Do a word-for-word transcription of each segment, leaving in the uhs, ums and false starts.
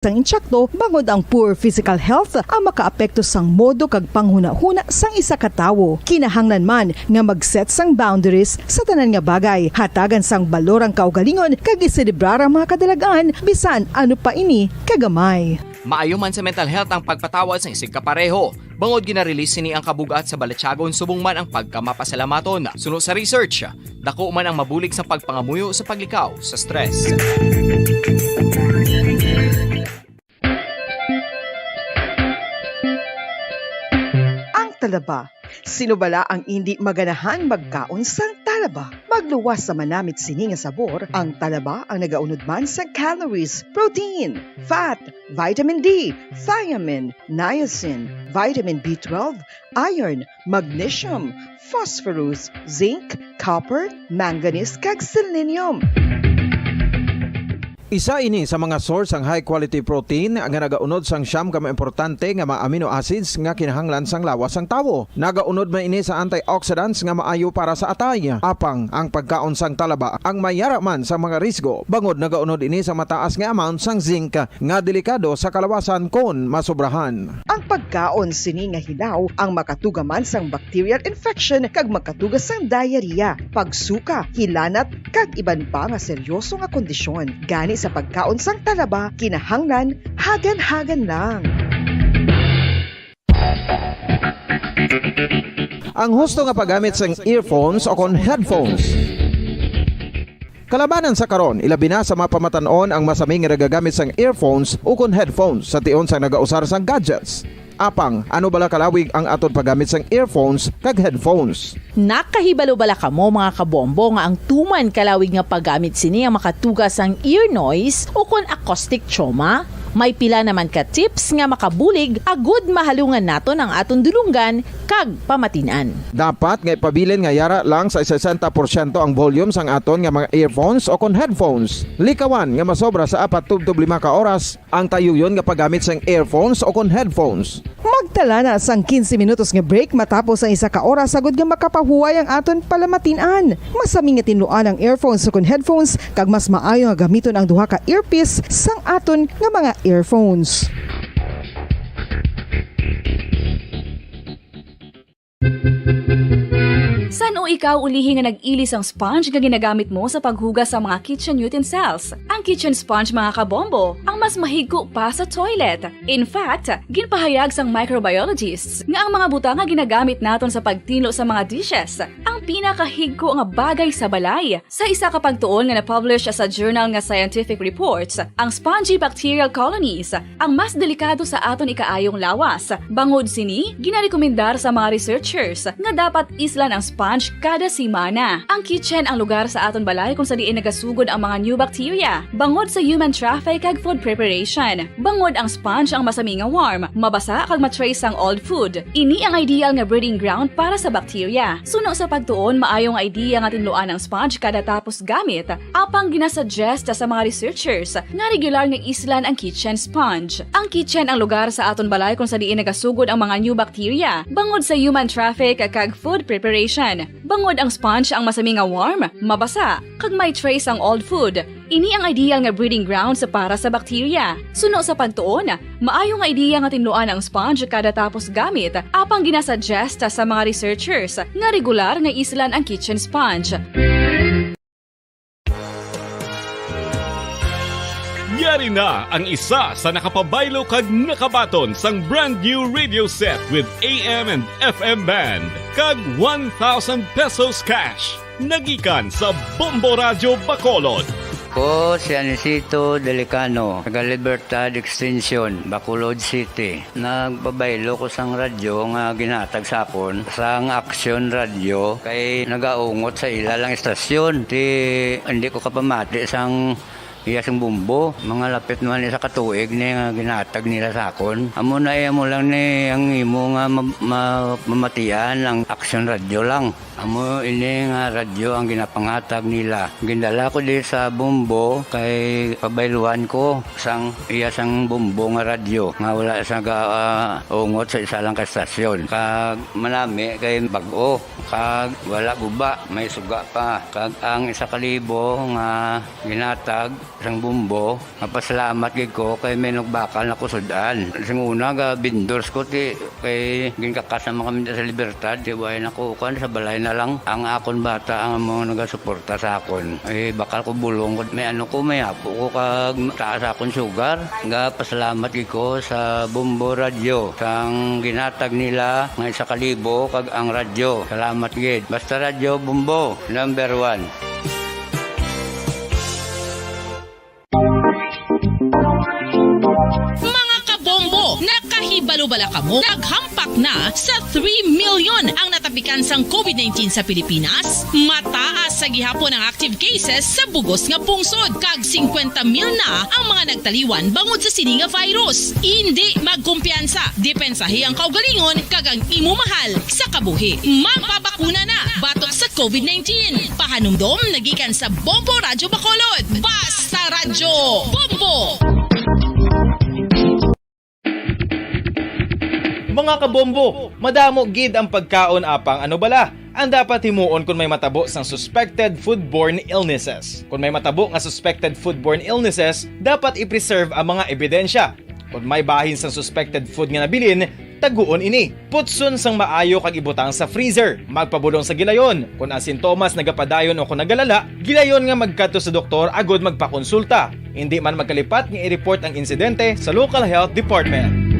sang insakto, bangod ang poor physical health ang makaapekto sang modo kag panghunahuna sang isa ka tawo. Kinahanglan man nga mag-set sang boundaries sa tanan nga bagay, hatagan sang balor ang kaugalingon, kag iselebrar ang mga kadalag-an, bisan ano pa ini kagamay. Maayo man sa mental health ang pagpatawad sang isigkapareho, bangod gina-release sini ang kabug-at sa balatyagon subong man ang pagkamapasalamaton. Suno sa research, dako man ang mabulig sa pagpangamuyo sa paglikaw sa stress. Ang talaba. Sino bala ang indi maganahan magkaon sang talaba? Magluwas sa manamit sini nga sabor, ang talaba ang nagaunod man sa calories, protein, fat, vitamin D, thiamine, niacin, vitamin B twelve, iron, magnesium, phosphorus, zinc, copper, manganese, kag selenium. Isa ini sa mga source sang high-quality protein nga nagaunod sang siyam ka mga importante nga mga amino acids nga kinahanglan sang lawas sang tawo. Nagaunod man ini sa antioxidants nga maayo para sa atay. Apang ang pagkaon sang talaba ang may yara man sa mga risgo, bangod nagaunod ini sa mataas nga amount sang zinc nga delikado sa kalawasan kon masobrahan. Ang pagkaon sini nga hilaw ang makatuga man sang bacterial infection kag makatuga sang diarrhea, pagsuka, hilanat, kag iban pa nga seryoso nga kondisyon. Gani sa pagkaon sang talaba, kinahanglan hagan-hagan lang. Ang husto nga paggamit sang earphones o kon headphones. Kalabanan sa karon, ilabi na sa mga pamatan-on ang masami nga nagagamit sang earphones ukon headphones sa tion sang nagausar sang gadgets. Apang, ano bala kalawig ang aton paggamit sang earphones kag headphones? Nakahibalo bala kamo, mga kabombo, nga ang tuman kalawig nga paggamit sini ang makatuga sang ear noise ukon acoustic trauma? May pila naman ka tips nga makabulig agud mahalungan naton ang aton dulonggan kag pamatin-an. Dapat nga ipabilin nga yara lang sa sesenta porsyento ang volume sang aton nga mga earphones o kon headphones. Likawan nga masobra sa apat tubtob lima ka oras ang tayuyon nga paggamit sang earphones o kon headphones. Magtala na sang quince minutos nga break matapos ang isa ka oras, agud nga makapahuway ang aton palamatin-an. Masami nga tinluan ang earphones o kon headphones, kag mas maayo nga gamiton ang duha ka earpiece sang aton nga mga earphones. San-o ikaw ulihi nga nag-ili sang sponge nga ginagamit mo sa paghugas sa mga kitchen utensils? Ang kitchen sponge, mga kabombo, ang mas mahigko pa sa toilet. In fact, ginpahayag sang microbiologists nga ang mga butang nga ginagamit naton sa pagtinlo sa mga dishes ang pinakahigko nga bagay sa balay. Sa isa ka pagtuon nga na-publish sa journal nga Scientific Reports, ang spongy bacterial colonies ang mas delikado sa aton ikaayong lawas. Bangod sini, ginarekomendar sa mga researchers nga dapat islan ang sponge kada semana. Ang kitchen ang lugar sa aton balay kung sa diin nagasugod ang mga new bacteria, bangod sa human traffic kag food preparation. Bangod ang sponge ang masami nga warm, mabasa kag ma-trace sang old food. Ini ang ideal nga breeding ground para sa bacteria. Suno sa pagtuon, maayo nga idea nga tinluan ang sponge kada tapos gamit. Apang ginasuggest sa mga researchers nga regular nga islan ang kitchen sponge. Ang kitchen ang lugar sa aton balay kung sa diin nagasugod ang mga new bacteria, bangod sa human traffic kag food preparation. Bangod ang sponge ang masami nga warm, mabasa, kag may trace ang old food. Ini ang ideal nga breeding grounds para sa bacteria. Suno sa pagtuon, maayo nga ideya nga tinluan ang sponge kada tapos gamit, apang ginasuggest sa mga researchers nga regular nga islan ang kitchen sponge. Yari na ang isa sa nakapabaylo kag nakabaton sang brand new radio set with A M and F M band kag one thousand pesos cash. Nagikan sa Bombo Radyo Bacolod. Ko si Anisito Delicano, taga Libertad Extension, Bacolod City. Nagpabaylo ko sang radyo nga ginhatag sa akon sang Action Radio kay nagaungot sa ila lang istasyon. Ti, hindi ko kapamati sang iya sing bombo. Mga lapit naman isa ka tuig ni nga ginhatag nila sa akon. Amo na, eh, amo lang ni ang imo nga ma-, ma-, mamatian ang Action Radio lang. Amo ini nga radyo ang ginapanghatag nila. Gindala ko di sa bombo kay pabayluhan ko sang iya sang bombo nga radyo nga wala sa ga-, ah, ungot sa isa lang ka estasyon. Kag manami kay bag-o, kag wala guba, may suga pa. Kag ang isa ka libo nga ginhatag Sang Bombo, mapasalamat gid ko kay may nagbakal na ko sud-an. Sing una, ga vendors ko, ti, kay ginkakas naman kami sa Libertad, ti, way na ko, kuwan, sa balay na lang. Ang akon bata, ang mga nagasuporta sa akon. Eh, bakal ko bulong ko, may ano ko, may apo ko, kag taas akon sugar. Ga pasalamat gid ko sa Bombo Radyo, sang ginhatag nila nga isa ka libo, kag ang radyo. Salamat gid. Basta Radyo Bombo, number one. Mga kabombo, nakahibalo bala kamo? Naghampak na sa three million ang natapikan sang COVID nineteen sa Pilipinas. Mataas sa gihapon ang active cases sa bugos nga pungsod, kag singkwenta mil na ang mga nagtaliwan bangod sa sini nga virus. Indi magkumpiyansa, depensahi ang kaugalingon kag ang imo mahal sa kabuhi. Magpabakuna na batok sa COVID nineteen. Pahanumdom nagikan sa Bombo Radyo Bacolod. Basta Radyo Bombo! Mga kabombo, madamo gid ang pagkaon, apang ano bala ang dapat himuon kon may matabo sang suspected foodborne illnesses? Kon may matabo nga suspected foodborne illnesses, dapat i-preserve ang mga ebidensya. Kon may bahin sang suspected food nga nabilin, taguon ini. Putson sang maayo kag ibutang sa freezer. Magpabulong sa gilayon. Kon ang sintomas nagapadayon o kon nagalala, gilayon nga magkadto sa doktor agud magpakonsulta. Indi man magkalipat nga i-report ang insidente sa local health department.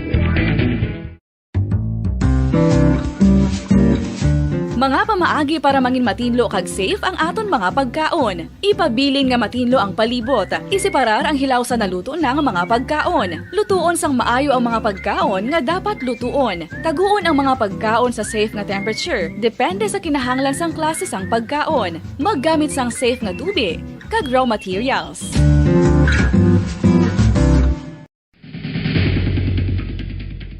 Mga pamaagi para mangin matinlo kag safe ang aton mga pagkaon. Ipabilin nga matinlo ang palibot. Iseparar ang hilaw sa naluto na nga mga pagkaon. Lutuon sang maayo ang mga pagkaon nga dapat lutuon. Taguon ang mga pagkaon sa safe nga temperature, depende sa kinahanglan sang klase sang pagkaon. Maggamit sang safe nga tubi kag raw materials.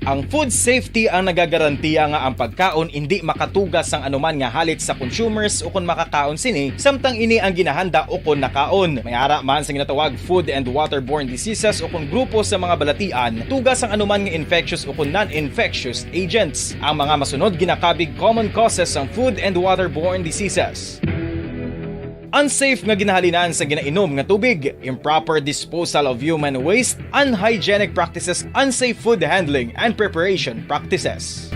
Ang food safety ang nagagarantiya nga ang pagkaon indi makatuga sang anuman nga halit sa consumers ukon makakaon sini, samtang ini ang ginahanda ukon nakaon. May ara man sa ginatawag food and waterborne diseases ukon grupo sa mga balatian, tuga sang anuman nga infectious ukon non-infectious agents. Ang mga masunod ginakabig common causes sang food and waterborne diseases. Unsafe nga ginahalinan sa ginainom nga tubig, improper disposal of human waste, unhygienic practices, unsafe food handling and preparation practices.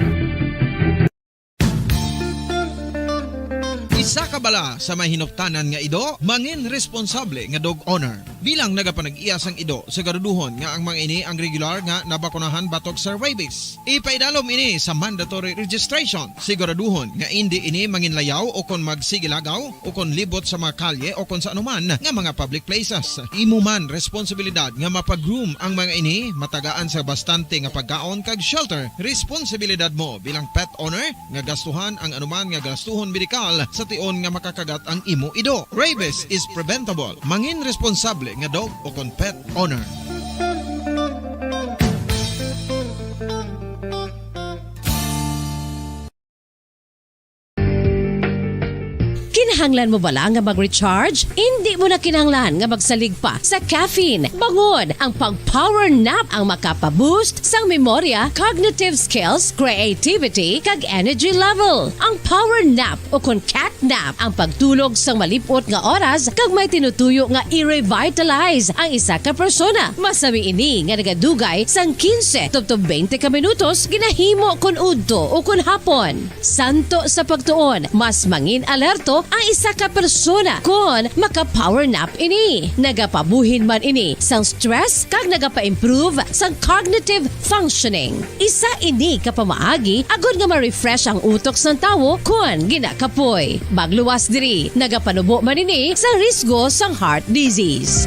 Isa ka bala sa may hinuptanan nga ido, mangin responsable nga dog owner. Bilang nagapanag-iya sang ido, siguraduhon nga ang mga ini ang regular nga nabakunahan batok sa rabies. Ipaidalom ini sa mandatory registration. Siguraduhon nga indi ini manginlayaw o kon magsigilagaw o kon libot sa mga kalye o kon sa anuman nga mga public places. Imo man responsibilidad nga mapa-groom ang mga ini, matagaan sa bastante nga pagkaon kag shelter. Responsibilidad mo bilang pet owner nga gastuhan ang anuman nga gastuhon medikal sa tion nga makakagat ang imo ido. Rabies is preventable. Mangin responsable nga dog o kon pet owner. Kinahanglan mo bala nga mag-recharge? Indi mo na kinahanglan nga magsalig pa sa caffeine. Bangon ang pag-power nap ang makapa-boost sang memorya, cognitive skills, creativity, kag energy level. Ang power nap o kon cat nap ang pagtulog sang malip-ot nga oras kag may tinutuyo nga i-revitalize ang isa ka persona. Masami ini nga nagadugay sang quince tubtob twenty ka minutos ginahimo kon udto o kon hapon. Santo sa pagtuon, mas mangin-alerto ang isa ka persona kon maka-power nap ini. Nagapabuhin man ini sang stress kag nagapa-improve sang cognitive functioning. Isa ini ka pamaagi agod nga ma-refresh ang utok sang tawo kon ginakapoy. Magluwas diri, nagapanubo man ini sang risgo sang heart disease.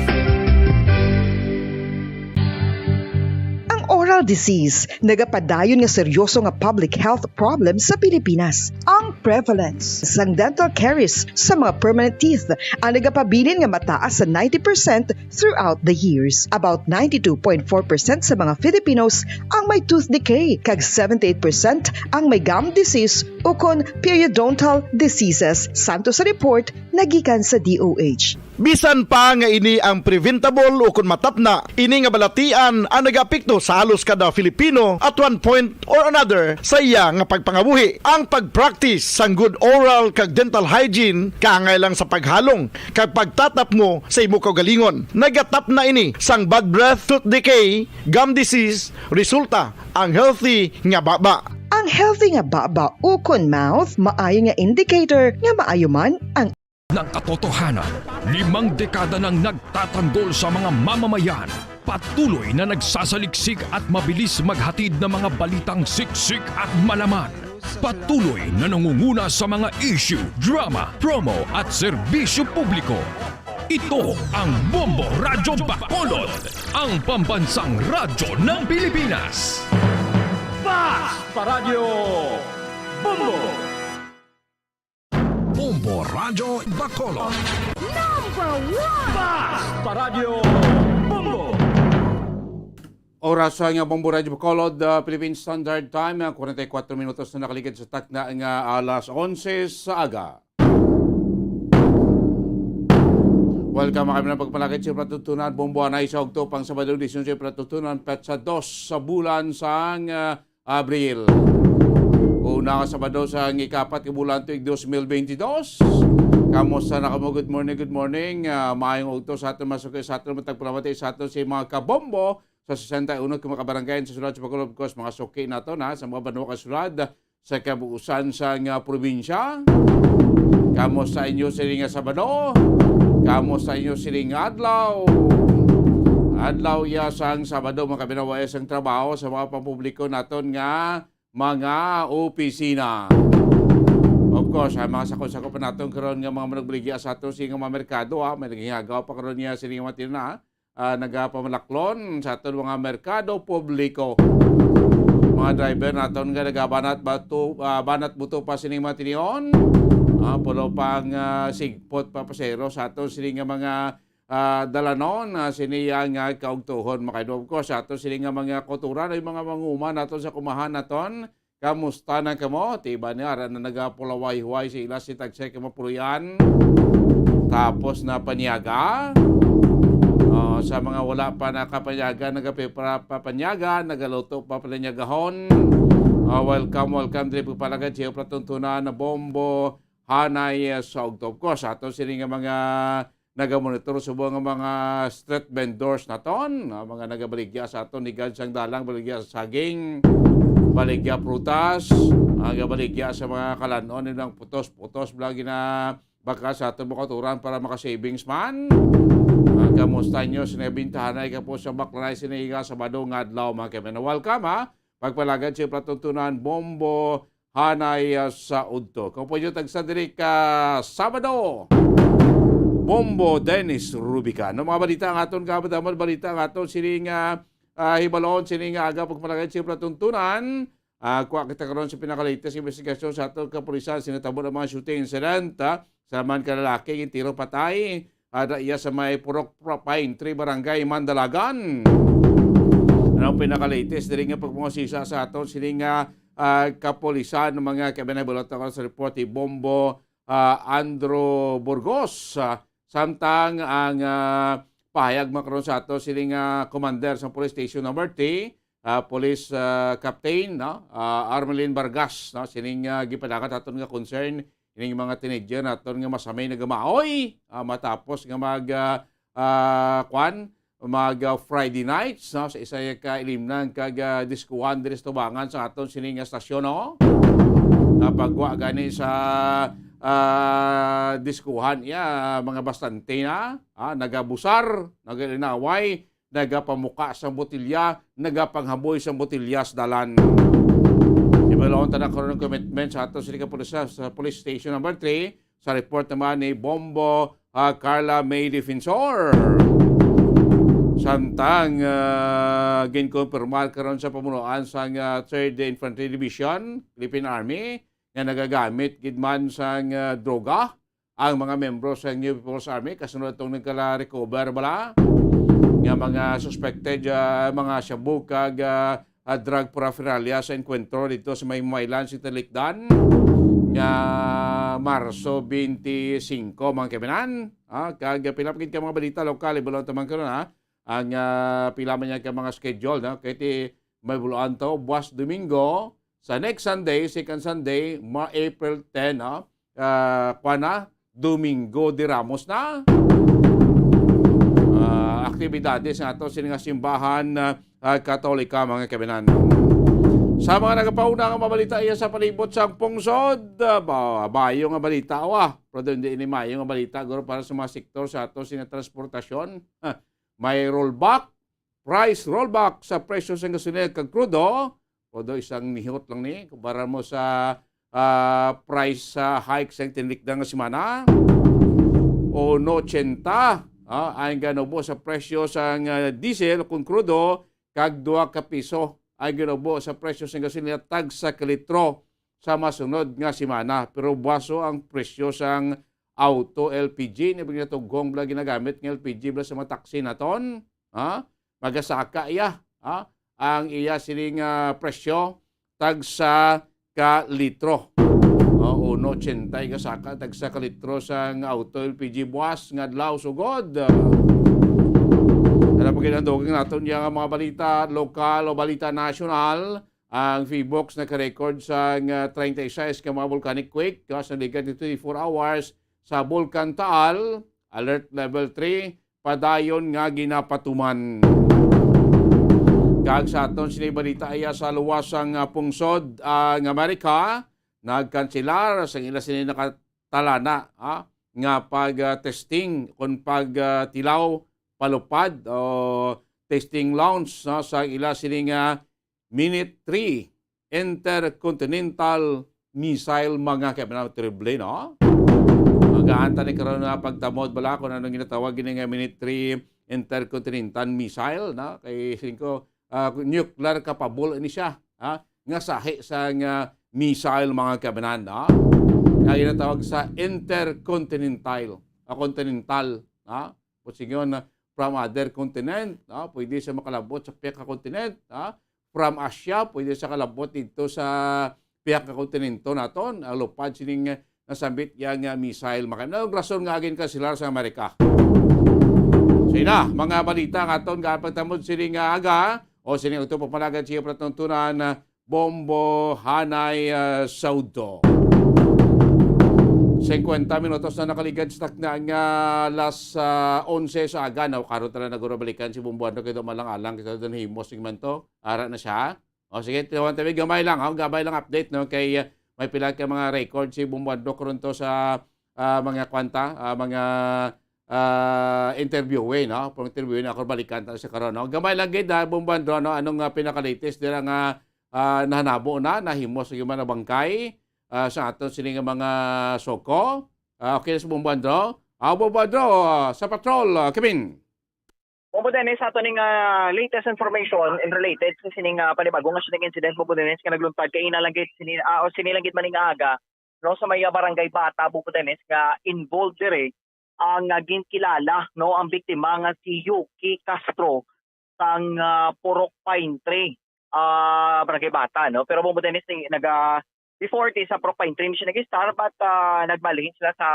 Ang oral disease nagapadayon nga seryoso nga public health problem sa Pilipinas. Ang prevalence sang dental caries sa mga permanent teeth ang nagapabilin nga mataas sa ninety percent throughout the years. About ninety-two point four percent sa mga Filipinos ang may tooth decay, kag seventy-eight percent ang may gum disease ukon periodontal diseases, santo sa report nagikan sa D O H. Bisan pa nga ini ang preventable o kon matapna, ini nga balatian ang nagaapekto sa halos kada Filipino at one point or another sa iya nga pagpangabuhi. Ang pag-practice sang good oral kag dental hygiene kaangay lang sa paghalong kag pagtatapngo sa imo kaugalingon. Nagatapna ini sang bad breath, tooth decay, gum disease, resulta ang healthy nga baba. Ang healthy nga baba ukon mouth maayo nga indicator nga maayo man ang Ng katotohanan, limang dekada nang nagtatanggol sa mga mamamayan. Patuloy na nagsasaliksik at mabilis maghatid ng mga balitang siksik at malaman. Patuloy na nangunguna sa mga issue, drama, promo at serbisyo publiko. Ito ang Bombo Radyo Bacolod, ang pambansang radyo ng Pilipinas. Fast Paradyo Bombo! Bombo Radyo Bacolod. Number one! Fast Paradyo Bombo! Oras sa nga Bombo Radyo Bacolod, uh, Philippine Standard Time, uh, forty-four minutos na nakaligid sa takna nga alas onse sa aga. Welcome kami ng pagpalakit sa Patutunan, Bombo Anay sa Ugto, pang Sabado, disyon sa Patutunan, petsa dos sa bulan sang, uh, Abril. Una nga Sabado sa ikapat nga bulan tuig dos mil bentidós. Kamusta na kamo? Good morning, good morning. Ah, maayong ugto sa aton mga suki, sa aton matag palamati, sa aton sa mga kabombo sa sesenta y uno ka mga kabarangay sa sulod sa Bacolod, of course, mga suki nato na sa mga banwa ka sulod sa kabuusan sa nga probinsya. Kamusta inyo sini nga Sabado? Kamusta inyo sini nga adlaw? Adlaw ya sang Sabado, mga kabinawa, sang trabaho sa mga pampubliko naton nga mga opisina. Of course, ang mga sakop-sakop pa naton karon nga mga managbaligya sa aton sa mga merkado, ha, may naghihagaw pa karon niya sini nga mga tindahan, ah, nagapamalaklon sa aton mga merkado publiko. Mga driver naton nga nagabanat bato, ah, banat buto pa sini mga tinion. Ah, pulo pang, ah, sigpot pa pasero sa aton sini nga mga, ah, dalanon, ah, sini ang, ah, kaugtuhon, mga idol. Of course, sa aton sini nga mga kuturan ay mga manguman naton sa kumahan naton. Kamusta na kamo? Tiba ni ara na nagapulaway-huway sa ila si tagsay ka mapuloy-an. Tapos na panyaga. Oh, sa mga wala pa nakapanyaga, nagapipra-, papanyaga, nagaluto pa panyaga-hon. Oh, welcome, welcome. Diri po palagad siya platuntunan na bombo, hanay, eh, sa ugto. Of course, ato sini nga mga nagamonitor subong nga mga street vendors naton, nga mga nagabaligya sa aton higad sang dalang, baligya sa saging, baligya prutas, nagabaligya sa mga kalanon, nilang putos-putos, bala gina-, baka sa aton mga kauturan para maka-savings man. Ah, kamusta nyo? Sinabintahan na ikaw po sa baklanay siniga Sabado nga adlaw, mga kaibigan. Welcome, ha? Pagpalagad sa platuntunan, bombo, hanay, ah, sa udto. Kung pwede tagsa diri ka Sabado, Bombo Dennis Rubica. No, mga balita ang aton, kabadamad balita ang aton, sini nga, ah, hibalon, sini nga aga pagpalagad sa platuntunan. Ah, kuha kita karon sa pinakalatest investigasyon sa aton kapulisan, sinatabo ang mga shooting incident, ah, sa man ka lalaki, gintiro patay, ada iya sa may Purok Pro-, Pine Tree, Barangay Mandalagan. Ano ang pinakalatest diri nga pagpangasisa sa aton sini nga, ah, kapulisan, mga kabinay, bulot ako sa report ni Bombo, ah, Andrew Burgos. Ah, samtang ang, ah, pahayag makaron sa ato sini nga commander sa Police Station Number Three, ah, Police, ah, Captain, no? Ah, Armelin Vargas, no? Sining, ah, gipadakat aton nga concern ining mga teenager naton nga masamay nagamaoy, ah, matapos nga mag, ah, ah, kwan, mag, ah, Friday nights, no, sa isa ka ilimnan kag, ah, diskuhan diri sa tubangan sa aton sini nga stasyon, no? Napagwa gani sa, ah, diskuhan iya, mga bastante na, ah, nagabusar, nagalinaway, nagapamuka sang botilya, nagapanghaboy sang botilya sa dalan. Ibalon ta na karon ang commitment sa ato sini ka pulis sa Police Station Number Three, sa report naman ni Bombo, ah, Carla May Defensor. Samtang, ah, ginkonfirmar karon sa pamunuan sang, ah, Third Infantry Division, Philippine Army, nga nagagamit gid man sang, ah, droga ang mga membro sa New People's Army, kasunod atong nagkala-recover bala nga mga suspected, ah, mga shabu kag, ah, ah, drug paraphernalia sa engkwentro dito sa may Maylan, sa Talikdan, nga Marso twenty-five, mga kaibigan. Ah, kag pila pa gid ka mga balita lokal, ibulong ta man karon, ha? Ang, ah, pila man yan ka mga schedule, no? Kay ti may buloan to, buwas Domingo, sa next Sunday, second Sunday, ma April ten, no? Ah, kuwan na, Domingo de Ramos na. Ah, aktibidades nga ato sini nga simbahan, ah, ah, Katolika, mga kaibigan. Sa mga nagapauna nga mabalita iya sa palibot sang pungsod, ah, ba-, bayo nga balita, wa. Pero hindi ini mayo nga balita, guro, para sa mga sektor sa ato sini nga transportasyon. Ah, may rollback, price rollback sa presyo sa gasolina kag krudo. Although isang nihot lang ni, kumpara mo sa, ah, price sa hike sa tinlikdan nga semana. Uno ochenta, ah, ang ganubo sa presyo sa, ah, diesel kung krudo, kag dua ka piso ang ginubo sa presyo sa gasolina tag sa ka litro sa masunod nga semana. Pero buwaso ang presyo sang auto L P G, ni ba ginatughong bala ginagamit nga L P G bala sa mga taxi naton, ha? Magasaka iya, ha? Ang iya sining, ah, presyo tag sa ka litro. O, uno ochenta igasaka tag sa ka litro sang auto L P G buwas nga adlaw sugod. Ano pa gid ang dugang naton niya nga mga balita lokal o balita nasyonal? Ang PHIVOLCS naka-record sang, ah, treinta y seis ka mga volcanic quake, ah, sa ligal ni twenty-four hours sa Bulkan Taal, alert level three, padayon nga ginapatuman. Kag sa aton sini balita iya sa luwas sang, ah, pungsod, ah, nga Amerika, nagkanselar sa ila sini nakatalana, ah, nga pag, ah, testing kon pag, ah, tilaw palupad o testing launch, no, sa ila sini nga Minute three, intercontinental missile, mga kaibigan, terrible, no? Magaan ta ni karon na pagtamod bala kung anong ginatawag gini nga Minute three intercontinental missile, no? Kay singko, ah, nuclear capable ni siya, ha? Nga sahi sa nga missile, mga kaibigan, no? Nga ginatawag sa intercontinental, o continental, ha? Kung sige yun, from other continent, no? Pwede siya makalabot sa pihak ka continent, ha? From Asia, pwede siya kalabot dito sa pihak ka kontinento naton, ang lupad sining nasambit yang, ah, missile. Maka-, anong rason nga agin ka sila sa Amerika? So, ina, mga balita nga aton nga pagtamod sining, ah, aga, o sining ito pagpanagan siya patuntunan, ah, Bombo Hanay, ah, Saudo. Singkwenta minutos na nakaligad sa takna nga alas, ah, onse sa aga. Now, karon tala nagurabalikan si Bombo Hanay, kay malang-alang kita doon himos man to. Ara na siya. O, sige, tiyawan tabi, gamay lang, ha? Gamay lang update, no? Kay, ah, may pila ka mga record si Bombo Hanay karon to sa, ah, mga kwanta, ah, mga, ah, interview, eh, no? Pang interview na ako, balikan ta sa karon, no? Gamay lang gid, ha, Bombo Hanay, no? Anong, ah, pinaka-latest dira nga, ah, nahanabo na, nahimo sa human na bangkay, ah, sa aton sini nga mga soko? Ah, okay na sa Bombo Hanay? Ah, Bombo Hanay, ah, sa patrol, ah, Kevin. Bombo Dennis, ato ning, ah, latest information in related sa sining, ah, panibago nga shooting incident, Bombo Dennis, nga nagluntad kay ina lang gid sini, ah, o sini lang gid maning aga, no, sa may, ah, Barangay Bata, Bombo Dennis, nga involved diri ang, ah, ginkilala, no, ang biktima nga si Yuki Castro sang, ah, Purok Pine Tree, ah, Barangay Bata, no? Pero, Bombo Dennis, ni-, naga-, before, ti sa Purok Pine Tree siya nag-start, but, ah, nagbalhin sila sa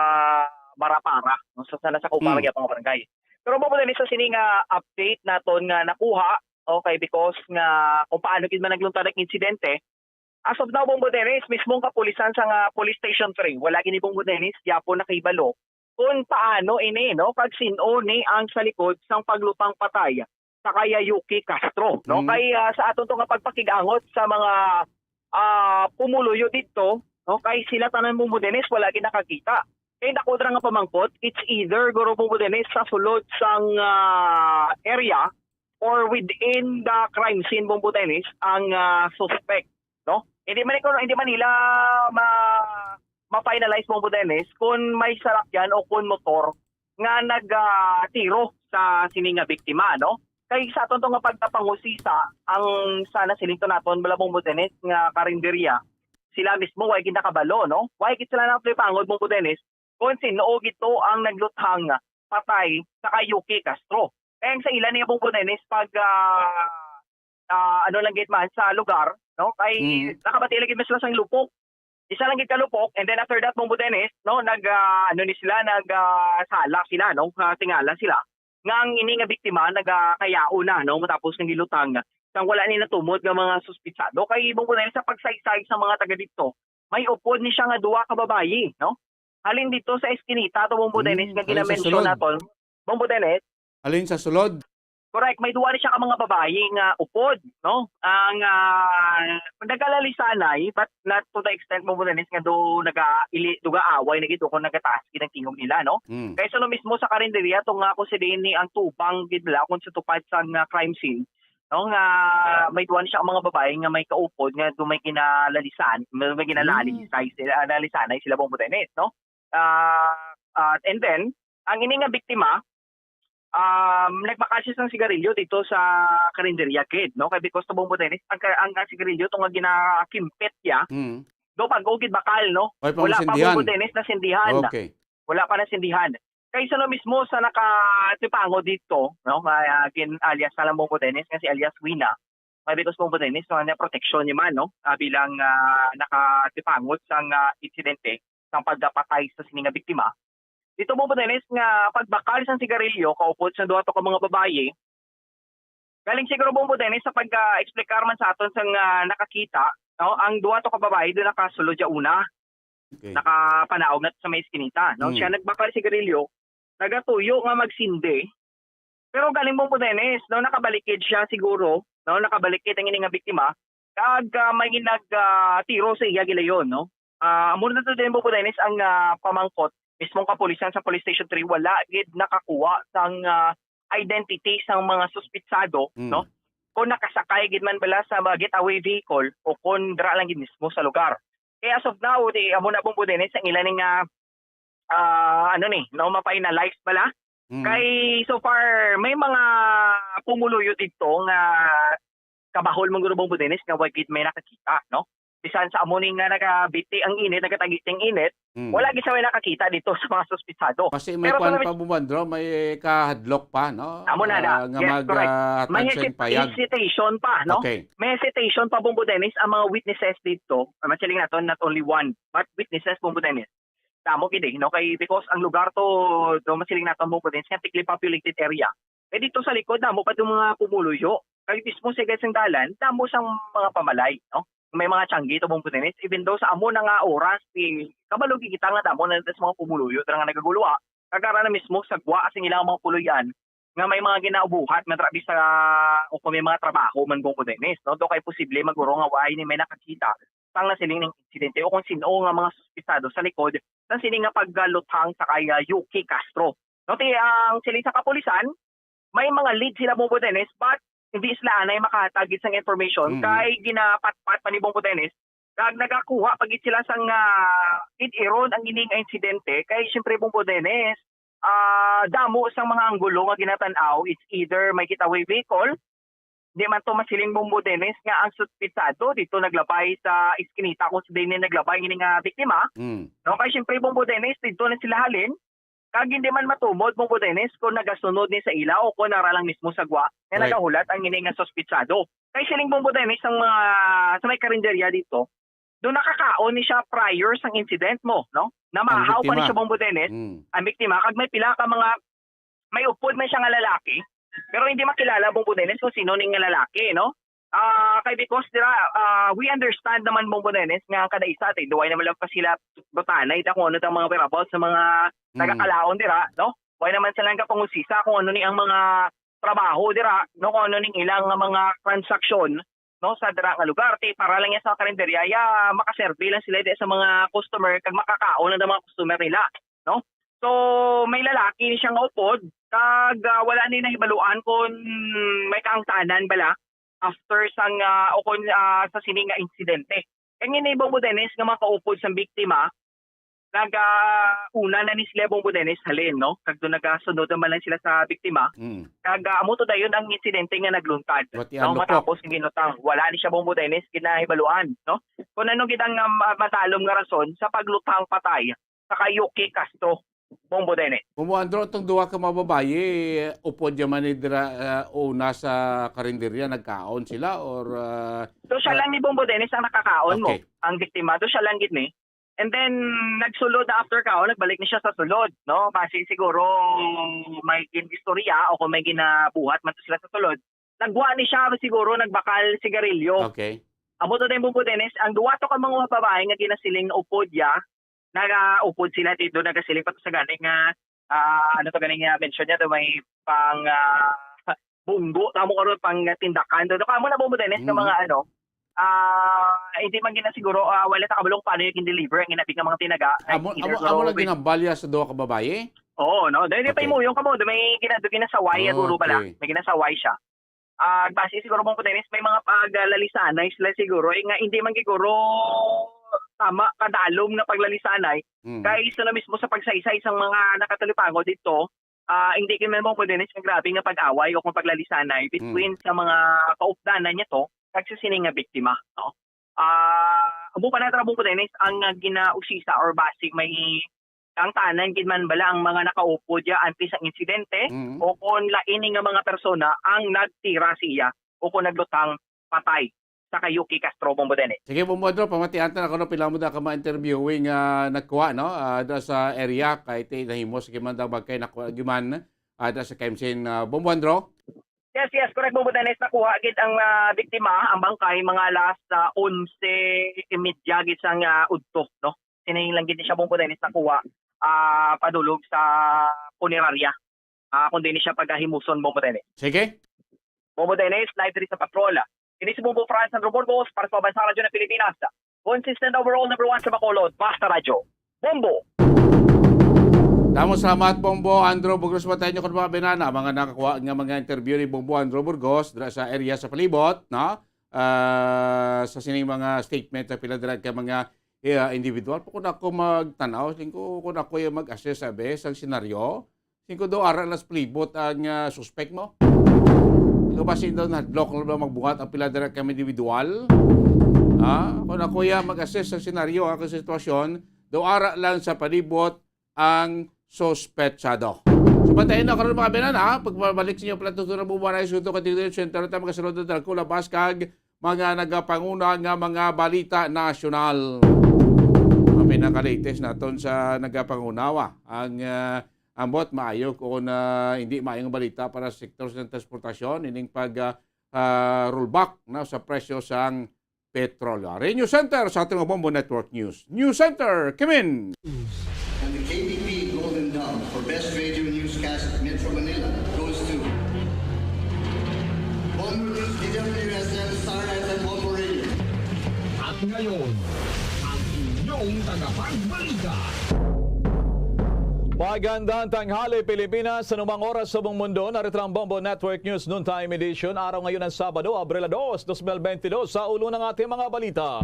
Barapara, no? So, sana sa Kupara, mm, gyapon nga barangay. Pero, Bombo Dennis, sa sini nga update naton nga nakuha, okay, because nga kung paano gid man nagluntad ang insidente, as of now, Bombo Dennis, mismong kapulisan sa nga Police Station three, wala gini, Bombo Dennis, gyapon nakahibalo kung paano ini, no, kag sin-o ni ang sa likod sang paglutang patay sa kay Yuki Castro, no? Mm. Kay, ah, sa aton to nga pagpakig-angot sa mga, ah, pumuluyo didto, no, kay sila tanan, Bombo Dennis, wala gid nakakita. Kay dako ra nga pamangkot, it's either, guro, Bombo Dennis, sa sulod sang, ah, area or within the crime scene, Bombo Dennis, ang, ah, suspect, no? Hindi man, hindi man nila ma-, ma-finalize, Bombo Dennis, kung may salakyan o kung motor nga nag, ah, tiro sa sini nga biktima, no? Kay sa aton to nga pagkapangusisa, ang sana siling to naton, bala, Bombo Dennis, nga karinderya, sila mismo way gid nakabalo, no? Way gid sila nakapangod, Bombo Dennis, kung sin-o gid to ang nagluthang patay sa kay Yuki Castro. Kay ang sa ila niya, Bombo Dennis, pag, ah, ah, ano lang gid man sa lugar, no? Kay, mm, nakabati lagi man sila sang lupok. Isa lang gid ka lupok, and then after that, Bombo Dennis, no, nag, ah, ano ni sila, nag, ah, sala sila, no, ah, tingala sila nga ang ini nga biktima nagakayaon na, no, matapos nga gilutang sang wala ni natumod nga mga suspitsado. Kay Bombo Dennis, sa pagsaysay sa mga taga dito, may upod ni siya nga duha ka babayi, no? Halin dito sa eskinita to, Bombo Dennis, Mm, nga halin sa ginamention sulod. naton. Bombo Dennis? Halin sa sulod? Correct, may duha ni siya ka mga babayi nga upod, no? Ang, ah, nagalalisanay, but not to the extent, Bombo Dennis, nga do naga-, ili-, duga away na gid o kung nagataas gid ang tingog nila, no? Mm. Kay sa mismo sa karinderya, to nga kung si Denny ang tubang gid nila kung sa tupad sa nga crime scene, no? Nga may duha ni siya ka mga babayi nga may kaupod nga do may ginalalisan, may, may ginalalisay Mm. sila, ah, lalisanay sila, Bombo Dennis, no? Ah, ah, and then, ang ini nga biktima, um, nagbakal siya sang sigarilyo dito sa karinderya gid, no? Kay because to, Bombo Dennis, ang ka-, ang, ang sigarilyo to nga ginakimpit niya, Mm. do bag-o gid bakal, no? Ay, pang Wala pa, sindihan. Bombo Dennis, nasindihan. Okay. Wala pa nasindihan. Kay sa mismo sa nakatipango dito, no? Nga, ah, gin-alias na lang, Bombo Dennis, nga si alias Wina. May because, Bombo Dennis, no, na proteksyon ni man, no? Ah, bilang, ah, nakatipangot sa nga insidente sang pagkapatay sa sini nga biktima. Dito, Bombo Dennis, nga pagbakal sang sigarilyo kaupod sa duha to ka mga babayi, galing siguro, Bombo Dennis, sa pag-, ah, explicar man sa aton sang, ah, nakakita, no, ang duha to ka babayi do nakasulod siya una. Okay. Nakapanaog na sa may eskinita, no? Mm. Siya nagbakal sigarilyo, nagatuyo nga magsindi. Pero galing, Bombo Dennis, no, nakabalikid siya siguro, no, nakabalikid ang ini nga biktima, kag, ah, may nag, ah, tiro sa iya gilayon, no? Ah, amo na to din, Bombo Dennis, ang, ah, pamangkot mismong kapulisan sa Police Station three, wala gid nakakuha sang, ah, identity sang mga suspitsado, Mm. no? Kung nakasakay gid man bala sa mga getaway vehicle o kung dira lang gid mismo sa lugar. Kaya as of now, di, amo na, Bombo Dennis, ang ila ning, ah, ah, ano ni, no, ma-finalize bala. Mm. Kay so far, may mga pumuluyo dito nga kabahol man guro, Bombo Dennis, nga wa gid may nakakita, no? Bisan sa amo ni nga nagabiti ang init, nagatagiti ang init, Mm. wala gid sa may nakakita dito sa mga suspitsado. Kasi may Pero kwan kung pa, Bombo Andro, may kahadlok pa, no? Amo na na. Ah, nga Yes, mag, correct. ah, May hatag sa hesit-, payag. hesitation pa, no? Okay. May hesitation pa, Bombo Dennis, ang mga witnesses dito. Ah, masiling nato, not only one, but witnesses, Bombo Dennis. Damo gid, eh, no? Kay because ang lugar to, do masiling nato, Bombo Dennis, nga thickly populated area. Eh, dito sa likod, damo pa itong mga pumuluyo. Kay mismo sa gas ng dalan, damo sang mga pamalay, no? May mga tiyanggi to, Bombo Dennis. Even though sa amo na nga oras, eh, kabalo gid kita nga damo na sa mga pumuluyo, dira nga nagaguluha. Kagara na mismo sa gwa sa ilang mga puluyan, nga may mga ginaubuhat, matrabi sa, o kung may mga trabaho man, Bombo Dennis, no? Do kay posible maguro nga wala ni may nakakita sang nasiling ning insidente o kung sino nga mga suspitsado sa likod sa sini nga pagluthang sa kay, ah, Yuki Castro. No, ti, ang siling sa kapulisan, may mga lead sila, Bombo Dennis, but hindi sila anay makahatag gid sang information Mm. kay ginapatpat pa ni Bombo Dennis, kag nagakuha pa gid sila sang, ah, id-iron ang ini nga insidente kay siyempre, Bombo Dennis, ah, damo sang mga anggulo nga ginatan-aw, it's either may getaway vehicle, di man to masiling, Bombo Dennis, nga ang suspitsado dito naglabay sa iskinita kung sa din naglabay ini nga biktima. Mm. No, kay siyempre, Bombo Dennis, dito na sila halin. Kag hindi man matumod, Bombo Dennis, kung nagasunod ni sa ila o kung nara lang mismo sa gwa nga Right. nagahulat ang ini nga suspitsado. Kay siling, Bombo Dennis, ang mga, sa may karinderya dito, do nakakaon ni siya prior sang incident mo, no? Namahaw pa ni biktima. siya, Bombo Dennis, Mm. ang biktima, kag may pila ka mga, may upod man siya nga lalaki, pero hindi makilala, Bombo Dennis, kung sino ni nga lalaki, no? Ah, kay because dira, ah, we understand naman, Bombo Dennis, nga kada isa, ti, duway naman lang pa sila butanay da kung ano tang mga whereabouts sa mga Mm. nagakalaon dira, no? Way naman sila nagapangusisa kung ano ni ang mga trabaho dira, no? Kung ano ning ilang nga mga transaksyon, no? Sa dira nga lugar, ti, para lang yan sa karinderya, ya, makaserve lang sila di sa mga customer, kag makakaon lang ang mga customer nila, no? So, may lalaki ni siya nga upod, kag, ah, wala ni nahibaluan kung may kaangtanan bala after sang, ah, o kung, ah, sa sini nga insidente. Kay ngini, Bombo Dennis, nga makaupod sang biktima, nag, ah, una na ni sila, Bombo Dennis, halin, no? Kag doon nagasunod naman lang sila sa biktima. Mm. Kag, ah, amo to dayon ang insidente nga nagluntad, What no? yan, Lupok? Matapos nga ginutang, wala ni siya, Bombo Dennis, ginahibaluan, no? Kung ano gid ang, ah, ma-, matalom nga rason sa paglutang patay sa kay Yuki Castro, Bombo Dennis. Bombo Andro, itong duha ka mga babayi, upod yaman ni dira, ah, una sa karinderya, nagkaon sila or, ah, Do siya ah, lang ni Bombo Dennis ang nakakaon mo, okay. ang biktima. Do siya lang gid ni. And then, nagsulod na after kaon, nagbalik ni siya sa sulod, no? Basi siguro may gin-istorya o kung may ginabuhat man to sila sa sulod. Nagwa ni siya siguro, nagbakal sigarilyo. Okay. Amo to din, Bumbo Dennis, ang duwa to ka mga babae nga ginasiling na upod ya, nagaupod sila dito, nagasiling pa to sa gani nga, ah, ano to gani nga mention niya, to may pang, ah, bunggo, tamo karon pang tindakan. To, kamo na, Bumbo Dennis, nga Mhm. mga ano, ah, hindi man gina siguro, ah, wala ta kabalo kung paano yung gin-deliver ang inabi nga mga tinaga. Amo, Either amo, siguro amo lang may ginambalya sa duha ka babae? Oo, no? Dahil Okay. pa imuyong kamo, may gina-, ginasaway, ah, guro bala. Okay. May ginasaway siya. Ah, base siguro, Bumbo Dennis, may mga paglalisanay sila siguro, eh, nga hindi man siguro tama, kadalom nga paglalisanay. Mm. Kay sa na mismo sa pagsaysay sang mga nakatalipango dito, ah, hindi kay man, Bumbo Dennis, nga grabe nga pag-away o kung paglalisanay between Mm. sa mga kaupdanan niya to, kag sa sini nga biktima, no? Ah, amo pa na, Bumbo Dennis, ang, ah, ginausisa or base may ang tanan gid man bala ang mga nakaupod ya antes ang insidente Mm. o kon lain ni nga mga persona ang nagtira siya o kon naglutang patay sa kay Yuki Castro, Bumbo Dennis. Sige, Bumbo Andro, pamatian ta na kuno pila mo da ka mga interviewee nga nagkuha, no? Ah, da sa area kay ti nahimo, sige man daw, bagkay nakuha gyud man, ah, da sa crime scene, ah, Bumbo Andro? Yes, yes, correct, Bumbo Dennis. Nakuha gid ang, ah, biktima, ang bangkay, mga alas, ah, onse y media gid sang, ah, udto, no? Sining lang gid siya, Bumbo Dennis, nakuha, ah, padulog sa punerarya. Ah, kung di ni siya pagahimuson, Bumbo Dennis. Sige. Bumbo Dennis, live diri sa Patrol. Ini si Bumbo Franz Andro Burgos para sa Pambansang Radyo ng Pilipinas. Consistent overall number one sa Bacolod, Basta Radyo. Bombo! Damo salamat, Bombo Andro Burgos. Matay nyo kung mga binana, mga nakakuha nga mga interview ni Bombo Andro Burgos dira sa area sa palibot, no? Ah, sa sining mga statement sa pila dira ka mga, eh, individual. Kung ako magtanaw, siling ko, kung ako yung mag-assess, sabi, sa senaryo, siling ko daw ara lang sa palibot ang, ah, suspect mo. Ikaw ba siling daw nahadlok lang daw magbuhat ang pila dira ka mga individual? Ha? Kung ako yung mag-assess sa senaryo, ha, sa sitwasyon, daw ara lang sa palibot ang suspetsado. So, bantayan na karon, mga binan, ha? Pagpabalik sa inyo, pala tutunan mo, Bumaray, Suto, Katigayon, Sentro, ta, mga salud, Dalco, Labas, kag mga nagapanguna nga mga balita nasyonal. Ang pinaka-latest naton sa nagapangunawa. Ang, ah, ambot, maayo kung, ah, hindi maayong balita para sa sektor sa transportasyon, ining pag, ah, ah, rollback na sa presyo sang petrolyo. Ari News Center sa ating Bombo Network News. News Center, Kimin! And the K B P Golden Dove for Best Radio Newscast Metro Manila goes to Bombo News, D W S M, Star F M, Bombo Radio. At ngayon, ang inyong tagapagbalita. Magandang tanghali, Pilipinas. Sa anumang oras sa buong mundo, narito ang Bombo Network News Noontime Edition. Araw ngayon ang Sabado, Abril dos, dos mil bentidós. Sa ulo ng ating mga balita.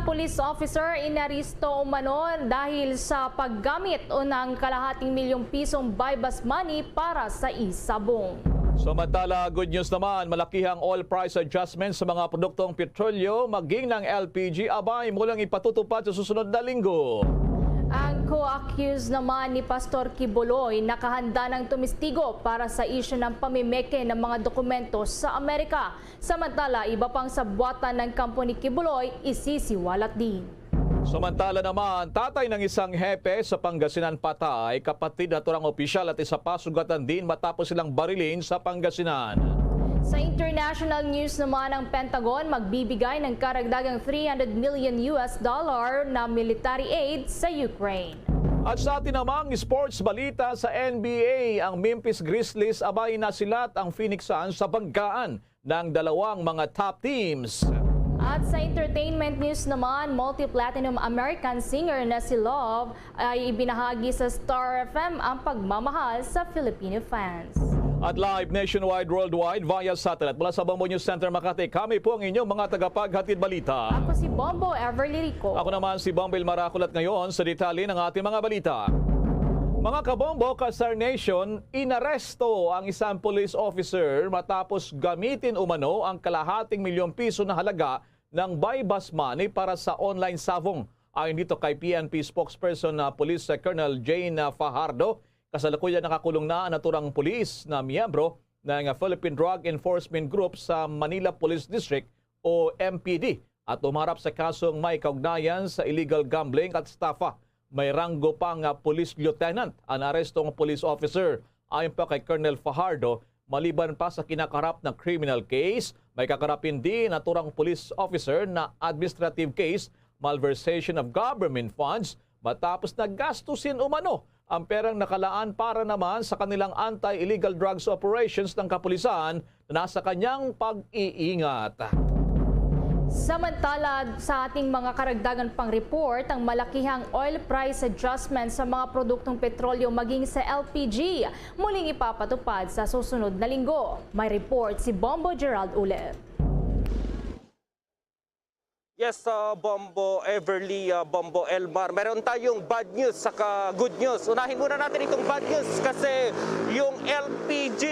Police officer inaresto umano dahil sa paggamit o ng kalahating milyong pisong buy-bust money para sa isabong. Samantala, good news naman, malakihang oil price adjustment sa mga produktong petrolyo, maging ng L P G, abay, mulang ipatutupad sa susunod na linggo. Ang co-accused naman ni Pastor Quiboloy nakahanda ng tumistigo para sa isyu ng pamimeke ng mga dokumento sa Amerika. Samantala, iba pang sabwatan ng kampo ni Quiboloy isisiwalat din. Samantala naman, tatay ng isang hepe sa Pangasinan patay, kapatid na turang opisyal at isa pa sugatan din matapos silang barilin sa Pangasinan. Sa international news naman, ang Pentagon magbibigay ng karagdagang three hundred million U S dollar na military aid sa Ukraine. At sa atin namang sports balita sa N B A, ang Memphis Grizzlies abay nasilat ang Phoenix Suns sa banggaan ng dalawang mga top teams. At sa entertainment news naman, multi-platinum American singer na si Love ay ibinahagi sa Star F M ang pagmamahal sa Filipino fans. At live nationwide, worldwide, via satellite. Mula sa Bombo News Center, Makati, kami po ang inyong mga tagapaghatid balita. Ako si Bombo Everly Rico. Ako naman si Bombo Ilmar Aculat. Ngayon, sa detalye ng ating mga balita. Mga kabombo, ka-Star Nation, inaresto ang isang police officer matapos gamitin umano ang kalahating milyong piso na halaga ng buy-bust money para sa online sabong. Ayon dito kay P N P spokesperson na Police Colonel Jane Fajardo, kasalukuyan nakakulong na ang naturang pulis na miyembro ng Philippine Drug Enforcement Group sa Manila Police District o M P D. at umaharap sa kasong may kaugnayan sa illegal gambling at estafa. May ranggo pa nga police lieutenant ang naaresto nga police officer. Ayon pa kay Colonel Fajardo, maliban pa sa kinakaharap na criminal case, may kakarapin din naturang police officer na administrative case, malversation of government funds, matapos na gastusin umano ang perang nakalaan para naman sa kanilang anti-illegal drugs operations ng kapulisan na nasa kanyang pag-iingat. Samantala, sa ating mga karagdagan pang report, ang malakihang oil price adjustment sa mga produktong petrolyo maging sa L P G muling ipapatupad sa susunod na linggo. May report si Bombo Gerald Ulep. Yes, uh, Bombo Everly, uh, Bombo Elmar. Meron tayong bad news saka good news. Unahin muna natin itong bad news kasi yung L P G,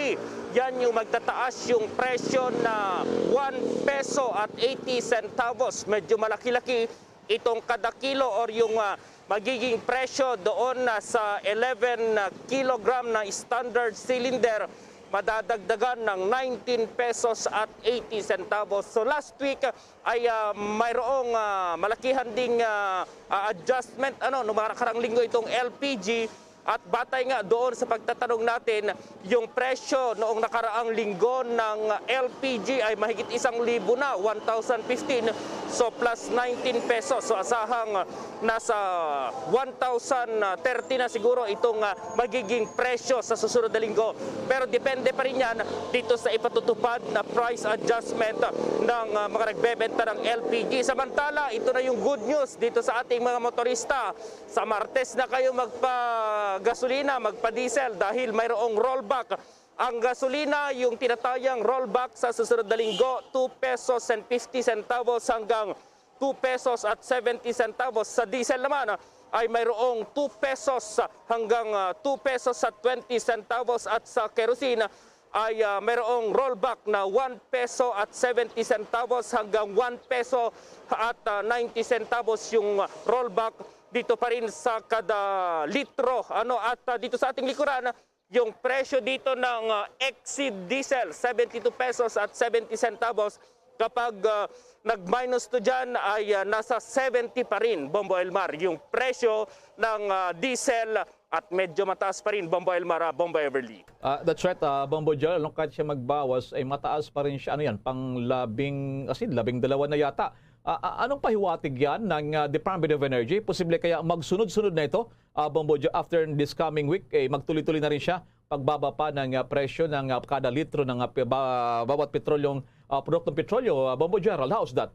yan yung magtataas yung presyo na one peso at eighty centavos. Medyo malaki-laki itong kada kilo or yung uh, magiging presyo doon na sa eleven kilogram na standard cylinder. Madadagdagan ng nineteen pesos at eighty centavos. So last week, ay uh, mayroong uh, malakihan ding uh, uh, adjustment ano no mga nakarang linggo itong L P G. At batay nga doon sa pagtatanong natin, yung presyo noong nakaraang linggo ng L P G ay mahigit isang libo na, one thousand fifteen. So plus nineteen pesos. So asahang nasa one thousand thirty na siguro itong uh, magiging presyo sa susunod na linggo. Pero depende pa rin yan dito sa ipatutupad na price adjustment ng uh, mga nagbebenta ng L P G. Samantala, ito na yung good news dito sa ating mga motorista. Sa Martes na kayo magpagasolina, magpa-diesel dahil mayroong rollback ang gasolina. Yung tinatayang rollback sa susunod na linggo, two pesos and fifty centavos hanggang two pesos at seventy centavos. Sa diesel naman ay mayroong two pesos hanggang uh, two pesos at twenty centavos at sa kerosene ay uh, mayroong rollback na one peso at seventy centavos hanggang one peso at uh, ninety centavos yung rollback dito pa rin sa kada litro. Ano at uh, dito sa ating likuran, yung presyo dito ng uh, Exceed Diesel, seventy-two pesos at seventy centavos. Kapag uh, nag-minus to dyan ay uh, nasa seventy pa rin, Bombo Elmar, yung presyo ng uh, diesel at medyo mataas pa rin, Bombo Elmar, uh, Bombo Everly. Uh, that's right, uh, Bombo Joel. Ano kahit siya magbawas, ay mataas pa rin siya. Ano yan? Pang labing, as in, labing dalawa na yata. Uh, uh, anong pahiwatig yan ng uh, Department of Energy? Posible kaya magsunod-sunod na ito? uh, Bombo Joe, after this coming week, eh, magtuloy-tuloy na rin siya pagbaba pa ng uh, presyo ng uh, kada litro ng uh, ba, bawat petrolyong uh, produktong petrolyo, uh, Bombo Gerald. How's that?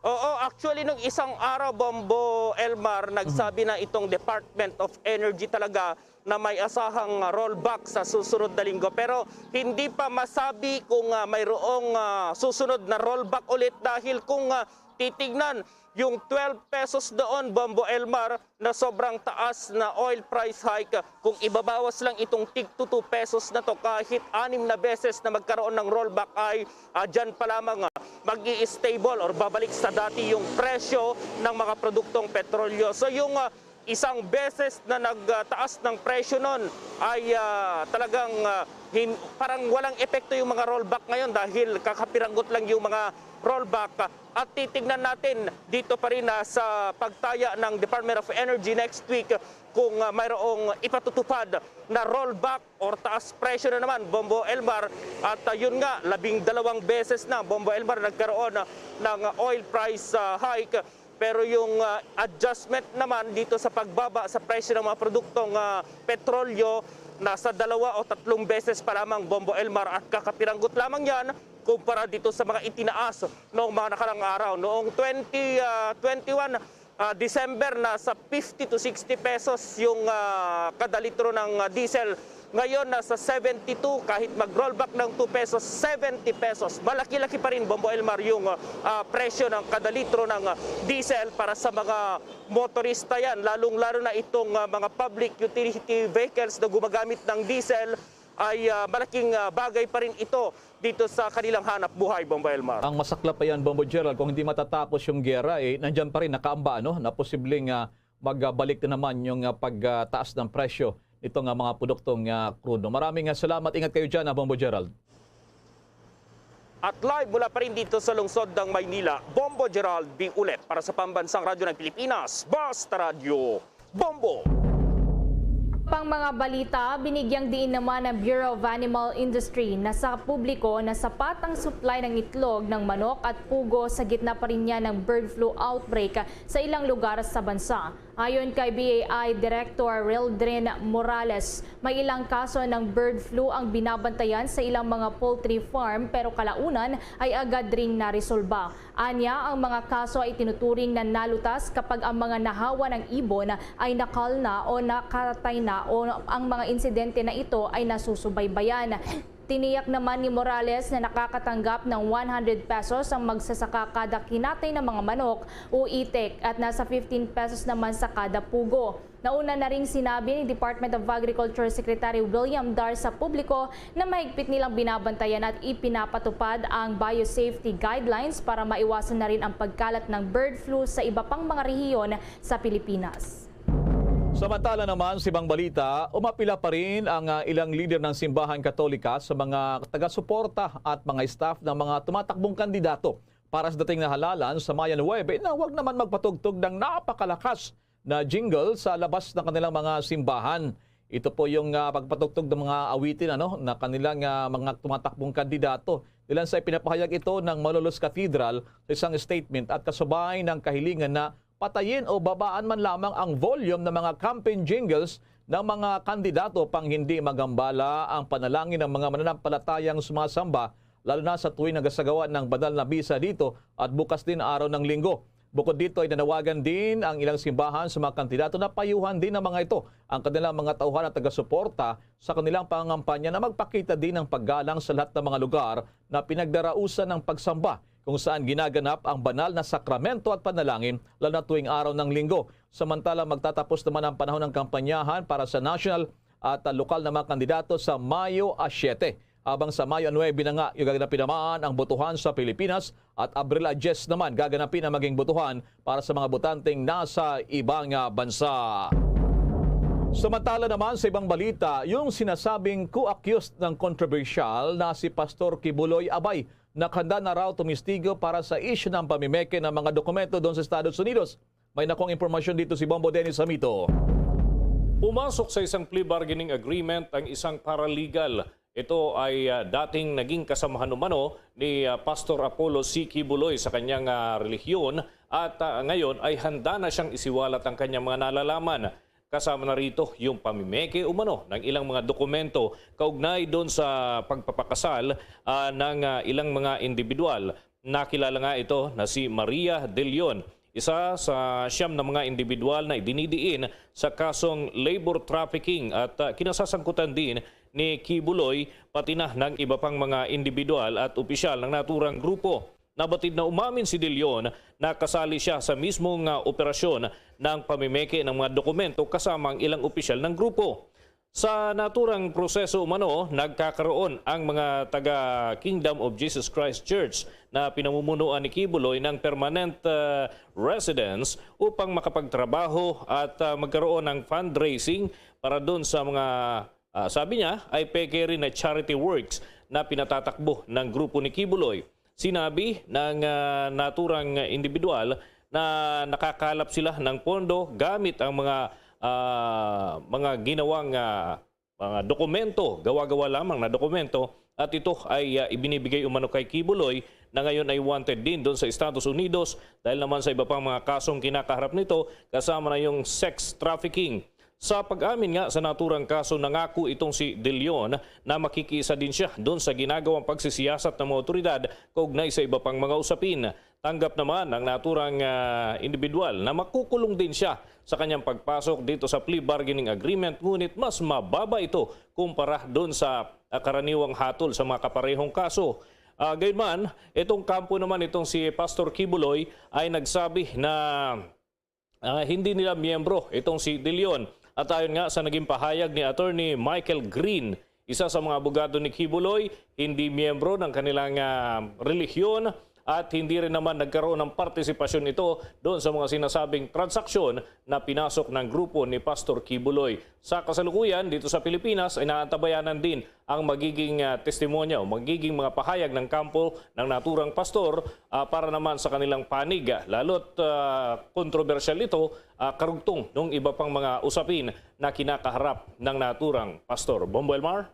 Oo, actually nung isang araw, Bombo Elmar, nagsabi na itong Department of Energy talaga na may asahang rollback sa susunod na linggo. Pero hindi pa masabi kung uh, mayroong uh, susunod na rollback ulit dahil kung uh, titignan yung twelve pesos doon, Bombo Elmar, na sobrang taas na oil price hike, kung ibabawas lang itong tig two pesos na to, kahit anim na beses na magkaroon ng rollback ay uh, dyan pa lamang uh, ah, mag stable or babalik sa dati yung presyo ng mga produktong petrolyo. So yung uh, isang beses na nagtaas ng presyo nun ay uh, talagang uh, hin- parang walang epekto yung mga rollback ngayon dahil kakapiranggot lang yung mga rollback. At titignan natin dito pa rin uh, sa pagtaya ng Department of Energy next week kung uh, mayroong ipatutupad na rollback or taas presyo na naman, Bombo Elmar. At uh, yun nga, labing dalawang beses na, Bombo Elmar, nagkaroon uh, ng oil price uh, hike. Pero yung uh, adjustment naman dito sa pagbaba sa presyo ng mga produktong uh, petrolyo, nasa dalawa o tatlong beses pa lamang, Bombo Elmar, at kakapiranggot lamang yan kumpara dito sa mga itinaas noong mga nakalang araw. Noong twenty twenty-one, uh, December, nasa fifty to sixty pesos yung uh, kada litro ng uh, diesel. Ngayon, nasa seventy-two, kahit mag-rollback ng two pesos, seventy pesos. Malaki-laki pa rin, Bombo Elmar, yung uh, presyo ng kada litro ng uh, diesel para sa mga motorista yan, lalong-lalo na itong uh, mga public utility vehicles na gumagamit ng diesel ay uh, malaking uh, bagay pa rin ito dito sa kanilang hanap buhay, Bombo Elmar. Ang masaklap pa yan, Bombo Gerald, kung hindi matatapos yung gera, eh, nandyan pa rin nakaamba ano, na posibleng uh, magbalik na naman yung uh, pagtaas ng presyo nitong uh, mga produktong uh, krudo. Maraming uh, salamat. Ingat kayo dyan, uh, Bombo Gerald. At live mula pa rin dito sa lungsod ng Maynila, Bombo Gerald B. Ulit para sa Pambansang Radyo ng Pilipinas, Basta Radyo, Bombo! Pang mga balita, binigyang diin naman ng Bureau of Animal Industry na sa publiko na sapat ang supply ng itlog ng manok at pugo sa gitna pa rin niya ng bird flu outbreak sa ilang lugar sa bansa. Ayon kay B A I Director Rildrin Morales, may ilang kaso ng bird flu ang binabantayan sa ilang mga poultry farm, pero kalaunan ay agad ring naresolba. Anya, ang mga kaso ay tinuturing na nalutas kapag ang mga nahawa ng ibon ay nakal na o nakatay na o ang mga insidente na ito ay nasusubaybayan. Tiniyak naman ni Morales na nakakatanggap ng one hundred pesos ang magsasaka kada kinatay ng mga manok o itik at nasa fifteen pesos naman sa kada pugo. Nauna na ring sinabi ni Department of Agriculture Secretary William Dar sa publiko na mahigpit nilang binabantayan at ipinapatupad ang biosafety guidelines para maiwasan na rin ang pagkalat ng bird flu sa iba pang mga rehiyon sa Pilipinas. Samantala naman sa ibang balita, umapila pa rin ang ah, ilang lider ng Simbahan Katolika sa mga taga-suporta at mga staff ng mga tumatakbong kandidato para sa dating na halalan sa Mayo nuebe na huwag naman magpatugtog ng napakalakas na jingle sa labas ng kanilang mga simbahan. Ito po yung ah, pagpatugtog ng mga awitin ano, na kanilang ah, mga tumatakbong kandidato. Dilan sa ipinapahayag ito ng Malolos Cathedral sa isang statement at kasabay ng kahilingan na patayin o babaan man lamang ang volume ng mga campaign jingles ng mga kandidato pang hindi magambala ang panalangin ng mga mananampalatayang sumasamba, lalo na sa tuwing nagasagawa ng banal na misa dito at bukas din araw ng Linggo. Bukod dito ay nanawagan din ang ilang simbahan sa mga kandidato na payuhan din ng mga ito ang kanilang mga tauhan at taga-suporta sa kanilang pangangampanya na magpakita din ng paggalang sa lahat ng mga lugar na pinagdarausan ng pagsamba kung saan ginaganap ang banal na sakramento at panalangin, lalo na tuwing araw ng Linggo. Samantala, magtatapos naman ang panahon ng kampanyahan para sa national at ah, lokal na mga kandidato sa Mayo a siyete. Habang sa Mayo nuebe na nga, gaganapin naman ang botohan sa Pilipinas at Abril a diyes naman gaganapin ang maging botohan para sa mga botanteng nasa ibang ah, bansa. Samantala naman sa ibang balita, yung sinasabing co-accused ng kontrobersyal na si Pastor Kibuloy Abay, nakahanda na raw tumistigo para sa issue ng pamimeke ng mga dokumento doon sa Estados Unidos. May nakuhang impormasyon dito si Bombo Dennis Hamito. Pumasok sa isang plea bargaining agreement ang isang paralegal. Ito ay ah, dating naging kasamahan umano ni ah, Pastor Apollo C. Kibuloy sa kanyang ah, relihiyon at ah, ngayon ay handa na siyang isiwalat ang kanyang mga nalalaman. Kasama na rito yung pamimeke umano ng ilang mga dokumento kaugnay doon sa pagpapakasal ah, ng ah, ilang mga individual. Nakilala nga ito na si Maria De Leon, isa sa siyam na mga individual na idinidiin sa kasong labor trafficking at ah, kinasasangkutan din ni Kibuloy, pati na ng iba pang mga individual at opisyal ng naturang grupo. Nabatid na umamin si De Leon na kasali siya sa mismong ah, operasyon ng pamimeke ng mga dokumento kasama ang ilang opisyal ng grupo. Sa naturang proseso umano, nagkakaroon ang mga taga Kingdom of Jesus Christ Church na pinamumunuan ni Kibuloy ng permanent ah, residence upang makapagtrabaho at ah, magkaroon ng fundraising para doon sa mga, ah, sabi niya, ay peke rin na charity works na pinatatakbo ng grupo ni Kibuloy. Sinabi ng ah, naturang individual na nakakalap sila ng pondo gamit ang mga ah, mga ginawang ah, mga dokumento, gawa-gawa lamang na dokumento, at ito ay ah, ibinibigay umano kay Kibuloy na ngayon ay wanted din doon sa Estados Unidos dahil naman sa iba pang mga kasong kinakaharap nito, kasama na yung sex trafficking. Sa pag-amin nga sa naturang kaso, nangako itong si De Leon na makikiisa din siya doon sa ginagawang pagsisiyasat ng mga otoridad kaugnay sa iba pang mga usapin. Tanggap naman ang naturang ah, individual na makukulong din siya sa kanyang pagpasok dito sa plea bargaining agreement, ngunit mas mababa ito kumpara doon sa ah, karaniwang hatol sa mga kaparehong kaso. Ah, gayunman, itong kampo naman itong si Pastor Kibuloy ay nagsabi na ah, hindi nila miyembro itong si De Leon. At ayon nga sa naging pahayag ni Attorney Michael Green, isa sa mga abogado ni Kibuloy, hindi miyembro ng kanilang ah, relihiyon At hindi rin naman nagkaroon ng partisipasyon ito doon sa mga sinasabing transaksyon na pinasok ng grupo ni Pastor Kibuloy. Sa kasalukuyan, dito sa Pilipinas ay naantabayanan din ang magiging, ah, testimonya o magiging mga pahayag ng kampo ng naturang pastor, ah, para naman sa kanilang panig. Lalo't, ah, kontrobersyal ito, ah, karugtong nung iba pang mga usapin na kinakaharap ng naturang pastor. Bombo Elmar?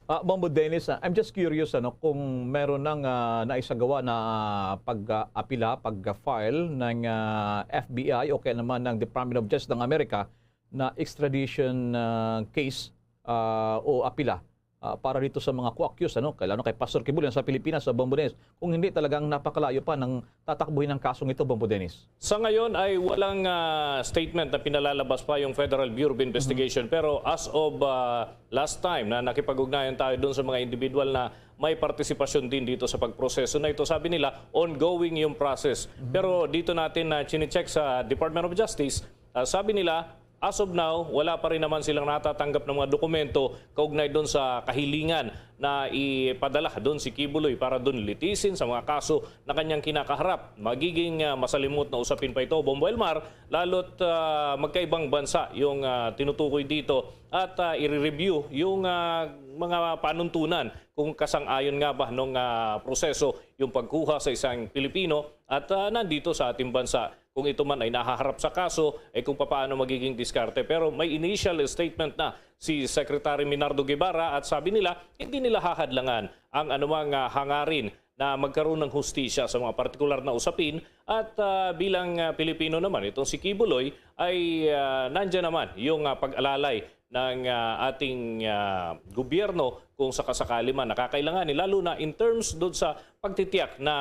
Ah, Bombo Dennis, ah, I'm just curious, ano, kung meron nang, ah, naisagawa na, ah, pag-apila, pag-file ng, ah, F B I o kaya naman ng Department of Justice ng Amerika na extradition, ah, case, ah, o apila, ah, para dito sa mga co-accused, ano, kay, lalo kay Pastor Kibuloy sa Pilipinas, sa Bombo Dennis. Kung hindi, talagang napakalayo pa ng tatakbuhin ang kasong ito, Bombo Dennis. Sa ngayon ay walang, ah, statement na pinalalabas pa yung Federal Bureau of Investigation. Mhm. Pero as of, ah, last time na nakipag-ugnayan tayo dun sa mga individual na may partisipasyon din dito sa pagproseso na ito, sabi nila, ongoing yung process. Mhm. Pero dito natin na chinecheck sa Department of Justice, ah, sabi nila, as of now, wala pa rin naman silang natatanggap ng mga dokumento kaugnay dun sa kahilingan na ipadala dun si Kibuloy para dun litisin sa mga kaso na kanyang kinakaharap. Magiging, ah, masalimot na usapin pa ito, Bombo Elmar, lalo't, ah, magkaibang bansa yung, ah, tinutukoy dito at, ah, i-review yung, ah, mga panuntunan kung kasang-ayon nga ba nung, ah, proseso yung pagkuha sa isang Pilipino at, ah, nandito sa ating bansa. Kung ito man ay nahaharap sa kaso, ay kung papaano magiging diskarte. Pero may initial statement na si Secretary Minardo Guevara at sabi nila, hindi nila hahadlangan ang anumang, ah, hangarin na magkaroon ng hustisya sa mga partikular na usapin. At, ah, bilang, ah, Pilipino naman, itong si Kibuloy ay, ah, nandyan naman yung, ah, pag-alalay ng, ah, ating, ah, gobyerno kung sakasakali man nakakailanganin, lalo na in terms doon sa pagtitiyak na,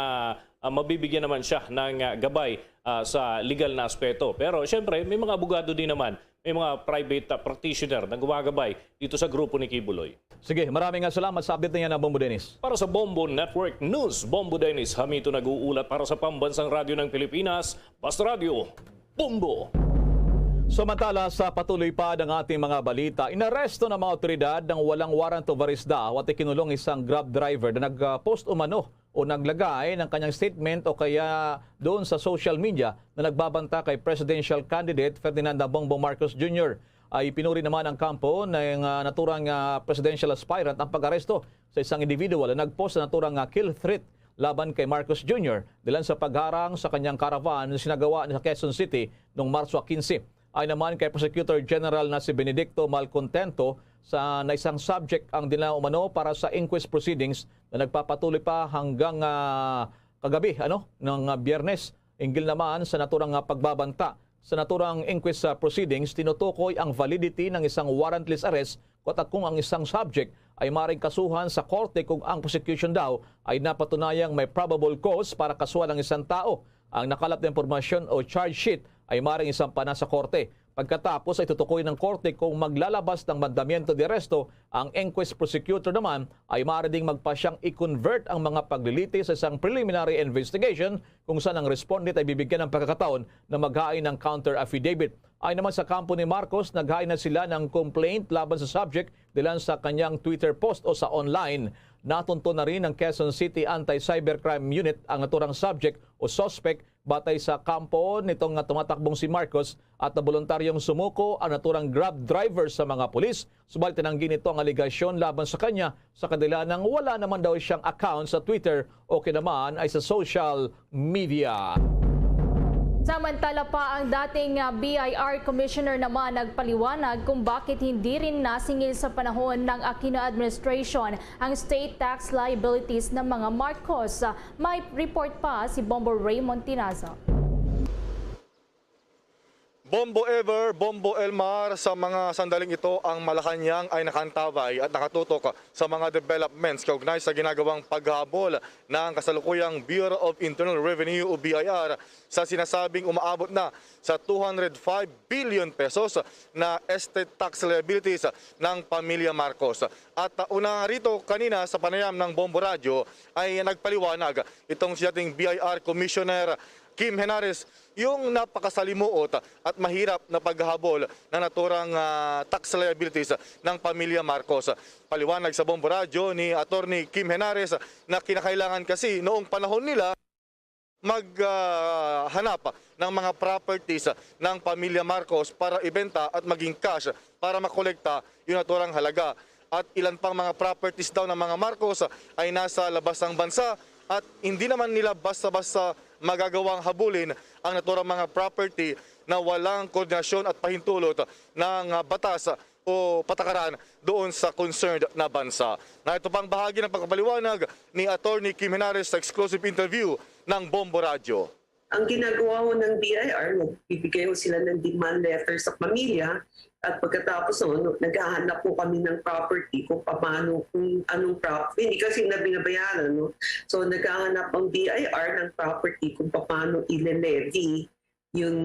ah, mabibigyan naman siya ng, ah, gabay, ah, sa legal na aspeto. Pero siyempre, may mga abogado din naman, may mga private, ah, practitioner na gumagabay dito sa grupo ni Kibuloy. Sige, maraming nga salamat sa update na yan, Bombo Dennis. Para sa Bombo Network News, Bombo Dennis Hamito nag-uulat para sa Pambansang Radyo ng Pilipinas, Basta Radyo, Bombo! Samantala, sa patuloy pa ng ating mga balita, inaresto ng mga awtoridad ng walang warrant of arrest daw at ikinulong isang Grab driver na nag-post umano o naglagay ng kanyang statement o kaya doon sa social media na nagbabanta kay presidential candidate Ferdinand Bongbong Marcos Junior. Ay pinuri naman ang kampo ng, ah, naturang, ah, presidential aspirant ang pag-aresto sa isang individual na nag-post sa naturang, ah, kill threat laban kay Marcos Junior dalan sa pagharang sa kanyang caravan na sinagawa sa Quezon City noong Marso quince. Ay naman kay Prosecutor General na si Benedicto Malcontento sa na isang subject ang dinala umano para sa inquest proceedings na nagpapatuloy pa hanggang, ah, kagabi, ano, ng, ah, Biyernes. Hinggil naman sa naturang, ah, pagbabanta sa naturang inquest, ah, proceedings, tinutukoy ang validity ng isang warrantless arrest kung, kung ang isang subject ay maring kasuhan sa korte kung ang prosecution daw ay napatunayang may probable cause para kasuhan ang isang tao. Ang nakalap na impormasyon o charge sheet ay maring isampa na sa korte. Pagkatapos ay tutukoy ng korte kung maglalabas ng mandamiento de arresto. Ang inquest prosecutor naman ay maaari ding magpasyang i-convert ang mga pagliliti sa isang preliminary investigation kung saan ang respondent ay bibigyan ng pagkakataon na maghain ng counter affidavit. Ay naman sa kampo ni Marcos, naghain na sila ng complaint laban sa subject dilan sa kanyang Twitter post o sa online. Natunto na rin ng Quezon City Anti-Cybercrime Unit ang naturang subject o suspect batay sa kampo nitong nga tumatakbong si Marcos at naboluntaryong sumuko ang naturang Grab driver sa mga pulis. Subalit tinanggi nito ang alegasyon laban sa kanya sa kadila nang wala naman daw siyang account sa Twitter o kinaman ay sa social media. Samantala pa, ang dating, ah, B I R Commissioner naman nagpaliwanag kung bakit hindi rin nasingil sa panahon ng Aquino administration ang state tax liabilities ng mga Marcos. May report pa si Bombo Raymond Tinazo. Bombo Ever, Bombo Elmar, sa mga sandaling ito, ang Malacañang ay nakantabay at nakatutok sa mga developments kaugnay sa ginagawang paghabol ng kasalukuyang Bureau of Internal Revenue o B I R sa sinasabing umaabot na sa two hundred five billion pesos na estate tax liabilities ng pamilya Marcos. At, uh, una nga rito, kanina sa panayam ng Bombo Radyo ay nagpaliwanag itong si dating B I R Commissioner Kim Henares yung napakasalimuot at mahirap na paghabol ng naturang, ah, tax liabilities ng pamilya Marcos. Paliwanag sa Bombo Radyo ni Attorney Kim Henares na kinakailangan kasi noong panahon nila mag, ah, hanap ng mga properties ng pamilya Marcos para ibenta at maging cash para makolekta yung naturang halaga. At ilan pang mga properties daw ng mga Marcos ay nasa labas ng bansa at hindi naman nila basta-basta magagawang habulin ang naturang mga property na walang koordinasyon at pahintulot ng, ah, batas o patakaran doon sa concerned na bansa. Na ito pang bahagi ng pagpapaliwanag ni Attorney Kim Henares sa exclusive interview ng Bombo Radyo. Ang ginagawa ho ng B I R, nagbibigay ho sila ng demand letter sa pamilya at pagkatapos ho, no, naghahanap po kami ng property kung paano, kung anong property. Hindi kasi na binabayaran, no? So, naghahanap ang B I R ng property kung paano ile-levy yung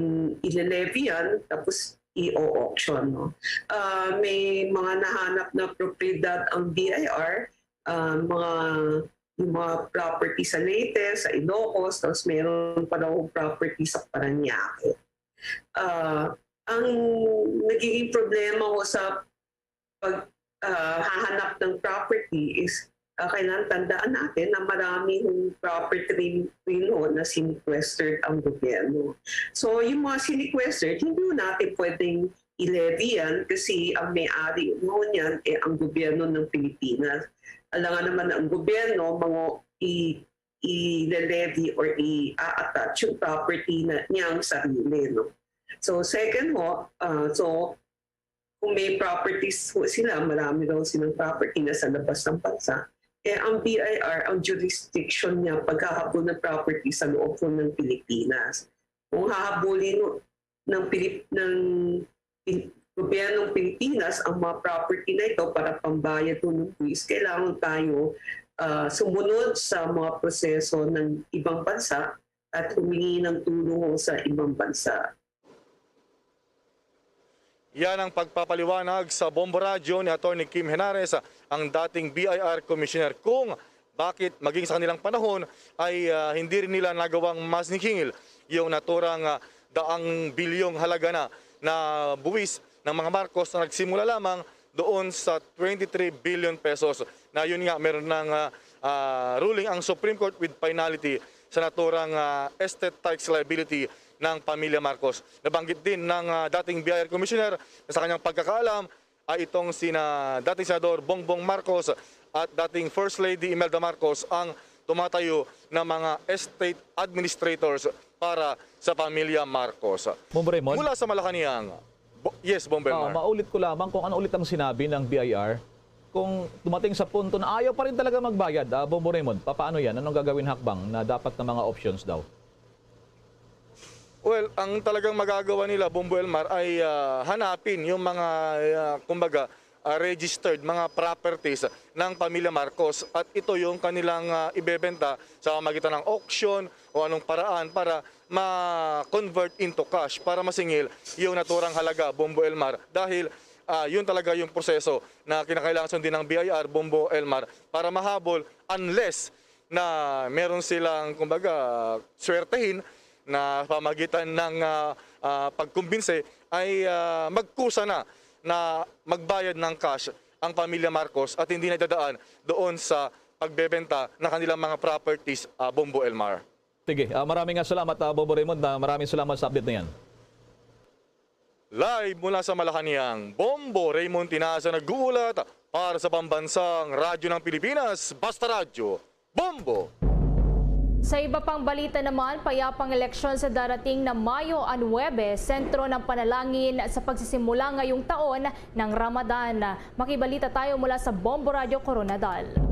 ile-levy yan, tapos i-auction, no? Ah, may mga nahanap na propiedad ang B I R, ah, mga, yung mga property sa Leyte, sa Ilocos, tapos meron pa daw property sa Parañaque. Ah, ang nagiging problema ko sa pag, ah, hahanap ng property is, ah, kailangan tandaan natin na marami hong property rin, rin ho na sinequestered ang gobyerno. So, yung mga sinequestered, hindi ho natin pwedeng i-levy yan kasi ang may-ari ho niyan, eh, ang gobyerno ng Pilipinas. Alangan naman na ang gobyerno, mango, i-, i-levy or i-attach yung property na niyang sarili, no? So, second ho, ah, so, kung may properties ho sila, marami daw silang property na sa labas ng bansa, eh, ang B I R, ang jurisdiction niya paghahabol ng property sa loob po ng Pilipinas. Kung hahabulin ho ng Pilip-, ng Pil-, gobyernong Pilipinas ang mga property na ito para pambayad ho ng buwis, kailangan tayo, ah, sumunod sa mga proseso ng ibang bansa at humingi ng tulong ho sa ibang bansa. Yan ang pagpapaliwanag sa Bombo Radyo ni Attorney Kim Henares, ang dating B I R Commissioner, kung bakit maging sa kanilang panahon ay, ah, hindi rin nila nagawang masingil yung naturang, ah, daang bilyong halaga na, na buwis ng mga Marcos na nagsimula lamang doon sa twenty-three billion pesos. Na yun nga, meron ng, ah, ah, ruling ang Supreme Court with finality sa naturang, ah, estate tax liability ng pamilya Marcos. Nabanggit din ng, ah, dating B I R Commissioner na sa kanyang pagkakaalam ay itong sina dating Senador Bongbong Marcos at dating First Lady Imelda Marcos ang tumatayo ng mga estate administrators para sa pamilya Marcos. Bombo Raymond? Mula sa Malacañang, Bo-, yes, Bombo Elmar. Ah, maulit ko lamang kung ano ulit ang sinabi ng B I R. Kung dumating sa punto na ayaw pa rin talaga magbayad, ah, Bombo Raymond, papaano yan? Anong gagawin hakbang na dapat na mga options daw? Well, ang talagang magagawa nila, Bombo Elmar, ay, ah, hanapin yung mga, ah, kumbaga, ah, registered, mga properties ng pamilya Marcos. At ito yung kanilang, ah, ibebenta sa pamagitan ng auction o anong paraan para ma-convert into cash, para masingil yung naturang halaga, Bombo Elmar. Dahil, ah, yun talaga yung proseso na kinakailangan sundin ng B I R, Bombo Elmar, para mahabol, unless na meron silang, kumbaga, swertehin na pamagitan ng, ah, ah, pagkumbinse ay, ah, magkusa na na magbayad ng cash ang pamilya Marcos at hindi na dadaan doon sa pagbebenta ng kanilang mga properties, ah, Bombo Elmar. Sige, ah, maraming nga salamat, ah, Bombo Raymond, ah, maraming salamat sa update na yan. Live mula sa Malacañang, Bombo Raymond Tinaza nag-uulat para sa Pambansang Radyo ng Pilipinas, Basta Radyo, Bombo! Sa iba pang balita naman, payapang eleksyon sa darating na Mayo nuebe, sentro ng panalangin sa pagsisimula ngayong taon ng Ramadan. Makibalita tayo mula sa Bombo Radyo Coronadal.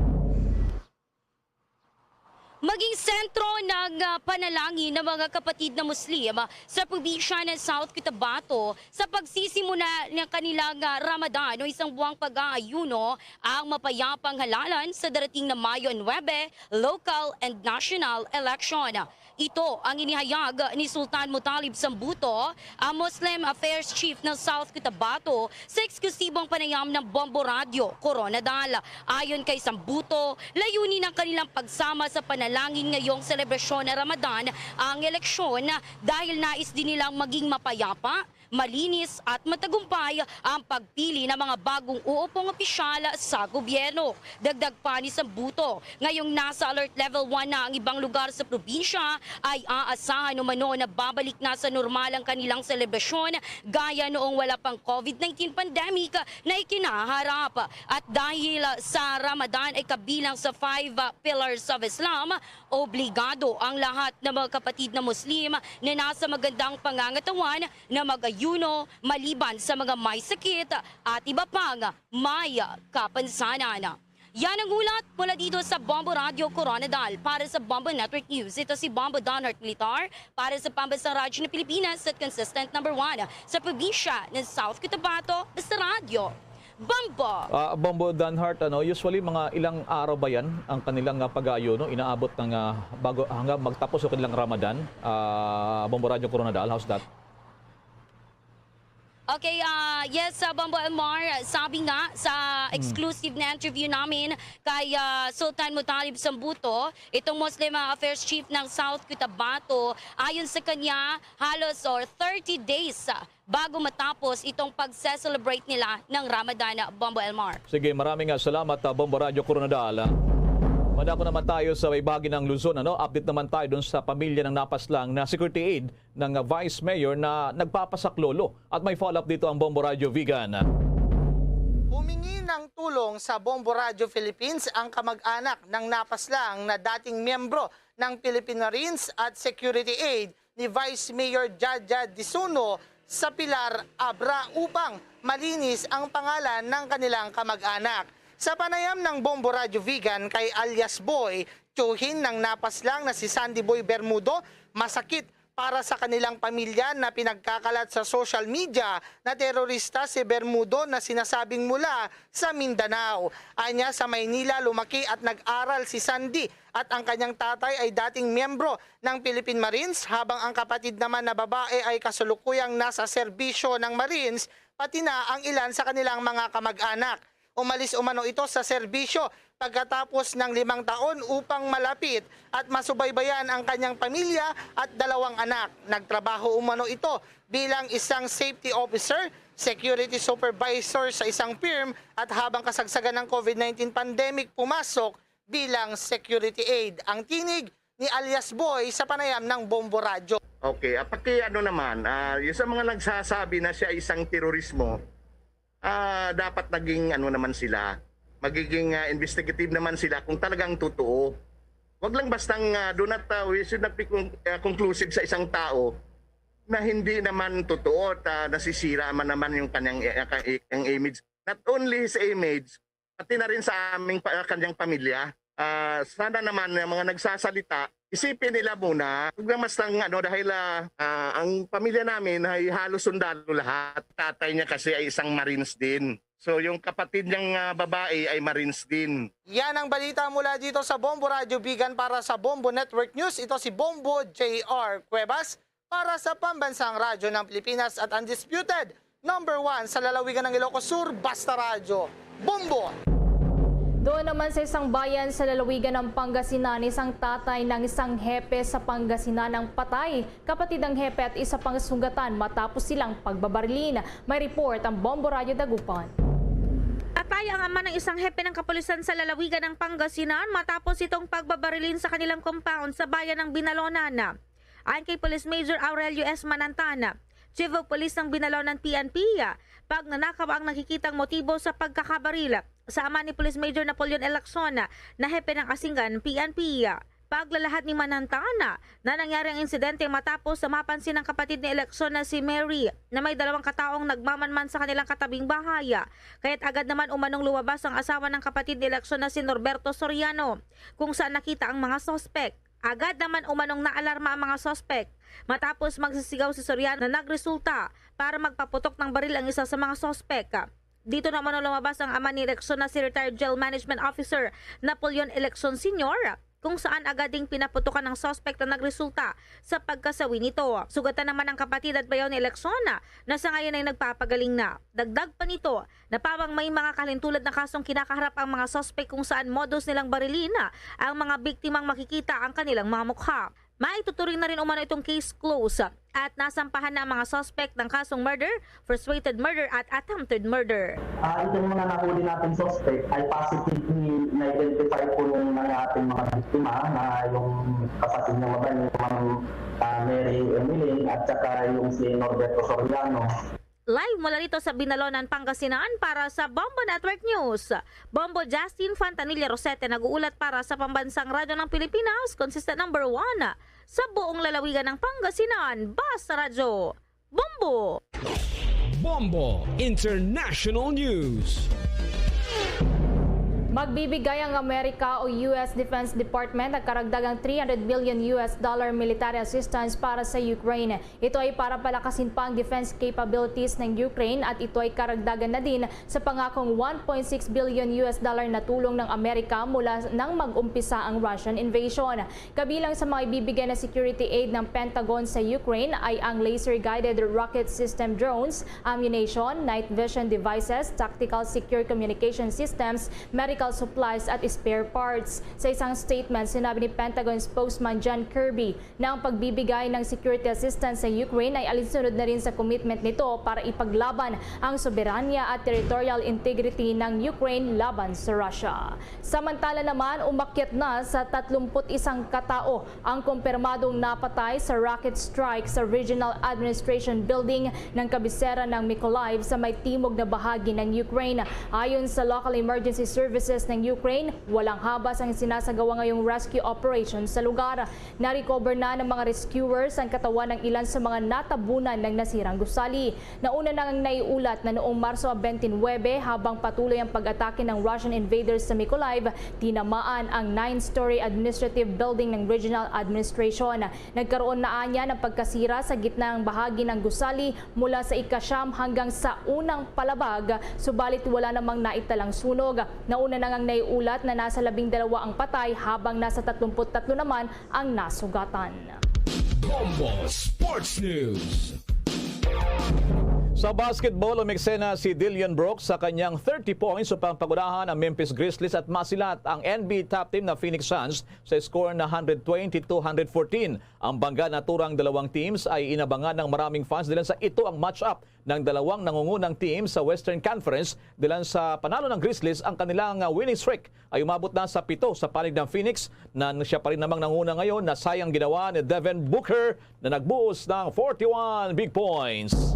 Maging sentro ng, ah, panalangin ng mga kapatid na Muslim, ah, sa probinsya ng South Cotabato sa pagsisimula ng kanilang, ah, Ramadan o isang buwang pag-aayuno ang mapayapang halalan sa darating na Mayo nuebe local and national election. Ito ang inihayag ni Sultan Mutalib Sambuto, ang Muslim Affairs Chief ng South Cotabato, sa eksklusibong panayam ng Bombo Radyo Coronadal. Ayon kay Sambuto, layunin ng kanilang pagsama sa panalangin ngayong selebrasyon ng Ramadan ang eleksyon dahil nais din nilang maging mapayapa, malinis at matagumpay ang pagpili ng mga bagong uupong opisyal sa gobyerno. Dagdag pa ni Sambuto, ngayong nasa alert level one na ang ibang lugar sa probinsya, ay aasahan umano na babalik na sa normal ang kanilang selebrasyon gaya noong wala pang COVID nineteen pandemic na ikinaharap. At dahil sa Ramadan ay kabilang sa five, ah, pillars of Islam, obligado ang lahat ng mga kapatid na Muslim na nasa magandang pangangatawan na mag-ayuno maliban sa mga may sakit at iba pang may kapansanan. Yan ang ulat mula dito sa Bombo Radio Koronadal. Para sa Bombo Network News, ito si Bombo Donhart Militar para sa Pambansang Radyo ng Pilipinas at consistent number one sa probinsya ng South Cotabato, basta radyo. Bombo! Ah, Bombo Donhart, ano, usually mga ilang araw ba yan ang kanilang, ah, pag-aayuno? Inaabot ng, ah, bago, hanggang magtapos yung kanilang Ramadan? Ah, Bombo Radyo Koronadal, how's that? Okay, ah, yes, ah, Bombo Elmar, sabi nga sa exclusive na interview namin kay, ah, Sultan Mutalib Sambuto, itong Muslim, ah, Affairs Chief ng South Cotabato, ayon sa kanya, halos or thirty days, ah, bago matapos itong pagse-celebrate nila ng Ramadan, ah, Bombo Elmar. Sige, maraming, ah, salamat, ah, Bombo Radyo Koronadal, ah. Madako naman tayo sa may bahagi ng Luzon, ano? Update naman tayo dun sa pamilya ng napaslang na security aid ng, ah, Vice Mayor na nagpapasaklolo. At may follow-up dito ang Bombo Radyo Vigan. Humingi ng tulong sa Bombo Radyo Philippines ang kamag-anak ng napaslang na dating miyembro ng Philippine Marines at security aid ni Vice Mayor Jaja Disuno sa Pilar, Abra upang malinis ang pangalan ng kanilang kamag-anak. Sa panayam ng Bombo Radyo Vigan kay alias Boy, tiyuhin ng napaslang na si Sandy Boy Bermudo, masakit para sa kanilang pamilya na pinagkakalat sa social media na terorista si Bermudo na sinasabing mula sa Mindanao. Anya, sa Maynila lumaki at nag-aral si Sandy at ang kanyang tatay ay dating miyembro ng Philippine Marines, habang ang kapatid naman na babae ay kasulukuyang nasa serbisyo ng Marines, pati na ang ilan sa kanilang mga kamag-anak. Umalis umano ito sa serbisyo pagkatapos ng limang taon upang malapit at masubaybayan ang kanyang pamilya at dalawang anak. Nagtrabaho umano ito bilang isang safety officer, security supervisor sa isang firm, at habang kasagsagan ng COVID nineteen pandemic, pumasok bilang security aid. Ang tinig ni alias Boy sa panayam ng Bombo Radyo. Okay, ah, paki-, ano naman, ah, yung sa mga nagsasabi na siya isang terorismo, ah, dapat naging ano naman sila, magiging, ah, investigative naman sila kung talagang totoo. Wag lang bastang, ah, do not, ah, we should not be con-, ah, conclusive sa isang tao na hindi naman totoo at, ah, nasisira man naman yung kanyang, eh, ka-, eh, ang image. Not only his image, pati na rin sa aming pa-, kanyang pamilya. Ah, sana naman yung mga nagsasalita, isipin nila muna. Huwag na mas lang, ano, dahil, ah, ah, ang pamilya namin ay halos sundalo lahat. Tatay niya kasi ay isang Marines din. So, yung kapatid niyang, ah, babae ay Marines din. Yan ang balita mula dito sa Bombo Radyo Bigan para sa Bombo Network News. Ito si Bombo J R Cuevas para sa Pambansang Radyo ng Pilipinas at Undisputed Number One sa lalawigan ng Ilocos Sur, Basta Radyo. Bombo! Doon naman sa isang bayan sa lalawigan ng Pangasinan, isang tatay ng isang hepe sa Pangasinan ang patay. Kapatid ng hepe at isa pang sugatan matapos silang pagbabarilin. May report ang Bombo Radyo Dagupan. Patay ang ama ng isang hepe ng kapulisan sa lalawigan ng Pangasinan matapos itong pagbabarilin sa kanilang compound sa bayan ng Binalonan. Ayon kay Police Major Aurelio S. Manantana, Chief of Police ng Binalonan P N P, pagnanakaw ang nakikitang motibo sa pagkakabaril sa ama ni Police Major Napoleon Lacson na hepe ng Asingan P N P. Paglalahad ni Manantana na nangyari ang insidente matapos sa mapansin ng kapatid ni Lacson na si Mary na may dalawang kataong nagmamanman sa kanilang katabing bahay. Kaya't agad naman umanong lumabas ang asawa ng kapatid ni Lacson na si Norberto Soriano, kung saan nakita ang mga suspek. Agad naman umanong naalarma ang mga suspek matapos magsisigaw si Soriano na nagresulta para magpaputok ng baril ang isa sa mga suspek. Dito na umano lumabas ang ama ni Lacson na si Retired Jail Management Officer Napoleon Lacson Senior, kung saan agad ding pinaputukan ang suspek na nagresulta sa pagkasawi nito. Sugatan naman ang kapatid at bayaw ni Lacson na sa ngayon ay nagpapagaling na. Dagdag pa nito, na pawang may mga kahalintulad na kasong kinakaharap ang mga suspek kung saan modus nilang barilin ang mga biktimang makikita ang kanilang mga mukha. Maituturing na rin umano itong case close at nasampahan na ang mga suspect ng kasong murder, frustrated murder at attempted murder. Ah, itong mga nahuli nating suspect ay positively na-identify po ng mga ating mga biktima na yung kapatid ng babae, yung Ma'am ah, Mary Emeline at saka yung si Norberto Soriano. Live mula dito sa Binalonan, Pangasinan para sa Bombo Network News. Bombo Justin Fantanilla Rosete nag-uulat para sa Pambansang Radyo ng Pilipinas, consistent number one sa buong lalawigan ng Pangasinan. Basta Radyo, Bombo! Bombo International News. Magbibigay ang Amerika o U S Defense Department ng karagdagang three hundred million U S dollar military assistance para sa Ukraine. Ito ay para palakasin pa ang defense capabilities ng Ukraine at ito ay karagdagan na din sa pangakong one point six billion U S dollar na tulong ng Amerika mula nang mag-umpisa ang Russian invasion. Kabilang sa mga ibibigay na security aid ng Pentagon sa Ukraine ay ang laser-guided rocket system, drones, ammunition, night vision devices, tactical secure communication systems, medical supplies at spare parts. Sa isang statement, sinabi ni Pentagon spokesman John Kirby na ang pagbibigay ng security assistance sa Ukraine ay alinsunod na rin sa commitment nito para ipaglaban ang soberanya at territorial integrity ng Ukraine laban sa Russia. Samantala naman, umakyat na sa tatlumpu't isang katao ang kumpirmadong napatay sa rocket strike sa Regional Administration Building ng kabisera ng Mykolaiv sa may timog na bahagi ng Ukraine. Ayon sa local emergency services ng Ukraine, walang habas ang sinasagawa ngayong rescue operation sa lugar. Na-recover na ng mga rescuers ang katawan ng ilan sa mga natabunan ng nasirang gusali. Nauna na ngang naiulat na noong Marso twenty-nine, habang patuloy ang pag-atake ng Russian invaders sa Mykolaiv, tinamaan ang nine-story administrative building ng regional administration. Nagkaroon na anya ng pagkasira sa gitnang bahagi ng gusali mula sa ikasyam hanggang sa unang palabag, subalit wala namang naitalang sunog. Nauna na ngang naiulat na nasa labing dalawa ang patay, habang nasa tatlumpu't tatlo naman ang nasugatan. Bombo Sports News. Sa basketball, umeksena si Dillon Brooks sa kanyang thirty points upang pangunahan ang Memphis Grizzlies at masilat ang N B A top team na Phoenix Suns sa score na hundred twenty to hundred fourteen. Ang bangga naturang dalawang teams ay inabangan ng maraming fans dilan sa ito ang match-up ng dalawang nangungunang team sa Western Conference dilan sa panalo ng Grizzlies ang kanilang ah, winning streak ay umabot na sa pito sa panig ng Phoenix na siya pa rin namang nanguna ngayon na sayang ginawa ni Devin Booker na nagbuos ng forty-one big points.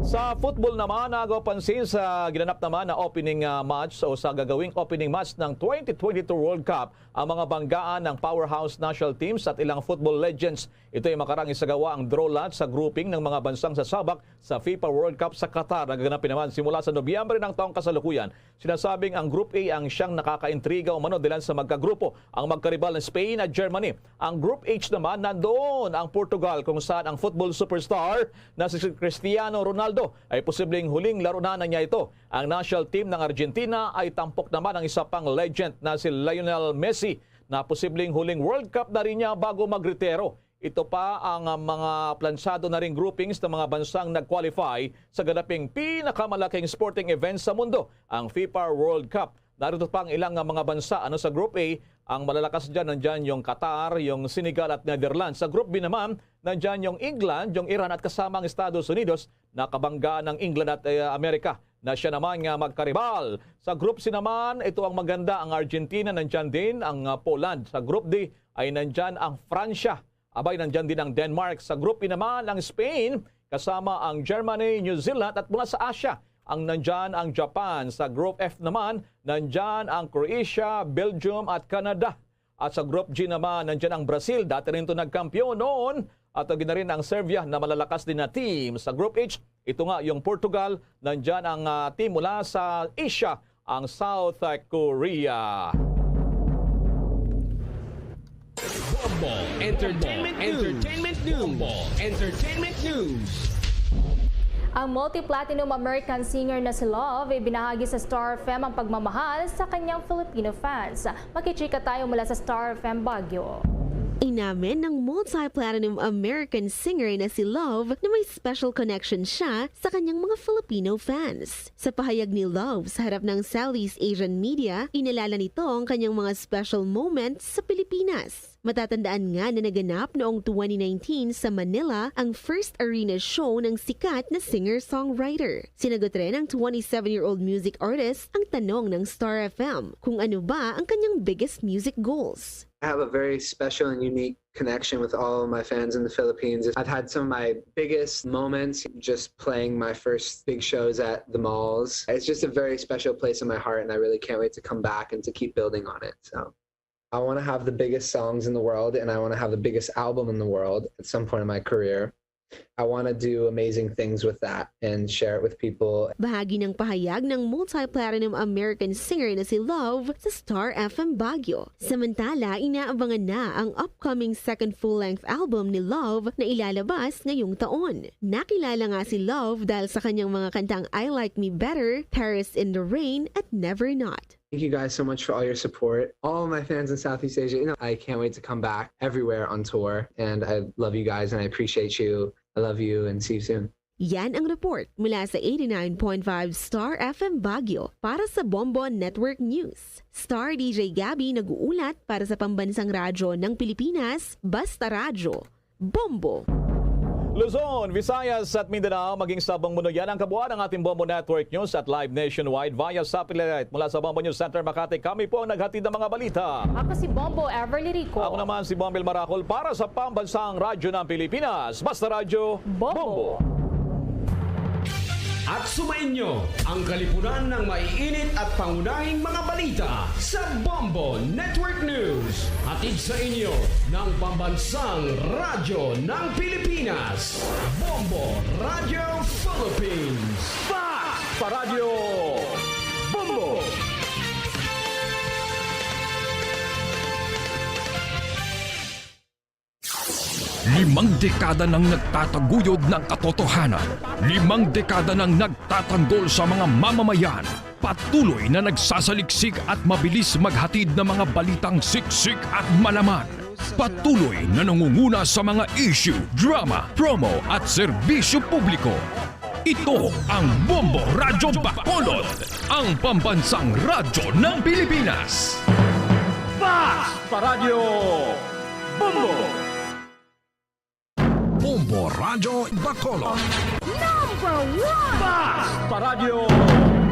Sa football naman, nagawa pansin sa ginanap naman na opening ah, match o sa gagawing opening match ng twenty twenty-two World Cup ang mga banggaan ng powerhouse national teams at ilang football legends. Ito ay makarang isagawa ang draw lot sa grouping ng mga bansang sasabak sa FIFA World Cup sa Qatar na gaganapin naman simula sa Nobyembre ng taong kasalukuyan. Sinasabing ang Group A ang siyang nakakaintriga umano dilan sa magkagrupo ang magkaribal na Spain at Germany. Ang Group H naman, nandoon ang Portugal, kung saan ang football superstar na si Cristiano Ronaldo ay posibleng huling larunan na niya ito. Ang national team ng Argentina ay tampok naman ang isa pang legend na si Lionel Messi na posibleng huling World Cup na rin niya bago magretiro. Ito pa ang ah, mga plansyado na ring groupings ng mga bansang nag-qualify sa ganaping pinakamalaking sporting event sa mundo, ang FIFA World Cup. Narito pa ang ilang ah, mga bansa ano sa Group A. Ang malalakas dyan, nandyan yung Qatar, yung Senegal at Netherlands. Sa Group B naman, nandyan yung England, yung Iran at kasama ang Estados Unidos. Nakabangga ng England at eh, Amerika na siya naman nga magkaribal. Sa Group C naman, ito ang maganda, ang Argentina, nandyan din ang ah, Poland. Sa Group D ay nandyan ang Francia. Abay, nandyan din ang Denmark. Sa Group E naman, ang Spain, kasama ang Germany, New Zealand, at mula sa Asia, ang nandyan ang Japan. Sa Group F naman, nandyan ang Croatia, Belgium, at Canada. At sa Group G naman, nandyan ang Brazil. Dati rin ito nagkampiyon noon. At gina rin ang Serbia na malalakas din na team. Sa Group H, ito nga yung Portugal. Nandyan ang ah, team mula sa Asia, ang South Korea. Bombo Entertainment News. Entertainment News. Bombo Entertainment News. Ang multi-platinum American singer na si Love ibinahagi sa Star F M ang pagmamahal sa kanyang Filipino fans. Makichika tayo mula sa Star F M Baguio. Inamin ng multi-platinum American singer na si Love na may special connection siya sa kanyang mga Filipino fans. Sa pahayag ni Love sa harap ng Southeast Asian media, inilala nito ang kanyang mga special moments sa Pilipinas. Matatandaan nga na naganap noong twenty nineteen sa Manila ang first arena show ng sikat na singer-songwriter. Sinagot rin ng twenty-seven-year-old music artist ang tanong ng Star F M kung ano ba ang kanyang biggest music goals. I have a very special and unique connection with all of my fans in the Philippines. I've had some of my biggest moments just playing my first big shows at the malls. It's just a very special place in my heart, and I really can't wait to come back and to keep building on it. So I want to have the biggest songs in the world, and I want to have the biggest album in the world at some point in my career. I want to do amazing things with that and share it with people. Bahagi ng pahayag ng multi-platinum American singer na si Love sa Star F M Baguio. Samantala, inaabangan na ang upcoming second full-length album ni Love na ilalabas ngayong taon. Nakilala nga si Love dahil sa kanyang mga kantang I Like Me Better, Paris in the Rain, at Never Not. Thank you guys so much for all your support. All of my fans in Southeast Asia, you know, I can't wait to come back everywhere on tour. And I love you guys and I appreciate you. I love you and see you soon. Yan ang report mula sa eighty-nine point five Star F M Baguio para sa Bombo Network News. Star D J Gabby nag-uulat para sa Pambansang Radyo ng Pilipinas, Basta Radyo, Bombo. Luzon, Visayas at Mindanao, maging sa buong mundo. Yan ang kabuuan ng ating Bombo Network News at live nationwide via satellite. Mula sa Bombo News Center Makati, kami po ang naghatid ng mga balita. Ako si Bombo Everly Rico. Ako naman si Bombil Maracol para sa Pambansang Radyo ng Pilipinas. Basta Radyo, Bombo. At sumainyo ang kalipunan ng maiinit at pangunahing mga balita sa Bombo Network News. Hatid sa inyo ng Pambansang Radyo ng Pilipinas, Bombo Radyo Philippines. Fast Paradyo Bombo! Limang dekada nang nagtataguyod ng katotohanan. Limang dekada nang nagtatanggol sa mga mamamayan. Patuloy na nagsasaliksik at mabilis maghatid ng mga balitang siksik at malaman. Patuloy na nangunguna sa mga issue, drama, promo at serbisyo publiko. Ito ang Bombo Radyo Bacolod, ang pambansang radyo ng Pilipinas. Fast Paradyo Bombo! Bombo Radyo Bacolod. Number one! Fast Paradyo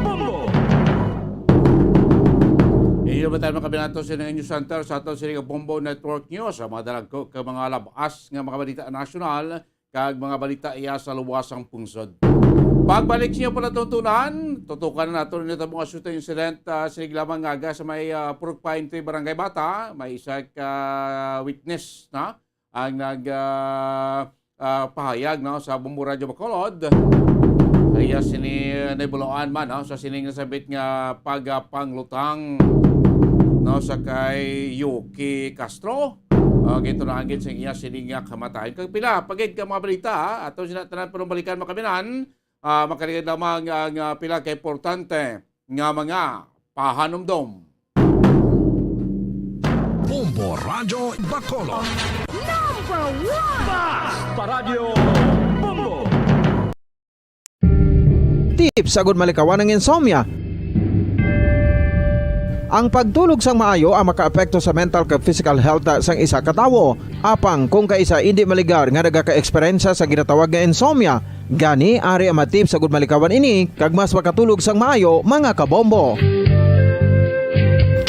Bombo! Iyo ba tayo mga kabinato sa inyong news center sa ato sa Bombo Network News, ang mga dalagko ka mga labas nga mga balita nasyonal kag mga balita iya sa luwas sang pungsod. Pagbalik sa inyo palatuntunan, tutukan na nato rin ito mga shooting incident uh, sinig lamang nga aga sa may uh, Purok Pine Tree, Barangay Bata, may isa ka witness na ang nag uh, uh, pahayag no sa Bombo Radyo Bacolod. Kaya sini naibuloan man no sa sining nasabit nga pagapanglutang no sa kay Yuki Castro. Uh, gintunahan gid sa iya sini nga kamatayon. Kag pila pagid ka mga balita ha? Ato sina tanan panumbalikan makabinan. Uh, makaligid lamang ang uh, pila ka importante nga mga pahanumdom. Bombo Radyo Bacolod. Number one! Fast Paradyo Bombo! Tips agud malikawan ang insomnia. Ang pagtulog sang maayo ang makaapekto sa mental kag physical health sang isa ka tawo. Apang kung kaisa indi maligar nga nagaka-eksperyensya sa ginatawag nga insomnia, gani ari ang mga tips agud malikawan ini kag mas makatulog sang maayo, mga kabombo.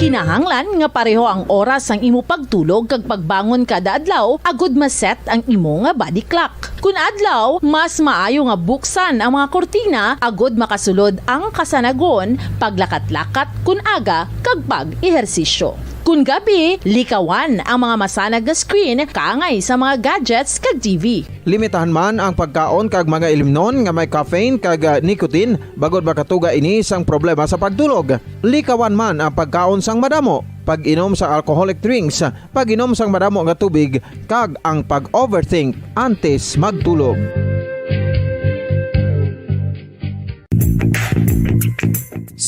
Kinahanglan nga pareho ang oras sang imo pagtulog kag pagbangon kada adlaw agud ma-set ang imo nga body clock. Kun adlaw, mas maayo nga buksan ang mga kurtina agud makasulod ang kasanagon, paglakat-lakat kun aga, kag pag-ehersisyo. Kun gabi, likawan ang mga masanag nga screen kaangay sa mga gadgets kag T V. Limitahan man ang pagkaon kag mga ilimnon nga may caffeine kag ah, nicotine bag-od makatuga ini sang problema sa pagtulog. Likawan man ang pagkaon sang madamo, pag-inom sa alcoholic drinks, pag-inom sang madamo nga tubig, kag ang pag-overthink antes magtulog.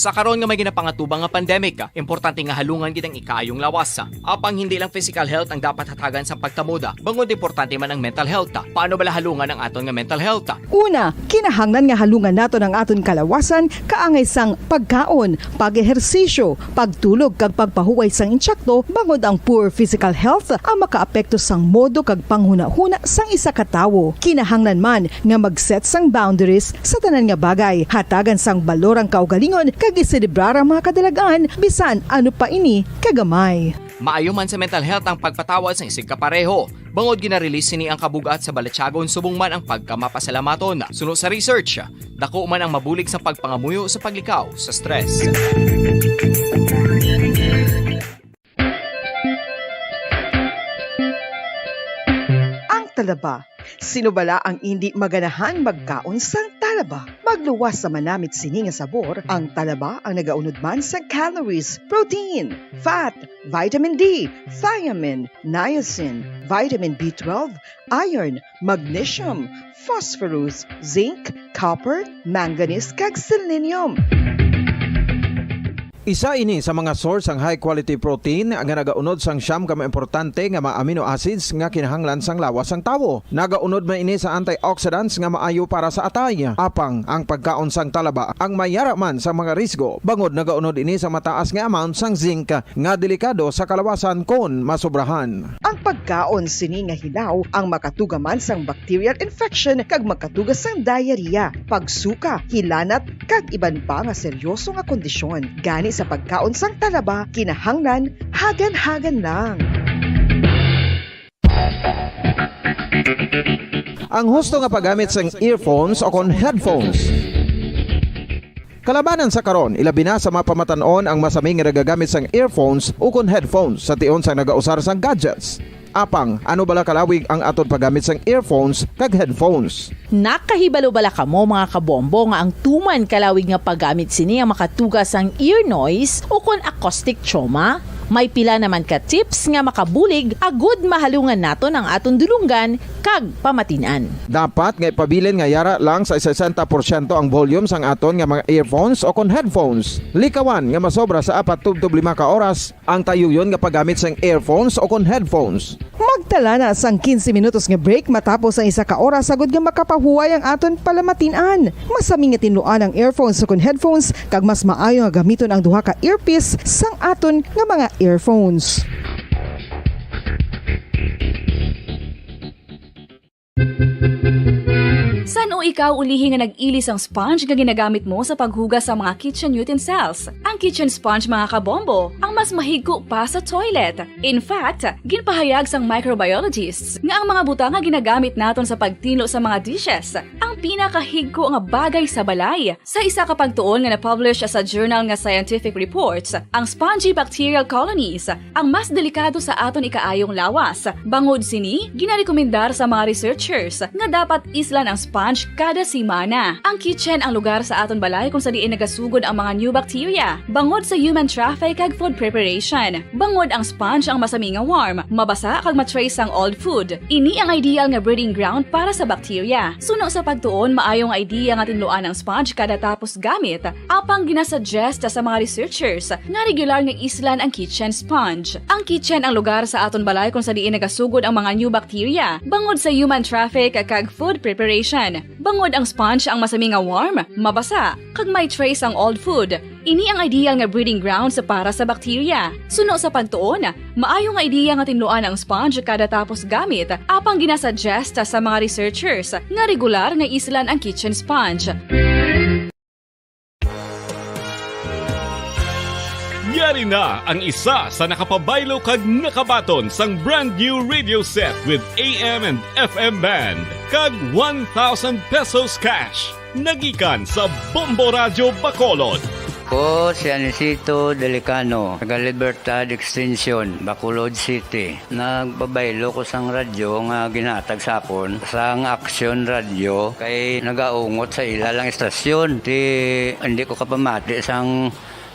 Sa karon nga may ginapangatubang nga pandemic, importante nga halungan gid ang ikaayong lawas. Apang hindi lang physical health ang dapat hatagan sa pagtamuda, bangod importante man ang mental health. Paano bala halungan ang aton nga mental health? Una, kinahanglan nga halungan naton ang aton kalawasan kaangay sang pagkaon, pag-ehersisyo, pagtulog kag pagpahuway sang insakto, bangod ang poor physical health ang makaapekto sang modo kag panghunahuna sang isa ka tawo. Kinahanglan man nga mag-set sang boundaries sa tanan nga bagay, hatagan sang balor ang kaugalingon kag iselebrar ang mga kadalagan, bisan ano pa ini kagamay. Maayo man sa mental health ang pagpatawad sang isigkapareho, bangod gina-release sini ang kabug-at sa balatyagon subong man ang pagkamapasalamaton. Suno sa research, dako man ang mabulig sa pagpangamuyo sa paglikaw sa stress. Ang talaba. Sino bala ang indi maganahan magkaon sang talaba? Magluwas sa manamit sini nga sabor, ang talaba ang nagaunod man sa calories, protein, fat, vitamin D, thiamine, niacin, vitamin B twelve, iron, magnesium, phosphorus, zinc, copper, manganese, kag selenium. Isa ini sa mga source sang high quality protein nga nagaunod sang siyam ka mga importante nga mga amino acids nga kinahanglan sang lawas sang tawo. Nagaunod man ini sa antioxidants nga maayo para sa atay. Apang ang pagkaon sang talaba ang mayara man sa mga risgo, bangod nagaunod ini sa mataas nga amount sang zinc nga delikado sa kalawasan kon masobrahan. Ang pagkaon sini nga hilaw ang makatuga man sang bacterial infection kag makatuga sang diarrhea, pagsuka, hilanat, kag iban pa nga seryoso nga kondisyon. Gani sa pagkaon sang talaba, kinahanglan hagan-hagan lang. Ang husto nga paggamit sang earphones o kon headphones. Kalabanan sa karon, ilabi na sa mga pamatan-on ang masami nga nagagamit sang earphones ukon headphones sa tion sang nagausar sang gadgets. Apang, ano bala kalawig ang aton paggamit sang earphones kag headphones? Nakahibalo bala kamo, mga kabombo, nga ang tuman kalawig nga paggamit sini ang makatuga sang ear noise ukon acoustic trauma? May pila naman ka tips nga makabulig agud mahalungan naton ang aton dulonggan kag pamatin-an. Dapat nga ipabilin nga yara lang sa sesenta porsyento ang volume sang aton nga mga earphones o kon headphones. Likawan nga masobra sa apat tubtob lima ka oras ang tayuyon nga paggamit sang earphones o kon headphones. Magtala na sang quince minutos nga break matapos ang isa ka oras agud nga makapahuway ang aton palamatin-an. Masami nga tinluan ang earphones o kon headphones, kag mas maayo nga gamiton ang duha ka earpiece sang aton nga mga earphones. San-o ikaw ulihi nga nag-ili sang sponge nga ginagamit mo sa paghugas sa mga kitchen utensils? Ang kitchen sponge, mga kabombo, ang mas mahigko pa sa toilet. In fact, ginpahayag sang microbiologists nga ang mga butang nga ginagamit naton sa pagtinlo sa mga dishes ang pinakahigko nga bagay sa balay. Sa isa ka pagtuon nga na-publish sa journal nga Scientific Reports, ang spongy bacterial colonies ang mas delikado sa aton ikaayong lawas. Bangod sini, ginarekomendar sa mga researchers nga dapat islan ang sponge kada semana. Ang kitchen ang lugar sa aton balay kung sa diin nagasugod ang mga new bacteria, bangod sa human traffic kag food preparation. Bangod ang sponge ang masami nga warm, mabasa kag ma-trace ang old food. Ini ang ideal nga breeding ground para sa bacteria. Suno sa pagtuon, maayo nga idea nga tinluan ang sponge kada tapos gamit. Apang ginasuggest sa mga researchers nga regular nga islan ang kitchen sponge. Ang kitchen ang lugar sa aton balay kung sa diin nagasugod ang mga new bacteria, bangod sa human traffic kag food preparation. Bangod ang sponge ang masami nga warm, mabasa, kag may trace ang old food. Ini ang ideal nga breeding grounds para sa bacteria. Suno sa pagtuon, maayo nga idea nga tinluan ang sponge kada tapos gamit, apang ginasuggest sa mga researchers nga regular nga islan ang kitchen sponge. Yari na ang isa sa nakapabaylo kag nakabaton sang brand new radio set with A M and F M band kag one thousand pesos cash. Nagikan sa Bombo Radyo Bacolod. Ko si Anisito Delicano, taga Libertad Extension, Bacolod City. Nagpabaylo ko sang radyo nga ginhatag sa akon sang Action Radio kay nagaungot sa ila lang istasyon. Ti, hindi ko kapamati sang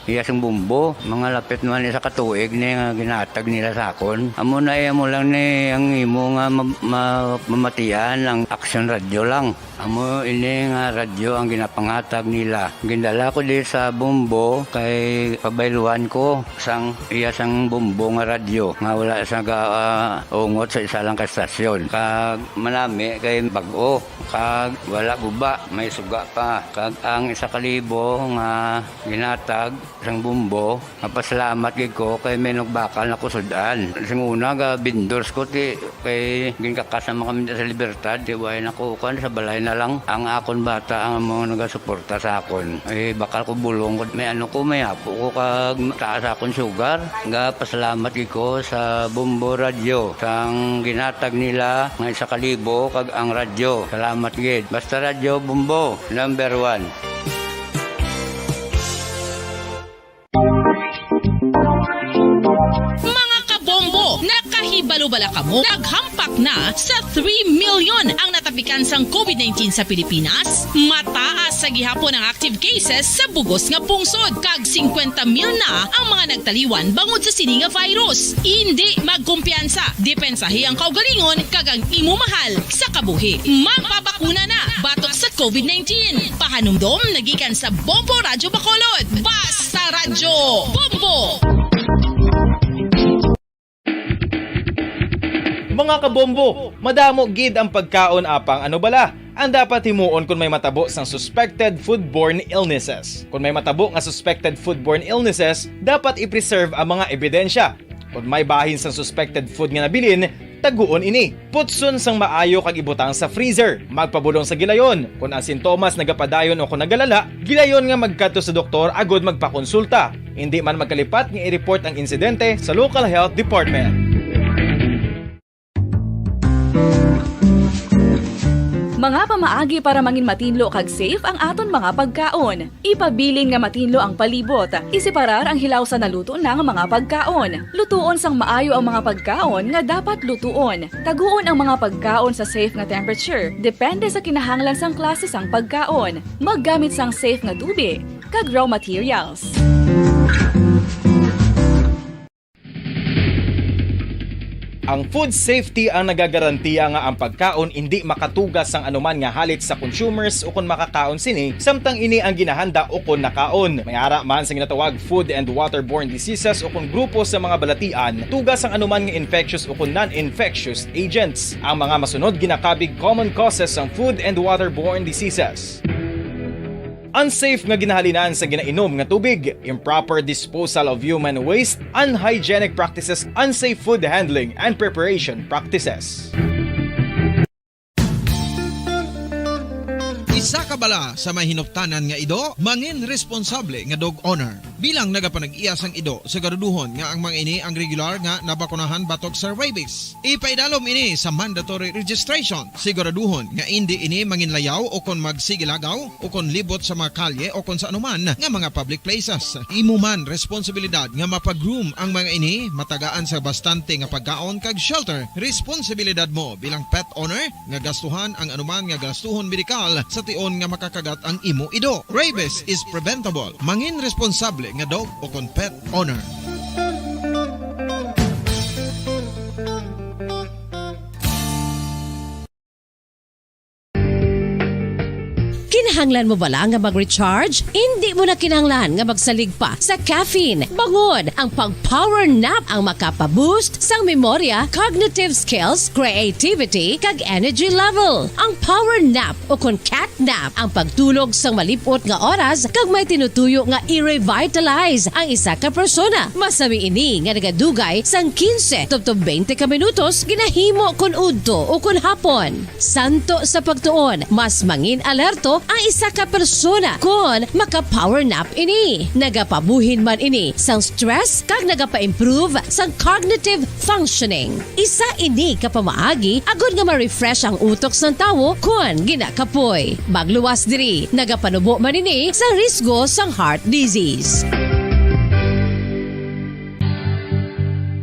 Iya sang Bombo, mga lapit man isa ka tuig ni nga ginahatag nila sa akon. Amo na, iya mo lang ni ang imo nga ma-, ma-, mamatian ang Aksyon Radyo lang. Amo ini nga radyo ang ginapangatag nila. Gindala ko di sa Bombo kay pabayluhan ko sang iya sang Bombo nga radyo nga wala sa ga-, ah, ungot sa isa lang ka estasyon. Kag manami kay bag-o, kag wala guba, may suga pa. Kag ang isa ka libo nga ginatag sang Bombo, mapasalamat gid ko kay may nagbakal na kusud-an. Sing una, ga vendors ko, ti, kay ginkakas naman kami sa Libertad, ti, way na ko, kuwan, sa balay na lang. Ang akon bata ang mga nagasuporta sa akon. Eh, bakal ko bulong ko, may ano ko, may apo ko, kag taas akon sugar. Ga pasalamat gid ko sa Bombo Radyo, sang ginatag nila nga isa ka libo, kag ang radyo. Salamat gid. Basta Radyo Bombo, number one. Mga kabombo, nakahibalo bala kamo? Naghampak na sa three million ang natapikan sang covid nineteen sa Pilipinas. Mataas sa gihapon ang active cases sa bugos nga pungsod, kag singkwenta mil na ang mga nagtaliwan bangod sa sini nga virus. Indi magkumpiyansa, depensahi ang kaugalingon kag ang imo mahal sa kabuhi. Magpabakuna na batok sa covid nineteen. Pahanumdom na gikan sa Bombo Radyo Bacolod. Basta Radyo Bombo! Mga kabombo, madamo gid ang pagkaon apang ano bala ang dapat himuon kon may matabo sang suspected foodborne illnesses. Kon may matabo nga suspected foodborne illnesses, dapat i-preserve ang mga ebidensya. Kon may bahin sang suspected food nga nabilin, taguon ini. Putson sang maayo kag ibutang sa freezer. Magpabulong sa gilayon. Kon ang sintomas nagapadayon o kon nagalala, gilayon nga magkadto sa doktor agud magpakonsulta. Indi man magkalipat nga i-report ang insidente sa local health department. Mga pamaagi para mangin matinlo kag safe ang aton mga pagkaon. Ipabilin nga matinlo ang palibot. Iseparar ang hilaw sa naluto na nga mga pagkaon. Lutuon sang maayo ang mga pagkaon nga dapat lutuon. Taguon ang mga pagkaon sa safe nga temperature, depende sa kinahanglan sang klase sang pagkaon. Maggamit sang safe nga tubig kag raw materials. Ang food safety ang nagagarantiya nga ang pagkaon indi makatuga sang anuman nga halit sa consumers ukon makakaon sini, samtang ini ang ginahanda ukon nakaon. May ara man sa ginatawag food and waterborne diseases ukon grupo sa mga balatian, tuga sang anuman nga infectious ukon non-infectious agents. Ang mga masunod ginakabig common causes sang food and waterborne diseases. Unsafe nga ginahalinan sa ginainom nga tubig, improper disposal of human waste, unhygienic practices, unsafe food handling and preparation practices. Isa ka bala sa may hinuptanan nga ido, mangin responsable nga dog owner. Bilang nagapanag-iya sang ido, siguraduhon nga ang mga ini ang regular nga nabakunahan batok sa rabies. Ipaidalom ini sa mandatory registration. Siguraduhon nga indi ini manginlayaw o kon magsigilagaw o kon libot sa mga kalye o kon sa anuman nga mga public places. Imo man responsibilidad nga mapag-groom ang mga ini, matagaan sa bastante nga pagkaon kag shelter. Responsibilidad mo bilang pet owner nga gastuhan ang anuman nga gastuhon medikal sa tion nga makakagat ang imo ido. Rabies is preventable. Mangin responsable nga dog o kon pet owner. Kinahanglan mo bala nga mag-recharge? Indi mo na kinahanglan nga magsalig pa sa caffeine. Bangon, ang pag-power nap ang makapa-boost sang memorya, cognitive skills, creativity, kag energy level. Ang power nap o kon cat nap ang pagtulog sang malip-ot nga oras kag may tinutuyo nga i-revitalize ang isa ka persona. Masami ini nga nagadugay sang quince tubtob twenty ka minutos ginahimo kon udto o kon hapon. Santo sa pagtuon, mas mangin alerto ang isa ka persona kon maka-power nap ini. Nagapabuhin man ini sang stress kag nagapa-improve sang cognitive functioning. Isa ini ka pamaagi agod nga ma-refresh ang utok sang tawo kon ginakapoy. Magluwas diri, nagapanubo man ini sa risgo sang heart disease.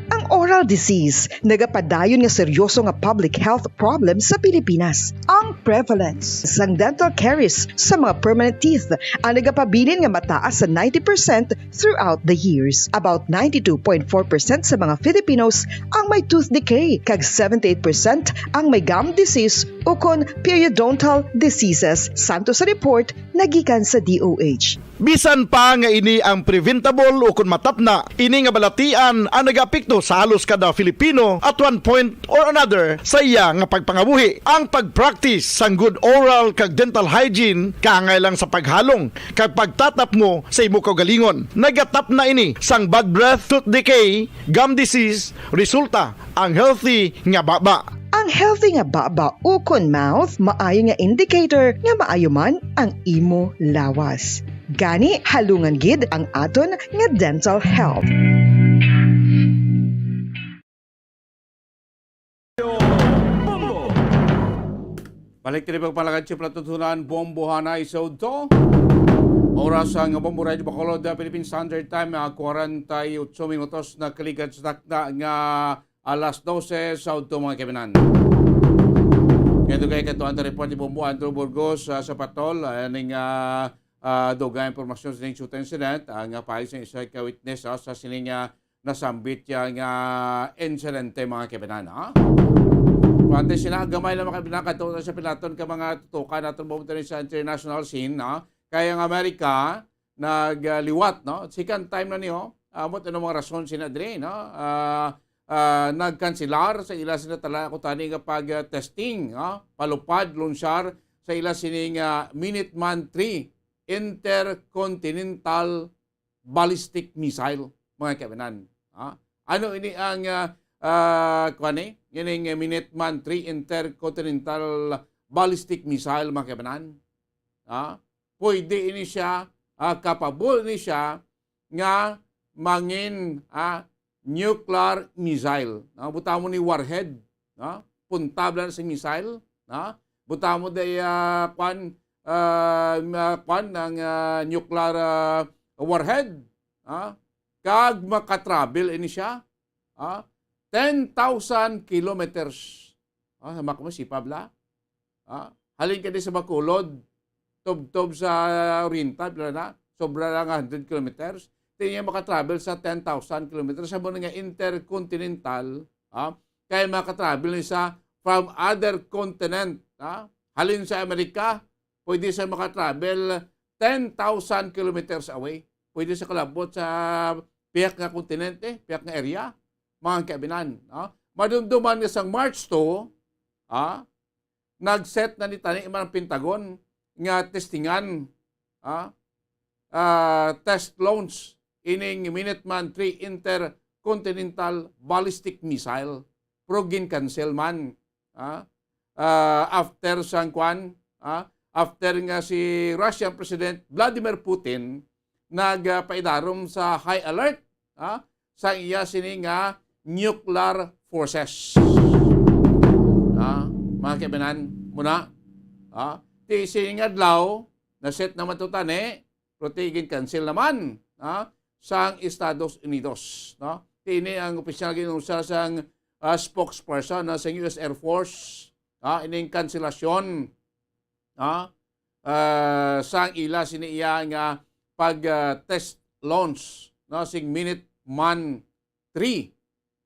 Ang oral disease, nagapadayon nga seryoso nga public health problem sa Pilipinas. Ang prevalence sang dental caries sa mga permanent teeth ang nagapabilin nga mataas sa ninety percent throughout the years. About ninety-two point four percent sa mga Filipinos ang may tooth decay, kag seventy-eight percent ang may gum disease ukon periodontal diseases, santo sa report nagikan sa D O H. Bisan pa nga ini ang preventable ukon matapna, ini nga balatian ang nagaapekto sa halos kada Filipino at one point or another sa iya nga pagpangabuhi. Ang pag-practice sang good oral kag dental hygiene kaangay lang sa paghalong kag pagtatapngo sa imo kaugalingon. Nagatapna ini sang bad breath, tooth decay, gum disease, resulta ang healthy nga baba. Ang healthy nga baba ukon mouth maayo nga indicator nga maayo man ang imo lawas. Gani, halungan gid ang aton nga dental health. Balik tini pagpalakad sa palatuntunan, bombohanay sa udto. Oras ang Bombo Radio Bacolod, Philippine Standard Time, ah, kwarenta y ocho minutos na kaligad sa takna nga alas dose sa udto, mga kaibinan. Kaya ito kay katuan ta report ni Bombo Andrew Burgos, ah, sa Patol, ah, ning, ah, ah, dugay impormasyon sa ning shooting incident, ang, ah, payo sa isa ka witness, ah, sa sining, ah, nasambit ya nga insidente, mga kaibinan, ha? Pati sila, gamay lang, mga kaibinan, kadto sa pilaton ka mga tutukan naton mo sa international scene, ha? Kaya ang Amerika, nagliwat, no? Second time na niyo, amo ano mga rason sina diri, no? Ah, ah, nagkanselar sa ila sina tala ko tani nga pag, ah, testing, no? Palupad, lunsyar sa ila sining, ah, Minuteman three intercontinental ballistic missile, mga kaibinan. Ha? Ano ini ang, ah, ah, kuwan ni? Ining Minuteman three intercontinental ballistic missile, mga kaibinan? Ha? Pwede ini siya, ah, capable ni siya nga mangin, ah, nuclear missile. No? Butang mo ni warhead, no? Puntablan sa missile, no? Butang mo day, ah, kwan, ah, ma-, kwan ang, ah, nuclear, ah, warhead, ah, kag makatravel ini siya, ah, ten thousand kilometers. Ah, sa Macmo, sipab la. Ah, halin ka di sa Bacolod, tubtob sa Oriental, pila na? Sobra lang nga hundred kilometers. Di niya makatravel sa ten thousand kilometers. Sa mo nga intercontinental, ah, kaya makatravel ni sa from other continent, ah. Halin sa Amerika, pwede sa makatravel ten thousand kilometers away. Pwede sa kalabot sa piyak nga kontinente, piyak nga area, mga kaibinan, no? Madumduman nga sang March two, ah, nag-set na ni tani man ang Pentagon nga testingan, ah, ah, test launch ining Minuteman three intercontinental ballistic missile, pero gin-cancel man, ah, ah, after sang kwan, ah, after nga si Russian President Vladimir Putin nagpaidarom sa high alert, ah, sa iya sini nga nuclear forces. Ah, mga kaibinan, muna, ah, ti sini nga adlaw, na-set naman to tani, pero ti gin-cancel naman, ah, sang Estados Unidos, no? Ti ini ang opisyal ginunsa sang, ah, spokesperson, no, sang U S Air Force, ah, ining kanselasyon, ah, ah, sang ila sini iya nga pag, ah, test launch, no, sing Minuteman three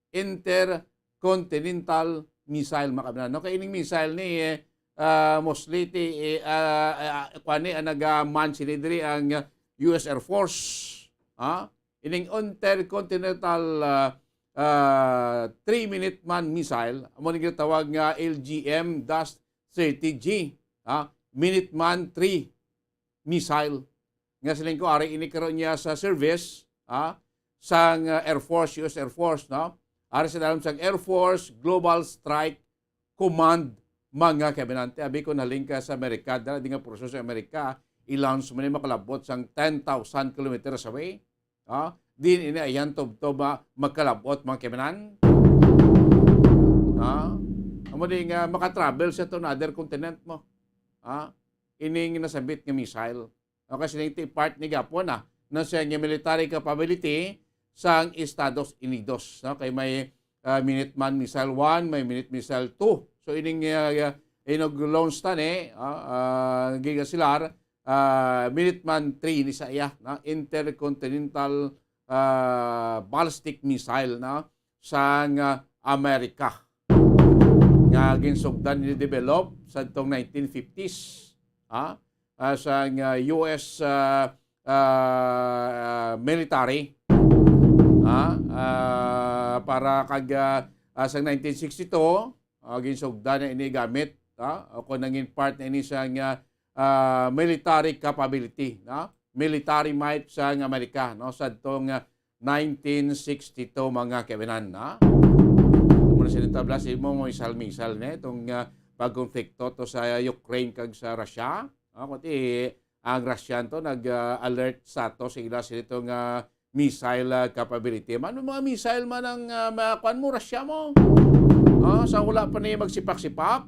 intercontinental missile, mga kabnan. No, kay ining missile ni, eh, ah, mostly ti, eh, ah, ah, kuwan ni, ang nag-, ah, man sini diri ang, ah, U S Air Force. Ha? Ining intercontinental, ah, ah, three Minuteman missile, amo ni ginatawag nga L G M dash thirty G, ha? Minuteman three missile. Nga siling ko, ari ini karon niya sa service, ha? Sang, ah, Air Force, U S Air Force, no? Ari sa dalam sang Air Force Global Strike Command, mga kabinante. Abi ko, naling ka sa Amerika, dala di nga proseso sa Amerika, i-launch mo ni makalabot sang ten thousand kilometers away. Ha? Din ini ayan tubtob, ah, magkalabot, mga kaibinan. Ha? Amo di nga makatravel siya to another continent mo. Ha? Ining nasabit nga missile. O, kasi ning ti part ni gapon, ah, na siya nga military capability sang Estados Unidos, no? Kay may, ah, Minuteman Missile one, may Minuteman Missile two. So, ining, ah, ah, inog launch ta ni, ah, ah, gigasilar, ah, Minuteman three ni sa iya, na intercontinental, ah, ballistic missile, na sang, ah, Amerika, nga ginsugdan ni develop sa tong nineteen fifties, ha? Ah, sang, ah, U S, ah, ah, military, ha? Ah, para kag, ah, ah, sang nineteen sixty-two, ah, ginsugdan na ini gamit, ha? O kung nangin part na ini sang, ah, ah, military capability, ha? Military might sang Amerika, no? Sa tong, ah, nineteen sixty-two, mga kaibinan, ha? Muna sila tablas, imo mo misal-misal, ne? Itong, ah, pagkonflikto to sa Ukraine kag sa Russia. Ah, kundi ang Russian to nag, ah, alert sa to sa ila sila itong, ah, missile, ah, capability. Man, mga missile man ang, ah, mga kuwan mo, Russia mo. Ah, sa wala pa ni magsipak-sipak,